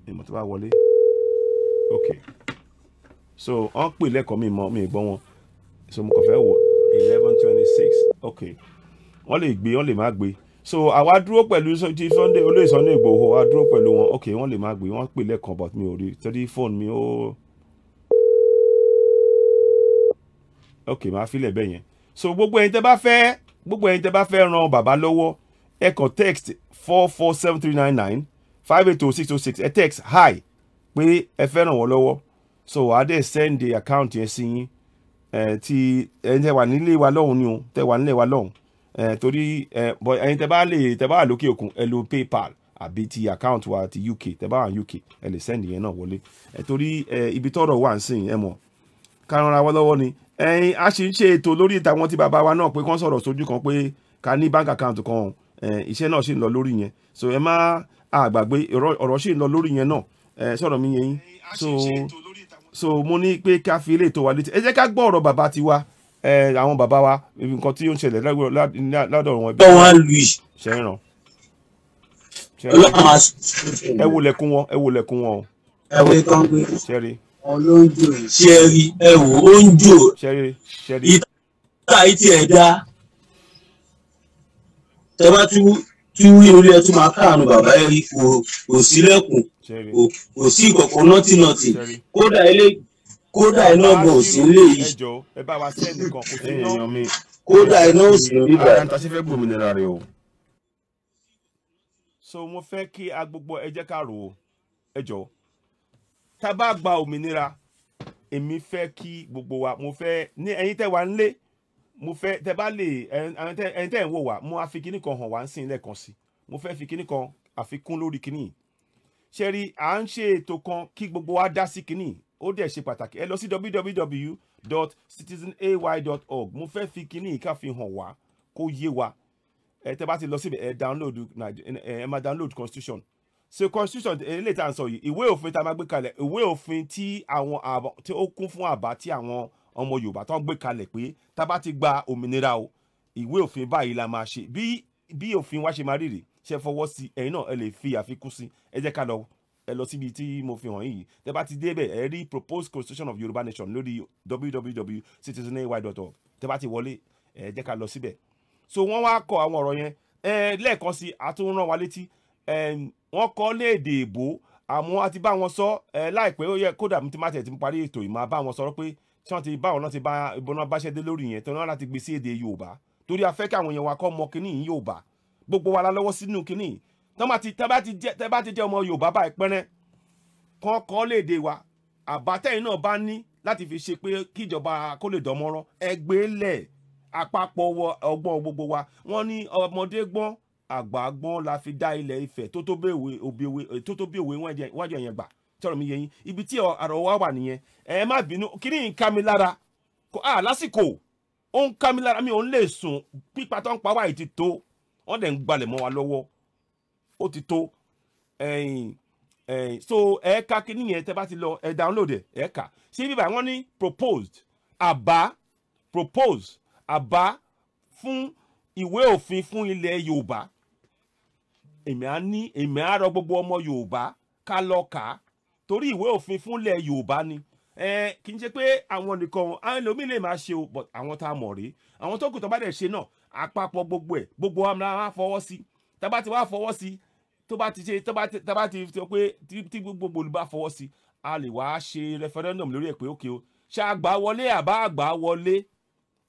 ìmọ̀ tó bá wọlé, ok. So wọ́n pè lẹ́kọ̀ọ́, mi mọ̀, mi gbọ́ wọn. So mo kàn fẹ́ wò 11:26. Ok, wọ́n lè gbé, wọ́n lè má gbé. So àwa dúró pẹ̀lú ti Sunday, olóyè Sunday Igboho, àwa dúró pẹ̀lú wọn. Ok, wọ́n lè má gbé, wọ́n pè lẹ́ẹ̀kan, but mi ò rí torí fóònù mi ó. Ok, màá filẹ̀ bẹ́ẹ̀ yẹn. So gbogbo ẹ̀yin tẹ́ bá fẹ́ ran bàbá lọ́wọ́, ẹ kàn text 447 399 580 606. Ẹ text hi. pé ẹ fẹ́ ràn wọ́n lọ́wọ́. So wàá dẹ̀ send the account yẹn sí yín, tí ẹ̀yin tẹ́ wà nílé wa lọ́hùn ni o, tẹ́ wà nílé wa lọ́hùn, torí ẹ̀yin tẹ́ bá lè tẹ́ bá wà lókè òkun, ẹ lo PayPal àbí ti account wa ti UK. Tẹ́ bá wà ní UK, ẹ lè send yẹn náà wọlé, torí ibi tọ́rọ̀ wà ń sìn, ẹ mọ̀, ká ràn ra wá lọ́wọ́ ni. Ẹ̀yin a sì ń ṣe ètò lórí ìtàwọn tí bàbá wa náà pé kán sọ̀rọ̀ sójú kan pé ká ní bank account kan. Iṣẹ́ náà sì ń lọ lórí yẹn, so ẹ má àgbàgbé, ọ̀rọ̀ sì ń lọ lórí yẹn náà. Sọ̀rọ̀ mi yẹn yín. So mo ní pé ká fi ilé ètò wa létí. Ẹ jẹ́ ká gbọ́ ọ̀rọ̀ bàbá tiwa, àwọn bàbá wa, nǹkan tí ó ń ṣẹlẹ̀ lọ́dọ̀ wọn. Tó wọn lu yìí. Ṣe ń ràn. Ọlọ́run máa Ẹ wo lẹ̀kùn wọn, ẹ wo lẹ̀kùn wọn o. Ẹ wo tán gbé. Ṣẹ́rí. Olóńjò yìí. Ṣe rí, ẹ wò ó ń jò. Ṣẹ́rí, ṣẹ́rí. Ìta yìí tiẹ̀ dá. Tẹ bá tún rí orí ẹ tún máa káàánú bàbá, ẹ rí kò sílẹ̀kùn, kò sí ìkọ̀kọ̀, nọ́tì nọ́tì, kódà ilé, kódà iná gan ò sí nílé yìí. Ẹ jọ̀ọ́, ẹ bá wa send kan, kò sí Ẹ̀yin iná. èèyàn mi, Kódà iná ò sí níbí. Ara ń ta sí fẹ́ gbòmìnira rẹ o. So mo fẹ́ kí a gbogbo ẹ jẹ́ ká rò ó. Ẹ jọ̀ọ́, tá a bá gba òmìnira, èmi fẹ́ kí gbogbo wa, mo fẹ́ ní ẹ̀yin tẹ́ wà nílé, mo fẹ́ tẹ́ bá lè, ẹ̀yin tẹ́ ń wò wá, mo á fi kíní kan hàn wá ń sìn lẹ́ẹ̀kan sí. Mo fẹ́ fi kíní kan àfikún lórí kíní yìí. Ṣe rí, à ń ṣe ètò kan kí gbogbo wa dá sí kíní, ó dẹ̀ ṣe pàtàkì. Ẹ lọ sí www.citizenay.org. Mo fẹ́ fi kíní yìí ká fi hàn wá kó yé wa. Ẹ tẹ́ bá ti lọ síbẹ̀, ẹ download, ẹ máa download constitution. So constitution eléyìí tá à ń sọ yìí, ìwé òfin tá a máa gbé kalẹ̀, ìwé òfin tí àwọn àbọ̀ tí ó kún fún àbá tí àwọn ọmọ Yorùbá tó ń gbé kalẹ̀ pé tá a bá ti gba òmìnira o, ìwé òfin báyìí la máa ṣe, bí òfin wa ṣe máa rí rèé. Ṣe fọwọ́ sí? Ẹ̀yin náà ẹ lè fi àfikún sí. Ẹ jẹ́ ká lọ, ẹ lọ síbi tí mo fi hàn yìí. Tẹ́ bá ti débẹ̀, ẹ rí proposed constitution of Yorùbá nation lórí www.citizenay.org. Tẹ́ bá ti wọlé, ẹ jẹ́ ká lọ síbẹ̀. So wọ́n wá kọ àwọn ọ̀rọ̀ yẹn. Ẹ lẹ́ẹ̀kan sí, a tún rán wa létí. Ẹ wọ́n kọ léèdè èbó, àmọ́ a ti bá wọn sọ ẹ láìpẹ́. Ó yẹ kódà tí má tẹ̀ tí mo parí ètò yìí, máa bá wọn sọ̀rọ̀ pé tí wọ́n ti bá wọn náà ti bá ìbọn náà báṣẹ́ dé lórí yẹn tí wọ́n láti gbé sí èdè Yorùbá, torí a fẹ́ kí àwọn èèyàn wa kọ́ mọ kínní yìí. Yorùbá, gbogbo wa la lọ́wọ́ sínú kínní yìí. Tẹ́ bá ti jẹ́ ọmọ Yorùbá báyìí pẹ́rẹ́ kán kọ́ léde wa, àbátẹ́yìn náà bá ní láti fi ṣe pé kíjọba kó lè dánmọ́rán, ẹgbẹ́ lẹ̀ àpapọ̀ ọgbọ́n gbogbo wa. Wọ́n ní ọmọdé gbọ́n, àgbà gbọ́n la fi dá ilẹ̀ Ifẹ̀ tó tó bí òwe wájú ẹ̀yẹn gbà. Tọrọ mi yẹ yín, ibi tí ọ̀rọ̀ wa wà nìyẹn. Ẹ má bínú, kíní ń ká mi lára lásìkò, ó ń ká mi lára, mi ò ń lè sùn. Pípa tó ń pa wáyé ti tó, wọ́n dẹ̀ ń gbalẹ̀ mọ́ wa lọ́wọ́, ó ti tó. Ẹ̀yìn ẹ̀yìn, so ẹ ká kíní yẹn, tẹ́ bá ti lọ, ẹ download ẹ, ẹ kà sí bíbá. Wọ́n ní proposed àbá, propose àbá fún ìwé òfin fún ilẹ̀ Yorùbá. Èmi á ní, èmi á rọ gbogbo ọmọ Yorùbá ká lọ kà á, torí ìwé òfin fún ilẹ̀ Yorùbá ni. Ẹ kì í ṣe pé àwọn nìkan, àwọn ẹlòmíì lè máa ṣe o, but àwọn tá a mọ̀ rí, àwọn tó kù tó bá dẹ̀ ṣe náà, àpapọ̀ gbogbo ẹ̀, gbogbo wa máa fọwọ́ sí. Tá bá ti wá fọwọ́ sí, tó bá ti ṣe, tó bá ti sọ pé tí gbogbo olùbá fọwọ́ sí, a lè wá ṣe referendum lórí ẹ̀ pé ókè o, ṣé àgbà wọlé àbá àgbà wọlé.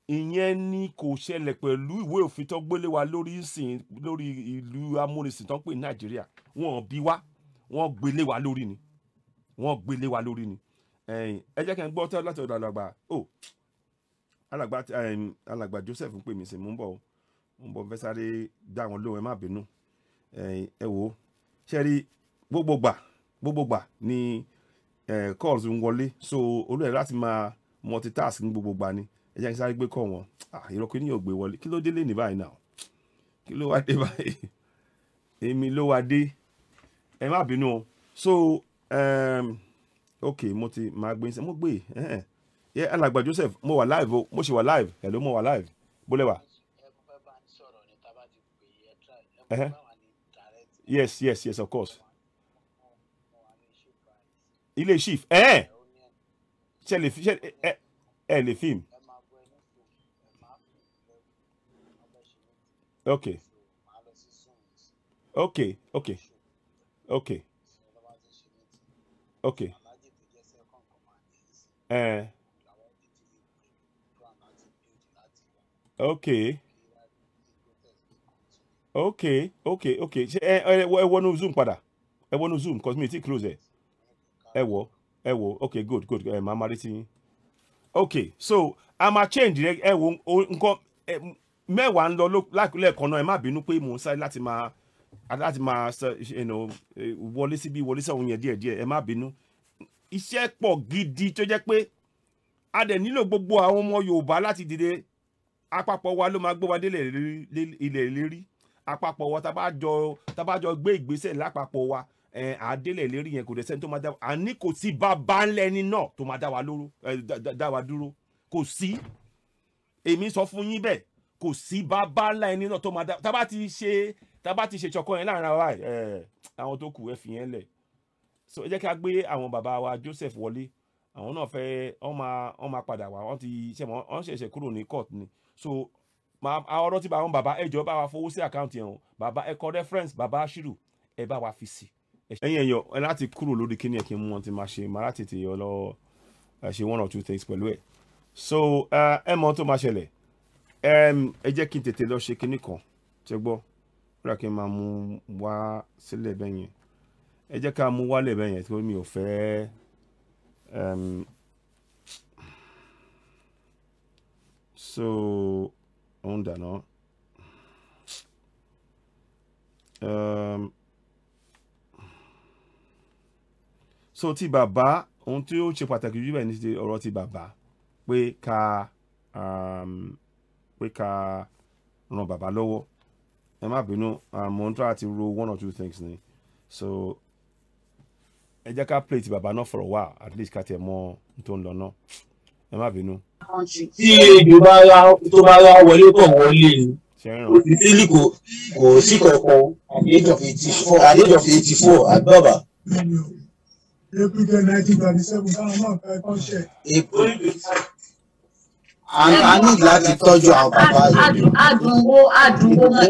Ìyẹn ni kò ṣẹlẹ̀ pẹ̀lú ìwé òfin tó gbélé wa lórí ìsìn lórí ìlú amúnisìn tó ń pè ní Nàìjíríà. Wọ́n bí wá, wọ́n gbélé wa lórí ni, wọ́n gbélé wa lórí ni. Ẹ jẹ́ kí n gbọ́ tẹ́ láti ọ̀dọ̀ alàgbà o, alàgbà Joseph ń pè mí sí. Mò ń bọ̀, mò ń bọ̀, fẹ́ sáré dá wọn lóhùn, ẹ má bínú. Ẹ wò ó, ṣe rí, gbogbo gbà ni calls ń wọlé, so olóyè láti máa multitask ní gbogbo gbà ni. Ẹ jẹ́ kí n sáré gbé kọ́ wọn. Ìrọ̀kì ni yóò gbé wọlé. Kí ló dé lé ní báyìí náà? Kí ló wá dé báyìí? Èmi ló wá dé, ẹ má bínú o. So ok, mo ti máa gbé, mo gbé ẹ. Alàgbà Joseph, mo wà live o, mo ṣe wà live. Hello, mo wà live, bólẹ̀ wà. Yes, yes, yes, of course. Ilé chief, ẹ ṣe lè ṣe ẹ lè fíìmù. Okay. Okay, okay. Okay. Okay. Okay. Okay, okay, okay. Ṣé ẹ wọnú Zoom padà? Ẹ wọnú Zoom, cause mi ti close ẹ. Ẹ wò, ẹ wò. Okay, good, good. Ẹ máa retí yín. Okay, so a máa change rẹ. Ẹ wo nǹkan 10 ń lọ lẹ́ẹ̀kan náà. Ẹ má bínú pé mò ń sáré láti máa wọlé síbí, wọlé sọ̀hún yẹn díẹ̀díẹ̀. Ẹ má bínú, iṣẹ́ pọ̀ gidi tó jẹ́ pé a dẹ̀ nílò gbogbo àwọn ọmọ Yorùbá láti dìde. Àpapọ̀ wa ló máa gbé wa délẹ̀ ilẹ̀ ìlérí. Àpapọ̀ wa, tá bá jọ gbé ìgbésẹ̀ lápapọ̀ wa, àdélẹ̀ ìlérí yẹn, kò dẹ̀ sẹ́ni tó máa dá àní, kò sí bàbá ńlẹ́ni náà tó máa dá wa lóró, dá wa dúró. Kò sí. Èmi sọ fún yín bẹ́ẹ̀, kò sí bàbá ńlá ẹni náà tó máa dá. Tá bá ti ṣe ìṣọ̀kan yẹn láàrin ara ẹ, àwọn tó kù, ẹ fi yẹn lẹ̀. So ẹ jẹ́ ká gbé àwọn bàbá wa Joseph wọlé. Àwọn náà fẹ́ wọ́n máa padà wá. Wọ́n ti ṣe mọ́, wọ́n ṣẹ̀ṣẹ̀ kúrò ní court ni. So ọ̀rọ̀ tí àwọn bàbá, ẹ jọ̀ọ́, bá wa fowó sí account yẹn o. Bàbá, ẹ kọ reference bàbá Ashiru, ẹ bá wa fi sí. Ẹ̀yin ẹ̀yọ̀, ẹ láti kúrò lórí kíní ẹ̀ kí n mú wọn ti máa ṣe, máa láti tètè lọ ṣe one or two things pẹ̀lú ẹ̀. So ẹ mọ tó máa ṣẹlẹ̀. Ẹ jẹ́ kí n tètè lọ ṣe kíní kan. Ṣe gbọ́? Rà kí n máa mú wá sílẹ̀ bẹ́ẹ̀ yẹn. Ẹ jẹ́ ká mú wálẹ̀ bẹ́ẹ̀ yẹn, torí mi ò fẹ́ so òun dànù. So ti bàbá, ohun tí ó ṣe pàtàkì jù bẹ́ẹ̀ ní ti ọ̀rọ̀ ti bàbá, pé ká ran bàbá lọ́wọ́. Ẹ má bínú, mo ń try àti ro one or two things ni. So ẹ jẹ́ ká play ti bàbá náà for a while, at least ká tiẹ̀ mọ ohun tó ń lọ náà. Ẹ má bínú. Tí ejò bá rá, tó bá rá wọlé kọ̀ wọlé ni. Ṣe ń ó ti sílì, kò sí kankan at the age of 84, at the age of 84, àbí bàbá? April 1937 táwọn náà fẹ́ kọ́ ṣe. A ní láti tọ́jú àwọn bàbá yìí. Adùn wo gan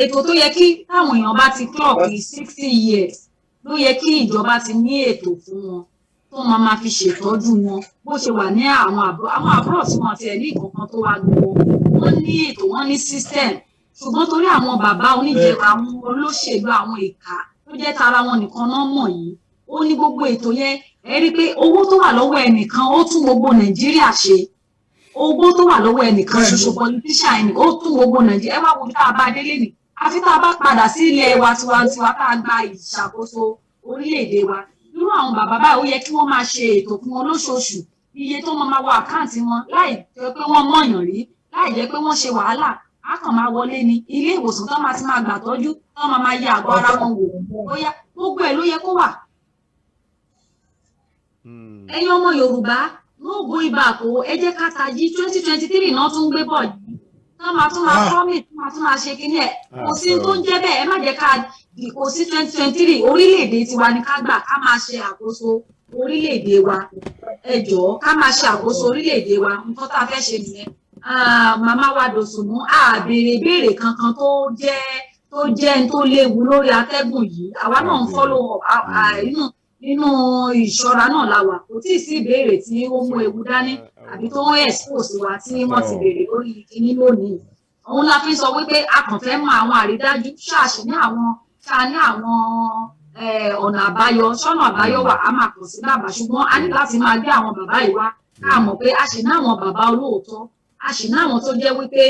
ètò tó yẹ kí táwọn èèyàn bá ti clock 60 years, ló yẹ kí ìjọba ti ní ètò fún wọn tó máa ma fi ṣètọ́jú wọn, bó ṣe wà ní àwọn àbúrò tí wọn tiẹ̀ ní ìkankan tó wá gbowó. Wọ́n ní ètò, wọ́n ní system. Ṣùgbọ́n torí àwọn bàbá oníjẹ, àwọn olóṣèlú, àwọn ìkà tó jẹ́ tara wọn nìkan náà mọ̀ yìí, ó ní gbogbo ètò yẹn. Ẹ rí i pé owó tó wà lọ́wọ́ ẹnìkan, ó tún gbogbo Nàìjíríà ṣe. Owó tó wà lọ́wọ́ ẹnìkan ṣoṣo, politician ẹnì, ó tún gbogbo Nàìjíríà. Ẹ wá wo bí tá a bá délé nì. Àfi tá a bá padà sí ilẹ̀ wa tiwantiwa, tá a gba ìṣàkóso orílẹ̀-èdè wa. Irú àwọn bàbá báyìí, ó yẹ kí wọ́n máa ṣe ètò fún wọn lóṣooṣù, iye tó máa wọ account wọn, láì jẹ́ pé wọ́n mọ̀yàn rí, láì jẹ́ pé wọ́n ṣe wàhálà. Á kàn máa wọlé ní ilé ìwòsàn tó máa ti máa gbà tọ́jú, tó máa máa yẹ àgọ́ ara wọn wò bóyá gbogbo ẹ̀ ló yẹ kó wà. Ẹ̀yin ọmọ Yorùbá, no going back o. Ẹ jẹ́ ká tají. 2023 náà tún gbé bọ̀ yìí, tán máa tún máa promise, tún máa tún máa ṣe kinní ẹ̀. Kò sí tó ń jẹ́ bẹ́ẹ̀. Ẹ má jẹ́ ká kò sí 2023. Orílẹ̀-èdè tiwa ni ká gbà, ká máa ṣe àkóso orílẹ̀-èdè wa. Ẹ jọ̀ọ́, ká máa ṣe àkóso orílẹ̀-èdè wa. Nǹkan tá a fẹ́ ṣe nìyẹn. Màmá wa Dòsùnmú, a béèrè ìbéèrè kankan tó jẹ́ n tó léwu lórí atẹ́gùn yìí. Àwa náà ń follow up nínú ìṣọ́ra náà la wà. Kò tíì sí ìbéèrè tí ó mú ewu dání àbí tó ń expose wa tí wọ́n ti béèrè lórí kinní lónìí. Òun la fi ń sọ wípé a kàn fẹ́ mọ àwọn àrídájú ṣáàṣì ní àwọn ṣáà ní àwọn ọ̀nà àbáyọ, ṣọ́nà àbáyọ wà. Á máa kàn sí bàbá, ṣùgbọ́n a ní láti máa gbé àwọn bàbá yìí wá, ká mọ̀ pé a sì ní àwọn bàbá olóòótọ́, a sì ní àwọn tó jẹ́ wípé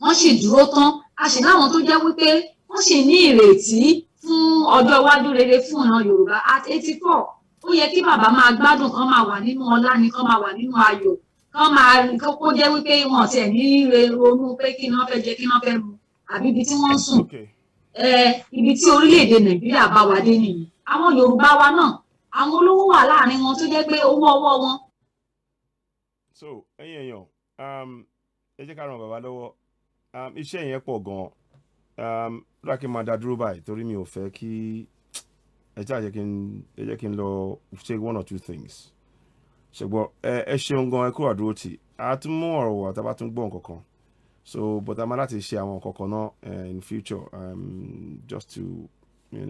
wọ́n sì dúró tán, a sì ní àwọn tó jẹ́ wípé wọ́n sì ní ìrètí fún ọjọ́ iwájú rere fún ìran Yorùbá. At 84, ó yẹ kí bàbá máa gbádùn, kán máa wà nínú ọlá ni, kán máa wà nínú ayọ̀, kán máa kó jẹ́ wípé wọn tiẹ̀ ní ronú pé kí ni wọ́n fẹ́ jẹ, kí ni wọ́n fẹ́ mu, àbí ibi tí wọ́n ń sùn. Ibi tí orílẹ̀-èdè Nàìjíríà bá wa dé nìyí. Àwọn Yorùbá wa náà, àwọn olówó wà láàrin wọn tó jẹ́ pé owó ọwọ́ wọn. So ẹ̀yin èèyàn, ẹ jẹ́ ká ràn bàbá lọ́wọ́. Iṣẹ́ yẹn pọ̀ gan-an. Lọ́la kí n máa dá dúró báyìí, torí mi ò fẹ́ kí ẹ jẹ́ àjẹ́ kí n ẹ jẹ́ kí n lọ ṣe one or two things. Ṣùgbọ́n ẹ ṣeun gan, ẹ kúrò àdúró tì. A tún mú ọ̀rọ̀ wà tá a bá tún gbọ́ nǹkan kan. So but a máa láti ṣe àwọn nǹkan kan náà in future, just to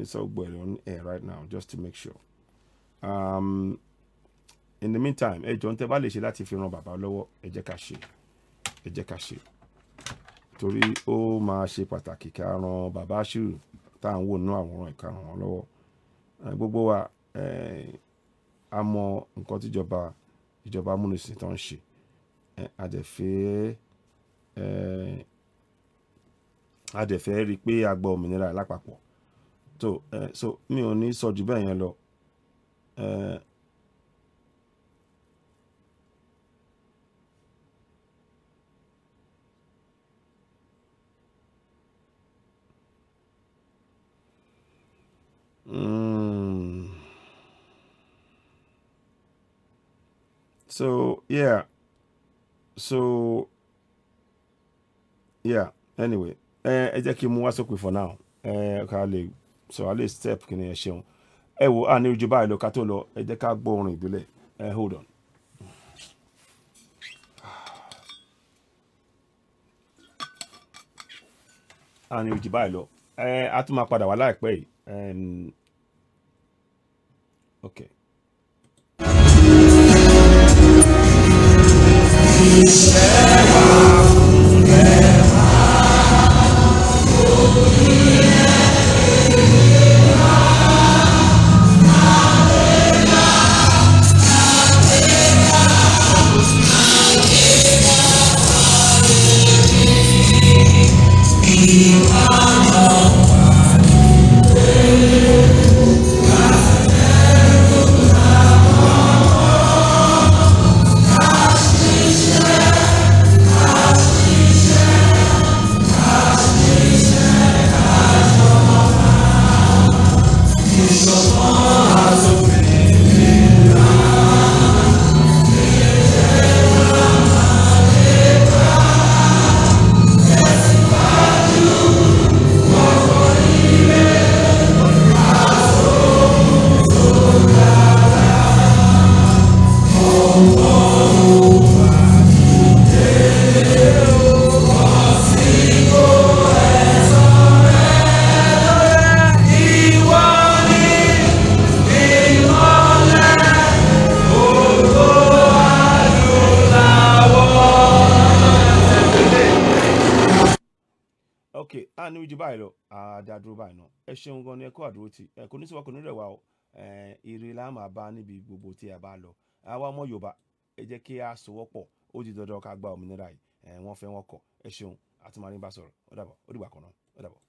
so gbọ́ ẹ̀ on air right now, just to make sure. In the meantime, ẹ jọ̀ọ́, ń tẹ́ bá lè ṣe láti fi ran bàbá lọ́wọ́, ẹ jẹ́ ká ṣe, ẹ jẹ́ ká ṣe, torí ó máa ṣe pàtàkì ká ran bàbá Ashiru tá à ń wò nínú àwòrán, ìka ràn wọ́n lọ́wọ́. Gbogbo wa. A mọ nǹkan tíjọba ìjọba amúnisìn tó ń ṣe. A dẹ̀ fẹ́ a dẹ̀ fẹ́ rí i pé a gba òmìnira lápapọ̀. So so mi ò ní sọ jù bẹ́ẹ̀ yẹn lọ. So yeah, so yeah. Anyway, ẹ jẹ́ kí n mú wá sópin for now. Ẹ ká lè sọ a lè step kí ni ẹ ṣeun. Ẹ wo à ní ojú báyìí lọ ká tó lọ, ẹ jẹ́ ká gbọ́ orin ìbílẹ̀. Ẹ hold on. À ní ojú báyìí lọ. Ẹ a tún máa padà wá láìpẹ́ yìí. Okay. Ok, a ní ojú báyìí lọ, àdàdúró báyìí náà. Ẹ ṣeun gan ni, ẹ kó àdúró tì. Ẹ kò ní sọ, kò ní rẹ̀ wá o. Ire la máa bá níbi gbogbo tí a bá lọ. Àwa ọmọ Yorùbá, ẹ jẹ́ kí a sowọ́pọ̀. Ó di dandan ká gba òmìnira yìí. Wọ́n fẹ́ wọn kọ̀. Ẹ ṣeun, àti màá ní bá sọ̀rọ̀. Ó dàbọ̀, ó dìgbà kan náà. Ó dàbọ̀.